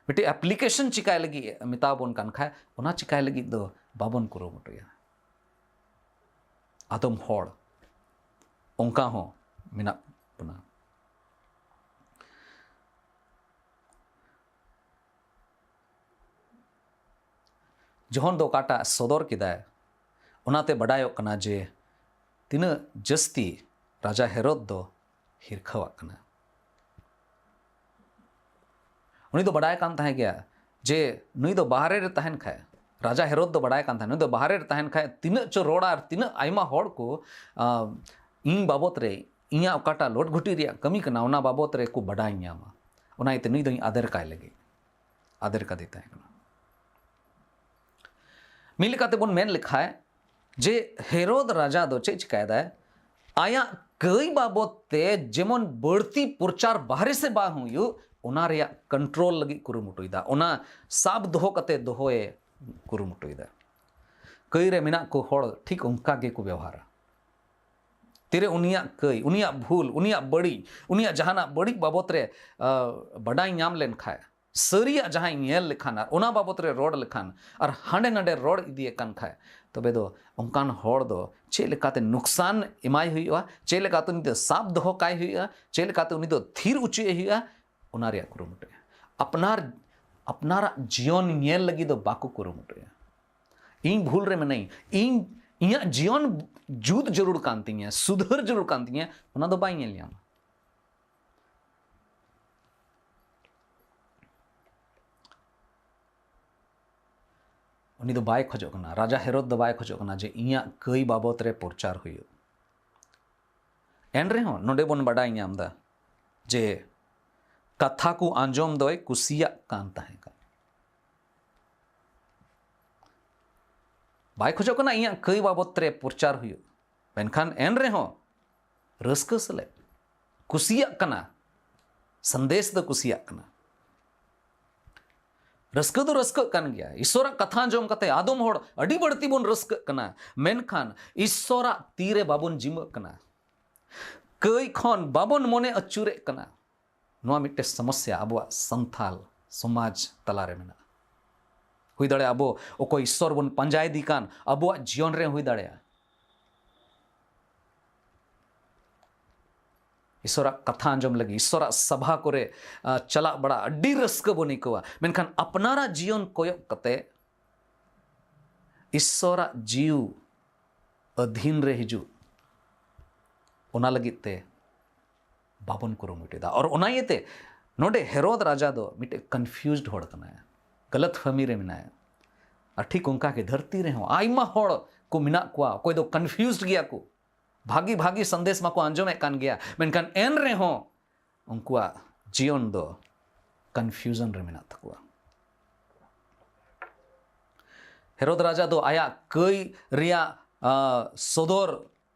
ᱢᱤᱫᱴᱤᱡ ᱮᱯᱞᱤᱠᱮᱥᱚᱱ ᱪᱤᱠᱟᱭ ᱞᱟᱹᱜᱤᱫ ᱢᱮᱛᱟ ᱵᱚᱱ ᱠᱟᱱ ᱠᱷᱟᱡ, ᱚᱱᱟ ᱪᱤᱠᱟᱭ ᱞᱟᱹᱜᱤᱫ ᱫᱚ ᱵᱟᱵᱚᱱ ᱠᱩᱨᱩᱢᱩᱴᱩᱭᱟ᱾ ᱟᱫᱚᱢ ᱦᱚᱲ ᱚᱱᱠᱟ ᱦᱚᱸ ᱢᱮᱱᱟᱜ ᱵᱚᱱᱟ᱾ ᱡᱚᱦᱚᱱ ᱫᱚ ᱚᱠᱟᱴᱟᱜ ᱥᱚᱫᱚᱨ ᱠᱮᱫᱟᱭ, ᱚᱱᱟᱛᱮ ᱵᱟᱰᱟᱭᱚᱜ ᱠᱟᱱᱟ ᱡᱮ ᱛᱤᱱᱟᱹᱜ ᱡᱟᱹᱥᱛᱤ ᱨᱟᱡᱟ ᱦᱮᱨᱚᱫ ᱫᱚ ᱦᱤᱨᱠᱷᱟᱹᱣᱟᱜ ᱠᱟᱱᱟ᱾ ᱩᱱᱤ ᱫᱚ ᱵᱟᱰᱟᱭ ᱠᱟᱱ ᱛᱟᱦᱮᱸ ᱜᱮᱭᱟ ᱡᱮ ᱱᱩᱭ ᱫᱚ ᱵᱟᱦᱨᱮ ᱨᱮ ᱛᱟᱦᱮᱱ ᱠᱷᱟᱡ, ᱨᱟᱡᱟ ᱦᱮᱨᱚᱫ ᱫᱚ ᱵᱟᱰᱟᱭ ᱠᱟᱱ ᱛᱟᱦᱮᱸ, ᱱᱩᱭ ᱫᱚ ᱵᱟᱦᱨᱮ ᱨᱮ ᱛᱟᱦᱮᱱ ᱠᱷᱟᱡ ᱛᱤᱱᱟᱹᱜ ᱪᱚ ᱨᱚᱲᱟ ᱟᱨ ᱛᱤᱱᱟᱹᱜ ᱟᱭᱢᱟ ᱦᱚᱲ ᱠᱚ, ᱟ, ᱤᱧ ᱵᱟᱵᱚᱛ ᱨᱮ, ᱤᱧᱟᱹᱜ ᱚᱠᱟᱴᱟᱜ ᱞᱚᱴᱜᱷᱩᱴᱤ ᱨᱮᱭᱟᱜ ᱠᱟᱹᱢᱤ ᱠᱟᱱᱟ, ᱚᱱᱟ ᱵᱟᱵᱚᱛ ᱨᱮ ᱠᱚ ᱵᱟᱰᱟᱭ ᱧᱟᱢᱟ᱾ ᱚᱱᱟ ᱤᱭᱟᱹᱛᱮ ᱱᱩᱭ ᱫᱚᱧ ᱟᱫᱮᱨ ᱠᱟᱭ ᱞᱟᱹᱜᱤᱫ, ᱟᱫᱮᱨ ᱠᱟᱫᱮ ᱛᱟᱦᱮᱸ ᱠᱟᱱᱟ᱾ ᱢᱤᱫ ᱞᱮᱠᱟᱛᱮ ᱵᱚᱱ ᱢᱮᱱ ᱞᱮᱠᱷᱟᱡ ᱡᱮ ᱦᱮᱨᱚᱫ ᱨᱟᱡᱟ ᱫᱚ ᱪᱮᱫ ᱪᱤᱠᱟᱭᱮᱫᱟᱭ? ᱟᱭᱟᱜ ᱠᱟᱹᱭ ᱵᱟᱵᱚᱛ ᱛᱮ ᱡᱮᱢᱚᱱ ᱵᱟᱹᱲᱛᱤ ᱯᱨᱚᱪᱟᱨ ᱵᱟᱦᱨᱮ ᱥᱮᱫ ᱵᱟᱝ ᱦᱩᱭᱩᱜ, ᱚᱱᱟ ᱨᱮᱭᱟᱜ ᱠᱚᱱᱴᱨᱳᱞ ᱞᱟᱹᱜᱤᱫ ᱠᱩᱨᱩᱢᱩᱴᱩᱭᱮᱫᱟ, ᱚᱱᱟ ᱥᱟᱵ ᱫᱚᱦᱚ ᱠᱟᱛᱮ ᱫᱚᱦᱚᱭᱮ ᱠᱩᱨᱩᱢᱩᱴᱩᱭᱮᱫᱟ᱾ ᱠᱟᱹᱭ ᱨᱮ ᱢᱮᱱᱟᱜ ᱠᱚ ᱦᱚᱲ ᱴᱷᱤᱠ ᱚᱱᱠᱟ ᱜᱮᱠᱚ ᱵᱮᱣᱦᱟᱨᱟ᱾ ᱛᱤᱨᱮ ᱩᱱᱤᱭᱟᱜ ᱠᱟᱹᱭ, ᱩᱱᱤᱭᱟᱜ ᱵᱷᱩᱞ, ᱩᱱᱤᱭᱟᱜ ᱵᱟᱹᱲᱤᱡ, ᱩᱱᱤᱭᱟᱜ ᱡᱟᱦᱟᱱᱟᱜ ᱵᱟᱹᱲᱤᱡ ᱵᱟᱵᱚᱛ ᱨᱮ, ᱟ, ᱵᱟᱰᱟᱭ ᱧᱟᱢ ᱞᱮᱱᱠᱷᱟᱡ, ᱥᱟᱹᱨᱤᱭᱟᱜ ᱡᱟᱦᱟᱸᱭ ᱧᱮᱞ ᱞᱮᱠᱷᱟᱱ ᱟᱨ ᱚᱱᱟ ᱵᱟᱵᱚᱛ ᱨᱮ ᱨᱚᱲ ᱞᱮᱠᱷᱟᱱ ᱟᱨ ᱦᱟᱸᱰᱮ ᱱᱟᱰᱮ ᱨᱚᱲ ᱤᱫᱤᱭᱮ ᱠᱟᱱ ᱠᱷᱟᱡ, ᱛᱚᱵᱮ ᱫᱚ ᱚᱱᱠᱟᱱ ᱦᱚᱲ ᱫᱚ ᱪᱮᱫ ᱞᱮᱠᱟᱛᱮ ᱱᱩᱠᱥᱟᱱ ᱮᱢᱟᱭ ᱦᱩᱭᱩᱜᱼᱟ, ᱪᱮᱫ ᱞᱮᱠᱟᱛᱮ ᱩᱱᱤ ᱫᱚ ᱥᱟᱵ ᱫᱚᱦᱚ ᱠᱟᱭ ᱦᱩᱭᱩᱜᱼᱟ, ᱪᱮᱫ ᱞᱮᱠᱟᱛᱮ ᱩᱱᱤ ᱫᱚ ᱛᱷᱤᱨ ᱦᱚᱪᱚᱭᱮ ᱦᱩᱭᱩᱜᱼᱟ, ᱚᱱᱟ ᱨᱮᱭᱟᱜ ᱠᱩᱨᱩᱢᱩᱴᱩᱭᱟ᱾ ᱟᱯᱱᱟᱨ, ᱟᱯᱱᱟᱨᱟᱜ ᱡᱤᱭᱚᱱ ᱧᱮᱞ ᱞᱟᱹᱜᱤᱫ ᱫᱚ ᱵᱟᱠᱚ ᱠᱩᱨᱩᱢᱩᱴᱩᱭᱟ᱾ ᱤᱧ ᱵᱷᱩᱞ ᱨᱮ ᱢᱮᱱᱟᱹᱧ, ᱤᱧ, ᱤᱧᱟᱹᱜ ᱡᱤᱭᱚᱱ ᱡᱩᱛ ᱡᱟᱹᱨᱩᱲ ᱠᱟᱱ ᱛᱤᱧᱟᱹ, ᱥᱩᱫᱷᱟᱹᱨ ᱡᱟᱹᱨᱩᱲ ᱠᱟᱱ ᱛᱤᱧᱟᱹ, ᱚᱱᱟ ᱫᱚ ᱵᱟᱭ ᱧᱮᱞ ᱧᱟᱢᱟ᱾ ᱩᱱᱤ ᱫᱚ ᱵᱟᱭ ᱠᱷᱚᱡᱚᱜ ᱠᱟᱱᱟ, ᱨᱟᱡᱟ ᱦᱮᱨᱚᱫ ᱫᱚ ᱵᱟᱭ ᱠᱷᱚᱡᱚᱜ ᱠᱟᱱᱟ ᱡᱮ ᱤᱧᱟᱹᱜ ᱠᱟᱹᱭ ᱵᱟᱵᱚᱛ ᱨᱮ ᱯᱨᱚᱪᱟᱨ ᱦᱩᱭᱩᱜ᱾ ᱮᱱ ᱨᱮᱦᱚᱸ ᱱᱚᱰᱮ ᱵᱚᱱ ᱵᱟᱰᱟᱭ ᱧᱟᱢ ᱮᱫᱟ ᱡᱮ ᱠᱟᱛᱷᱟ ᱠᱚ ᱟᱸᱡᱚᱢ ᱫᱚᱭ ᱠᱩᱥᱤᱭᱟᱜ ᱠᱟᱱ ᱛᱟᱦᱮᱸ ᱠᱟᱱᱟ᱾ ᱵᱟᱭ ᱠᱷᱚᱡᱚᱜ ᱠᱟᱱᱟ ᱤᱧᱟᱹᱜ ᱠᱟᱹᱭ ᱵᱟᱵᱚᱛ ᱨᱮ ᱯᱨᱚᱪᱟᱨ ᱦᱩᱭᱩᱜ, ᱢᱮᱱᱠᱷᱟᱱ ᱮᱱ ᱨᱮᱦᱚᱸ ᱨᱟᱹᱥᱠᱟᱹ ᱥᱮᱞᱮᱫ, ᱠᱩᱥᱤᱭᱟᱜ ᱠᱟᱱᱟ, ᱥᱟᱸᱫᱮᱥ ᱫᱚ ᱠᱩᱥᱤᱭᱟᱜ ᱠᱟᱱᱟ᱾ ᱨᱟᱹᱥᱠᱟᱹ ᱫᱚ ᱨᱟᱹᱥᱠᱟᱹᱜ ᱠᱟᱱ ᱜᱮᱭᱟ, ᱤᱥᱚᱨᱟᱜ ᱠᱟᱛᱷᱟ ᱟᱸᱡᱚᱢ ᱠᱟᱛᱮ ᱟᱫᱚᱢ ᱦᱚᱲ ᱟᱹᱰᱤ ᱵᱟᱹᱲᱛᱤ ᱵᱚᱱ ᱨᱟᱹᱥᱠᱟᱹᱜ ᱠᱟᱱᱟ, ᱢᱮᱱᱠᱷᱟᱱ ᱤᱥᱚᱨᱟᱜ ᱛᱤ ᱨᱮ ᱵᱟᱵᱚᱱ ᱡᱤᱢᱟᱹᱜ ᱠᱟᱱᱟ᱾ ᱠᱟᱹᱭ ᱠᱷᱚᱱ ᱵᱟᱵᱚᱱ ᱢᱚᱱᱮ ᱟᱹᱪᱩᱨᱮᱫ ᱠᱟᱱᱟ᱾ ᱱᱚᱣᱟ ᱢᱤᱫᱴᱮᱱ ᱥᱚᱢᱚᱥᱥᱟ ᱟᱵᱚᱣᱟᱜ ᱥᱟᱱᱛᱟᱞ ᱥᱚᱢᱟᱡᱽ ᱛᱟᱞᱟᱨᱮ ᱢᱮᱱᱟᱜᱼᱟ᱾ ᱦᱩᱭ ᱫᱟᱲᱮᱭᱟᱜᱼᱟ ᱟᱵᱚ ᱚᱠᱚᱭ ᱤᱥᱥᱚᱨ ᱵᱚᱱ ᱯᱟᱸᱡᱟᱭᱮᱫᱮ ᱠᱟᱱ, ᱟᱵᱚᱣᱟᱜ ᱡᱤᱭᱚᱱ ᱨᱮ ᱦᱩᱭ ᱫᱟᱲᱮᱭᱟᱜᱼᱟ᱾ ᱤᱥᱥᱚᱨᱟᱜ ᱠᱟᱛᱷᱟ ᱟᱸᱡᱚᱢ ᱞᱟᱹᱜᱤᱫ, ᱤᱥᱥᱚᱨᱟᱜ ᱥᱟᱵᱷᱟ ᱠᱚᱨᱮ, ᱟ, ᱪᱟᱞᱟᱜ ᱵᱟᱲᱟ ᱟᱹᱰᱤ ᱨᱟᱹᱥᱠᱟᱹ ᱵᱚᱱ ᱟᱹᱭᱠᱟᱹᱣᱟ, ᱢᱮᱱᱠᱷᱟᱱ ᱟᱯᱱᱟᱨᱟᱜ ᱡᱤᱭᱚᱱ ᱠᱚᱭᱚᱜ ᱠᱟᱛᱮ ᱤᱥᱥᱚᱨᱟᱜ ᱡᱤᱣᱤ ᱟᱹᱫᱷᱤᱱ ᱨᱮ ᱦᱤᱡᱩᱜ, ᱚᱱᱟ ᱞᱟᱹᱜᱤᱫ ᱛᱮ ᱵᱟᱵᱚᱱ ᱠᱩᱨᱩᱢᱩᱴᱩᱭᱮᱫᱟ᱾ ᱟᱨ ᱚᱱᱟ ᱤᱭᱟᱹᱛᱮ ᱱᱚᱰᱮ ᱦᱮᱨᱳᱫ ᱨᱟᱡᱟ ᱫᱚ ᱢᱤᱫᱴᱮᱡ ᱠᱚᱱᱯᱷᱤᱭᱩᱡᱽᱰ ᱦᱚᱲ ᱠᱟᱱᱟᱭ, ᱜᱟᱞᱟᱛ ᱯᱷᱟᱦᱢᱤ ᱨᱮ ᱢᱮᱱᱟᱭᱟ᱾ ᱟᱨ ᱴᱷᱤᱠ ᱚᱱᱠᱟ ᱜᱮ ᱫᱷᱟᱹᱨᱛᱤ ᱨᱮᱦᱚᱸ ᱟᱭᱢᱟ ᱦᱚᱲ ᱠᱚ ᱢᱮᱱᱟᱜ ᱠᱚᱣᱟ, ᱚᱠᱚᱭ ᱫᱚ ᱠᱚᱱᱯᱷᱤᱭᱩᱡᱽᱰ ᱜᱮᱭᱟ ᱠᱚ, ᱵᱷᱟᱜᱤ ᱵᱷᱟᱜᱤ ᱥᱟᱸᱫᱮᱥ ᱢᱟᱠᱚ ᱟᱸᱡᱚᱢᱮᱫ ᱠᱟᱱ ᱜᱮᱭᱟ, ᱢᱮᱱᱠᱷᱟᱱ ᱮᱱ ᱨᱮᱦᱚᱸ ᱩᱱᱠᱩᱣᱟᱜ ᱡᱤᱭᱚᱱ ᱫᱚ ᱠᱚᱱᱯᱷᱤᱭᱩᱡᱚᱱ ᱨᱮ ᱢᱮᱱᱟᱜ ᱛᱟᱠᱚᱣᱟ᱾ ᱦᱮᱨᱳᱫ ᱨᱟᱡᱟ ᱫᱚ ᱟᱭᱟᱜ ᱠᱟᱹᱭ ᱨᱮᱭᱟᱜ, ᱟ, ᱥᱚᱫᱚᱨ,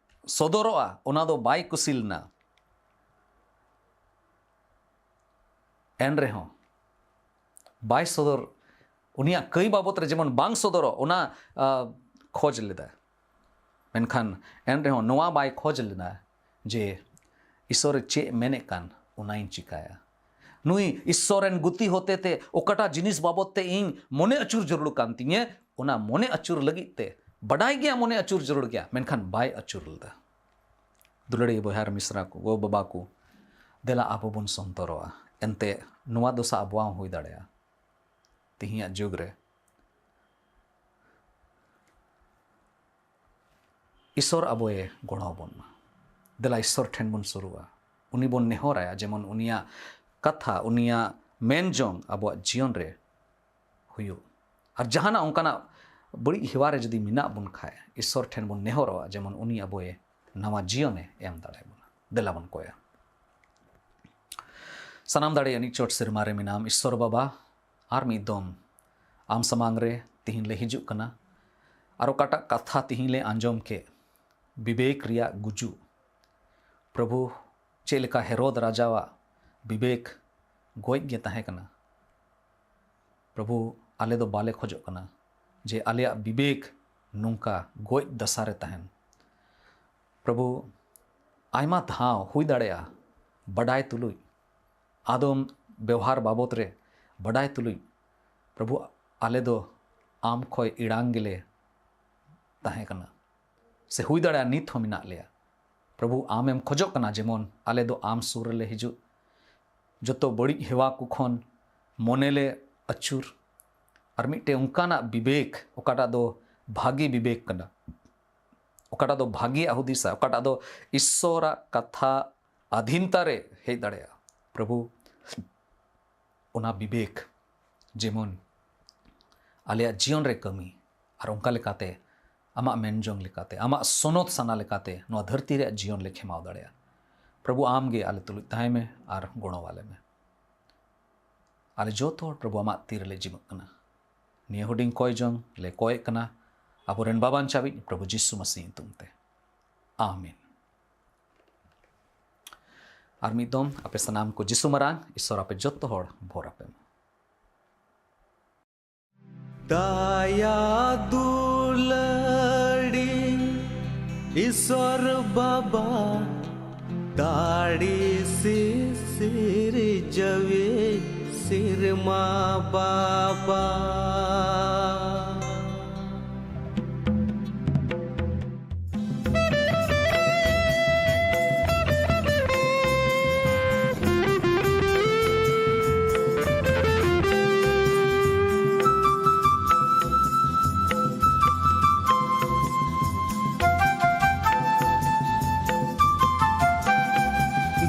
ᱥᱚᱫᱚᱨᱚᱜᱼᱟ, ᱚᱱᱟ ᱫᱚ ᱵᱟᱭ ᱠᱩᱥᱤ ᱞᱮᱱᱟ᱾ ᱮᱱ ᱨᱮᱦᱚᱸ ᱵᱟᱭ ᱥᱚᱫᱚᱨ, ᱩᱱᱤᱭᱟᱜ ᱠᱟᱹᱭ ᱵᱟᱵᱚᱛ ᱨᱮ ᱡᱮᱢᱚᱱ ᱵᱟᱝ ᱥᱚᱫᱚᱨᱚᱜ, ᱚᱱᱟ, ᱟ, ᱠᱷᱚᱡᱽ ᱞᱮᱫᱟ᱾ ᱢᱮᱱᱠᱷᱟᱱ ᱮᱱ ᱨᱮᱦᱚᱸ ᱱᱚᱣᱟ ᱵᱟᱭ ᱠᱷᱚᱡᱽ ᱞᱮᱫᱟ ᱡᱮ ᱤᱥᱥᱚᱨᱮ ᱪᱮᱫ ᱢᱮᱱᱮᱫ ᱠᱟᱱ, ᱚᱱᱟᱧ ᱪᱤᱠᱟᱭᱟ᱾ ᱱᱩᱭ ᱤᱥᱥᱚᱨ ᱨᱮᱱ ᱜᱩᱛᱤ ᱦᱚᱛᱮᱛᱮ ᱚᱠᱟᱴᱟᱜ ᱡᱤᱱᱤᱥ ᱵᱟᱵᱚᱛ ᱛᱮ ᱤᱧ ᱢᱚᱱᱮ ᱟᱹᱪᱩᱨ ᱡᱟᱹᱨᱩᱲ ᱠᱟᱱ ᱛᱤᱧᱟᱹ, ᱚᱱᱟ ᱢᱚᱱᱮ ᱟᱹᱪᱩᱨ ᱞᱟᱹᱜᱤᱫ ᱛᱮ, ᱵᱟᱰᱟᱭ ᱜᱮᱭᱟ ᱢᱚᱱᱮ ᱟᱹᱪᱩᱨ ᱡᱟᱹᱨᱩᱲ ᱜᱮᱭᱟ, ᱢᱮᱱᱠᱷᱟᱱ ᱵᱟᱭ ᱟᱹᱪᱩᱨ ᱞᱮᱫᱟ᱾ ᱫᱩᱞᱟᱹᱲᱤᱭᱟᱹ ᱵᱚᱭᱦᱟ ᱟᱨ ᱢᱤᱥᱨᱟ ᱠᱚ, ᱜᱚ ᱵᱟᱵᱟ ᱠᱚ, ᱫᱮᱞᱟ ᱟᱵᱚ ᱵᱚᱱ ᱥᱚᱱᱛᱚᱨᱚᱜᱼᱟ᱾ ᱮᱱᱛᱮ ᱱᱚᱣᱟ ᱫᱚᱥᱟ ᱟᱵᱚᱣᱟᱜ ᱦᱚᱸ ᱦᱩᱭ ᱫᱟᱲᱮᱭᱟᱜᱼᱟ᱾ ᱛᱮᱦᱮᱧᱟᱜ ᱡᱩᱜᱽ ᱨᱮ ᱤᱥᱥᱚᱨ ᱟᱵᱚᱭᱮ ᱜᱚᱲᱚ ᱟᱵᱚᱱ ᱢᱟ᱾ ᱫᱮᱞᱟ ᱤᱥᱥᱚᱨ ᱴᱷᱮᱱ ᱵᱚᱱ ᱥᱩᱨᱩᱜᱼᱟ, ᱩᱱᱤ ᱵᱚᱱ ᱱᱮᱦᱚᱨᱟᱭᱟ, ᱡᱮᱢᱚᱱ ᱩᱱᱤᱭᱟᱜ ᱠᱟᱛᱷᱟ, ᱩᱱᱤᱭᱟᱜ ᱢᱮᱱ ᱡᱚᱝ ᱟᱵᱚᱣᱟᱜ ᱡᱤᱭᱚᱱ ᱨᱮ ᱦᱩᱭᱩᱜ᱾ ᱟᱨ ᱡᱟᱦᱟᱱᱟᱜ ᱚᱱᱠᱟᱱᱟᱜ ᱵᱟᱹᱲᱤᱡ ᱦᱮᱣᱟ ᱨᱮ ᱡᱩᱫᱤ ᱢᱮᱱᱟᱜ ᱵᱚᱱ ᱠᱷᱟᱡ, ᱤᱥᱥᱚᱨ ᱴᱷᱮᱱ ᱵᱚᱱ ᱱᱮᱦᱚᱨᱚᱜᱼᱟ, ᱡᱮᱢᱚᱱ ᱩᱱᱤ ᱟᱵᱚᱭᱮ ᱱᱟᱣᱟ ᱡᱤᱭᱚᱱᱮ ᱮᱢ ᱫᱟᱲᱮᱭᱟᱵᱚᱱᱟ᱾ ᱫᱮᱞᱟ ᱵᱚᱱ ᱠᱚᱭᱟ᱾ ᱥᱟᱱᱟᱢ ᱫᱟᱲᱮ ᱟᱹᱱᱤᱡ ᱪᱚᱴ ᱥᱮᱨᱢᱟ ᱨᱮ ᱢᱮᱱᱟᱢ ᱤᱥᱥᱚᱨ ᱵᱟᱵᱟ, ᱟᱨ ᱢᱤᱫ ᱫᱚᱢ ᱟᱢ ᱥᱟᱢᱟᱝ ᱨᱮ ᱛᱤᱦᱤᱧ ᱞᱮ ᱦᱤᱡᱩᱜ ᱠᱟᱱᱟ᱾ ᱟᱨ ᱚᱠᱟᱴᱟᱜ ᱠᱟᱛᱷᱟ ᱛᱤᱦᱤᱧ ᱞᱮ ᱟᱸᱡᱚᱢ ᱠᱮᱫ, ᱵᱤᱵᱮᱠ ᱨᱮᱭᱟᱜ ᱜᱩᱡᱩᱜ, ᱯᱨᱚᱵᱷᱩ, ᱪᱮᱫ ᱞᱮᱠᱟ ᱦᱮᱨᱳᱫ ᱨᱟᱡᱟᱣᱟᱜ ᱵᱤᱵᱮᱠ ᱜᱚᱡ ᱜᱮ ᱛᱟᱦᱮᱸ ᱠᱟᱱᱟ, ᱯᱨᱚᱵᱷᱩ, ᱟᱞᱮ ᱫᱚ ᱵᱟᱞᱮ ᱠᱷᱚᱡᱚᱜ ᱠᱟᱱᱟ ᱡᱮ ᱟᱞᱮᱭᱟᱜ ᱵᱤᱵᱮᱠ ᱱᱚᱝᱠᱟ ᱜᱚᱡ ᱫᱟᱥᱟ ᱨᱮ ᱛᱟᱦᱮᱱ᱾ ᱯᱨᱚᱵᱷᱩ, ᱟᱭᱢᱟ ᱫᱷᱟᱣ ᱦᱩᱭ ᱫᱟᱲᱮᱭᱟᱜᱼᱟ, ᱵᱟᱰᱟᱭ ᱛᱩᱞᱩᱡ, ᱟᱫᱚᱢ ᱵᱮᱣᱦᱟᱨ ᱵᱟᱵᱚᱛ ᱨᱮ ᱵᱟᱰᱟᱭ ᱛᱩᱞᱩᱡ, ᱯᱨᱚᱵᱷᱩ, ᱟᱞᱮ ᱫᱚ ᱟᱢ ᱠᱷᱚᱱ ᱤᱲᱟᱝ ᱜᱮᱞᱮ ᱛᱟᱦᱮᱸ ᱠᱟᱱᱟ, ᱥᱮ ᱦᱩᱭ ᱫᱟᱲᱮᱭᱟᱜᱼᱟ ᱱᱤᱛ ᱦᱚᱸ ᱢᱮᱱᱟᱜ ᱞᱮᱭᱟ᱾ ᱯᱨᱚᱵᱷᱩ, ᱟᱢᱮᱢ ᱠᱷᱚᱡᱚᱜ ᱠᱟᱱᱟ ᱡᱮᱢᱚᱱ ᱟᱞᱮ ᱫᱚ ᱟᱢ ᱥᱩᱨ ᱨᱮᱞᱮ ᱦᱤᱡᱩᱜ, ᱡᱚᱛᱚ ᱵᱟᱹᱲᱤᱡ ᱦᱮᱣᱟ ᱠᱚ ᱠᱷᱚᱱ ᱢᱚᱱᱮ ᱞᱮ ᱟᱹᱪᱩᱨ, ᱟᱨ ᱢᱤᱫᱴᱮᱱ ᱚᱱᱠᱟᱱᱟᱜ ᱵᱤᱵᱮᱠ, ᱚᱠᱟᱴᱟᱜ ᱫᱚ ᱵᱷᱟᱜᱮ ᱵᱤᱵᱮᱠ ᱠᱟᱱᱟ, ᱚᱠᱟᱴᱟᱜ ᱫᱚ ᱵᱷᱟᱜᱮᱭᱟᱜ ᱦᱩᱫᱤᱥᱟ, ᱚᱠᱟᱴᱟᱜ ᱫᱚ ᱤᱥᱥᱚᱨᱟᱜ ᱠᱟᱛᱷᱟ ᱟᱫᱷᱤᱱᱛᱟ ᱨᱮ ᱦᱮᱡ ᱫᱟᱲᱮᱭᱟᱜᱼᱟ᱾ ᱯᱨᱚᱵᱷᱩ, ᱚᱱᱟ ᱵᱤᱵᱮᱠ ᱡᱮᱢᱚᱱ ᱟᱞᱮᱭᱟᱜ ᱡᱤᱭᱚᱱ ᱨᱮ ᱠᱟᱹᱢᱤ, ᱟᱨ ᱚᱱᱠᱟ ᱞᱮᱠᱟᱛᱮ ᱟᱢᱟᱜ ᱢᱮᱱ ᱡᱚᱝ ᱞᱮᱠᱟᱛᱮ, ᱟᱢᱟᱜ ᱥᱚᱱᱚᱛ ᱥᱟᱱᱟ ᱞᱮᱠᱟᱛᱮ ᱱᱚᱣᱟ ᱫᱷᱟᱹᱨᱛᱤ ᱨᱮᱭᱟᱜ ᱡᱤᱭᱚᱱ ᱞᱮ ᱠᱷᱮᱢᱟᱣ ᱫᱟᱲᱮᱭᱟᱜᱼᱟ᱾ ᱯᱨᱚᱵᱷᱩ, ᱟᱢ ᱜᱮ ᱟᱞᱮ ᱛᱩᱞᱩᱡ ᱛᱟᱦᱮᱸ ᱢᱮ ᱟᱨ ᱜᱚᱲᱚ ᱟᱞᱮ ᱢᱮ᱾ ᱟᱞᱮ ᱡᱚᱛᱚ ᱦᱚᱲ, ᱯᱨᱚᱵᱷᱩ, ᱟᱢᱟᱜ ᱛᱤ ᱨᱮᱞᱮ ᱡᱤᱢᱟᱹᱜ ᱠᱟᱱᱟ᱾ ᱱᱤᱭᱟᱹ ᱦᱩᱰᱤᱧ ᱠᱚᱭ ᱡᱚᱝ ᱞᱮ ᱠᱚᱭᱮᱫ ᱠᱟᱱᱟ ᱟᱵᱚᱨᱮᱱ ᱵᱟᱵᱟᱱ ᱪᱟᱵᱤᱡ ᱯᱨᱚᱵᱷᱩ ᱡᱤᱥᱩ ᱢᱟᱥᱤ ᱧᱩᱛᱩᱢ ᱛᱮ, ᱟᱢᱮᱱ᱾ ᱟᱨ ᱢᱤᱫ ᱫᱚᱢ ᱟᱯᱮ ᱥᱟᱱᱟᱢ ᱠᱚ ᱡᱤᱥᱩ ᱢᱟᱨᱟᱝ ᱤᱥᱥᱚᱨ ᱟᱯᱮ ᱡᱚᱛᱚ ᱦᱚᱲ ᱵᱷᱚᱨ ᱟᱯᱮ ᱢᱟ᱾ ᱫᱟᱭᱟ ᱫᱩᱞᱟᱹᱲᱤ ᱤᱥᱚᱨ ᱵᱟᱵᱟ, ᱫᱟᱲᱮ ᱥᱤᱥᱤᱨ ᱡᱟᱹᱣᱤ ᱥᱤᱨᱢᱟ ᱵᱟᱵᱟ᱾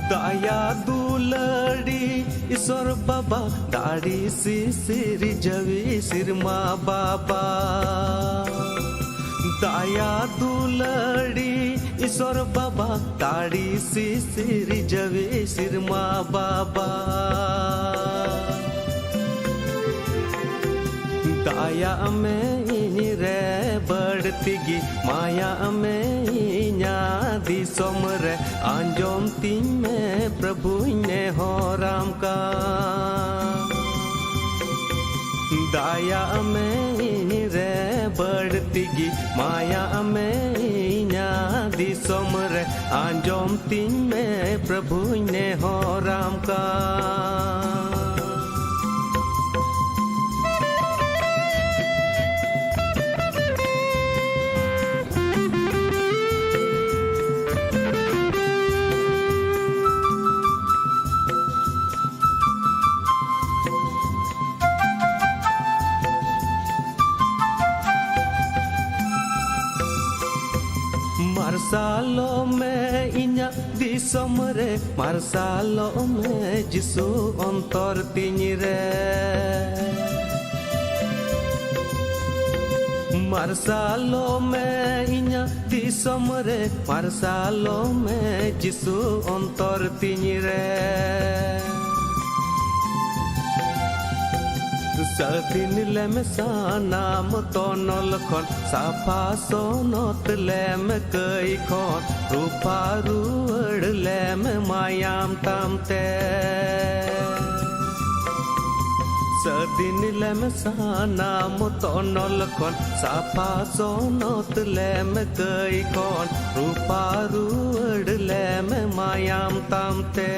ᱫᱟᱭᱟ ᱫᱩᱞᱟᱹᱲᱤ ᱤᱥᱚᱨ ᱵᱟᱵᱟ, ᱫᱟᱲᱮ ᱥᱤᱥᱤᱨ ᱡᱟᱹᱣᱤ ᱥᱤᱨᱢᱟ ᱵᱟᱵᱟ᱾ ᱫᱟᱭᱟ ᱫᱩᱞᱟᱹᱲᱤ ᱤᱥᱚᱨ ᱵᱟᱵᱟ, ᱫᱟᱲᱮ ᱥᱤᱥᱤᱨ ᱡᱟᱹᱣᱤ ᱥᱤᱨᱢᱟ ᱵᱟᱵᱟ᱾ ᱫᱟᱭᱟᱜ ᱢᱮ ᱤᱧ ᱨᱮ ᱵᱟᱹᱲᱛᱤ ᱜᱮ, ᱢᱟᱭᱟᱜ ᱢᱮ ᱤᱧᱟᱹᱜ ᱫᱤᱥᱚᱢ ᱨᱮ, ᱟᱸᱡᱚᱢ ᱛᱤᱧ ᱢᱮ ᱯᱨᱚᱵᱷᱩᱧ ᱱᱮᱦᱚᱨᱟᱢ ᱠᱟᱱ᱾ ᱫᱟᱭᱟᱜ ᱢᱮ ᱤᱧ ᱨᱮ ᱵᱟᱹᱲᱛᱤ ᱜᱮ, ᱢᱟᱭᱟᱜ ᱢᱮ ᱤᱧᱟᱹᱜ ᱫᱤᱥᱚᱢ ᱨᱮ ᱟᱸᱡᱚᱢ ᱛᱤᱧ ᱢᱮ, ᱯᱨᱚᱵᱷᱩᱧ ᱱᱮᱦᱚᱨᱟᱢ ᱠᱟᱱ᱾ ᱢᱟᱨᱥᱟᱞᱚᱜ ᱢᱮ ᱤᱧᱟᱹᱜ ᱫᱤᱥᱚᱢ ᱨᱮ, ᱢᱟᱨᱥᱟᱞᱚᱜ ᱢᱮ ᱡᱤᱥᱩ ᱚᱱᱛᱚᱨ ᱛᱤᱧ ᱨᱮ᱾ ᱢᱟᱨᱥᱟᱞᱚᱜ ᱢᱮ ᱤᱧᱟᱹᱜ ᱫᱤᱥᱚᱢ ᱨᱮ, ᱢᱟᱨᱥᱟᱞᱚᱜ ᱢᱮ ᱡᱤᱥᱩ ᱚᱱᱛᱚᱨ ᱛᱤᱧ ᱨᱮ᱾ ᱥᱟᱹᱫᱷᱤᱱ ᱞᱮᱢ ᱥᱟᱱᱟᱢ ᱛᱚᱱᱚᱞ ᱠᱷᱚᱱ, ᱥᱟᱯᱷᱟ ᱥᱚᱱᱚᱛ ᱞᱮᱢ ᱠᱟᱹᱭ ᱠᱷᱚᱱ, ᱨᱩᱯᱷᱟ ᱨᱩᱣᱟᱹᱲ ᱞᱮᱢ ᱢᱟᱭᱟᱢ ᱛᱟᱢ ᱛᱮ᱾ ᱥᱟᱹᱫᱷᱤᱱ ᱞᱮᱢ ᱥᱟᱱᱟᱢ ᱛᱚᱱᱚᱞ ᱠᱷᱚᱱ, ᱥᱟᱯᱷᱟ ᱥᱚᱱᱚᱛ ᱞᱮᱢ ᱠᱟᱹᱭ ᱠᱷᱚᱱ, ᱨᱩᱯᱷᱟ ᱨᱩᱣᱟᱹᱲ ᱞᱮᱢ ᱢᱟᱭᱟᱢ ᱛᱟᱢ ᱛᱮ᱾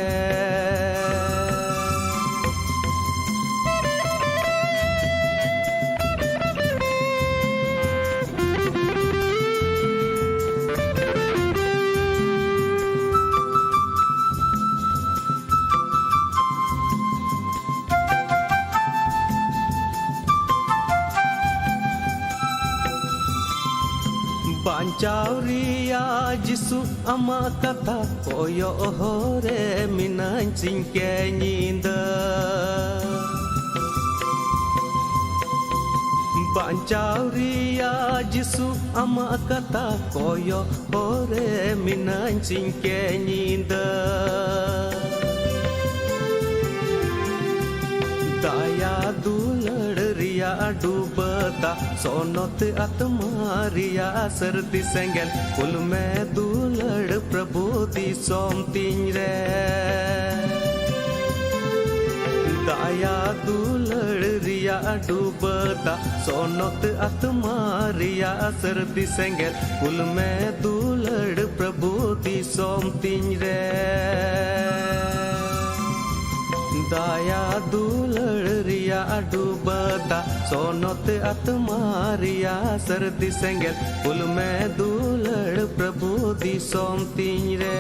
ᱵᱟᱧᱪᱟᱣ ᱨᱮᱭᱟᱜ ᱡᱤᱥᱩ ᱟᱢᱟᱜ ᱠᱟᱛᱷᱟ ᱠᱚᱭᱚᱜ ᱦᱚᱨ ᱨᱮ ᱢᱤᱱᱟᱹᱧ ᱥᱤᱧ ᱠᱮ ᱧᱤᱫᱟᱹ᱾ ᱵᱟᱧᱪᱟᱣ ᱨᱮᱭᱟᱜ ᱡᱤᱥᱩ ᱟᱢᱟᱜ ᱠᱟᱛᱷᱟ ᱠᱚᱭᱚᱜ ᱦᱚᱨ ᱨᱮ ᱢᱤᱱᱟᱹᱧ ᱥᱤᱧ ᱠᱮ ᱧᱤᱫᱟᱹ᱾ ᱫᱟᱭᱟ ᱫᱩᱞᱟᱹᱲ ᱨᱮᱭᱟᱜ ᱰᱩᱵᱟᱹ ᱫᱟᱜ, ᱥᱚᱱᱚᱛ ᱟᱛᱢᱟ ᱨᱮᱭᱟᱜ ᱥᱟᱹᱨᱫᱤ ᱥᱮᱸᱜᱮᱞ, ᱠᱩᱞ ᱢᱮ ᱫᱩᱞᱟᱹᱲ ᱯᱨᱚᱵᱷᱩ ᱫᱤᱥᱚᱢ ᱛᱤᱧ ᱨᱮ᱾ ᱫᱟᱭᱟ ᱫᱩᱞᱟᱹᱲ ᱨᱮᱭᱟᱜ ᱨᱮᱭᱟᱜ ᱰᱩᱵᱟᱹ ᱫᱟᱜ, ᱥᱚᱱᱚᱛ ᱟᱛᱢᱟ ᱨᱮᱭᱟᱜ ᱥᱟᱹᱨᱫᱤ ᱥᱮᱸᱜᱮᱞ, ᱠᱩᱞ ᱢᱮ ᱫᱩᱞᱟᱹᱲ ᱯᱨᱚᱵᱷᱩ ᱫᱤᱥᱚᱢ ᱛᱤᱧ ᱨᱮ᱾ ᱫᱟᱭᱟ ᱫᱩᱞᱟᱹᱲ ᱨᱮᱭᱟᱜ ᱰᱩᱵᱟᱹ ᱫᱟᱜ, ᱥᱚᱱᱚᱛ ᱟᱛᱢᱟ ᱨᱮᱭᱟᱜ ᱥᱟᱹᱨᱫᱤ ᱥᱮᱸᱜᱮᱞ, ᱠᱩᱞ ᱢᱮ ᱫᱩᱞᱟᱹᱲ ᱯᱨᱚᱵᱷᱩ ᱫᱤᱥᱚᱢ ᱛᱤᱧ ᱨᱮ᱾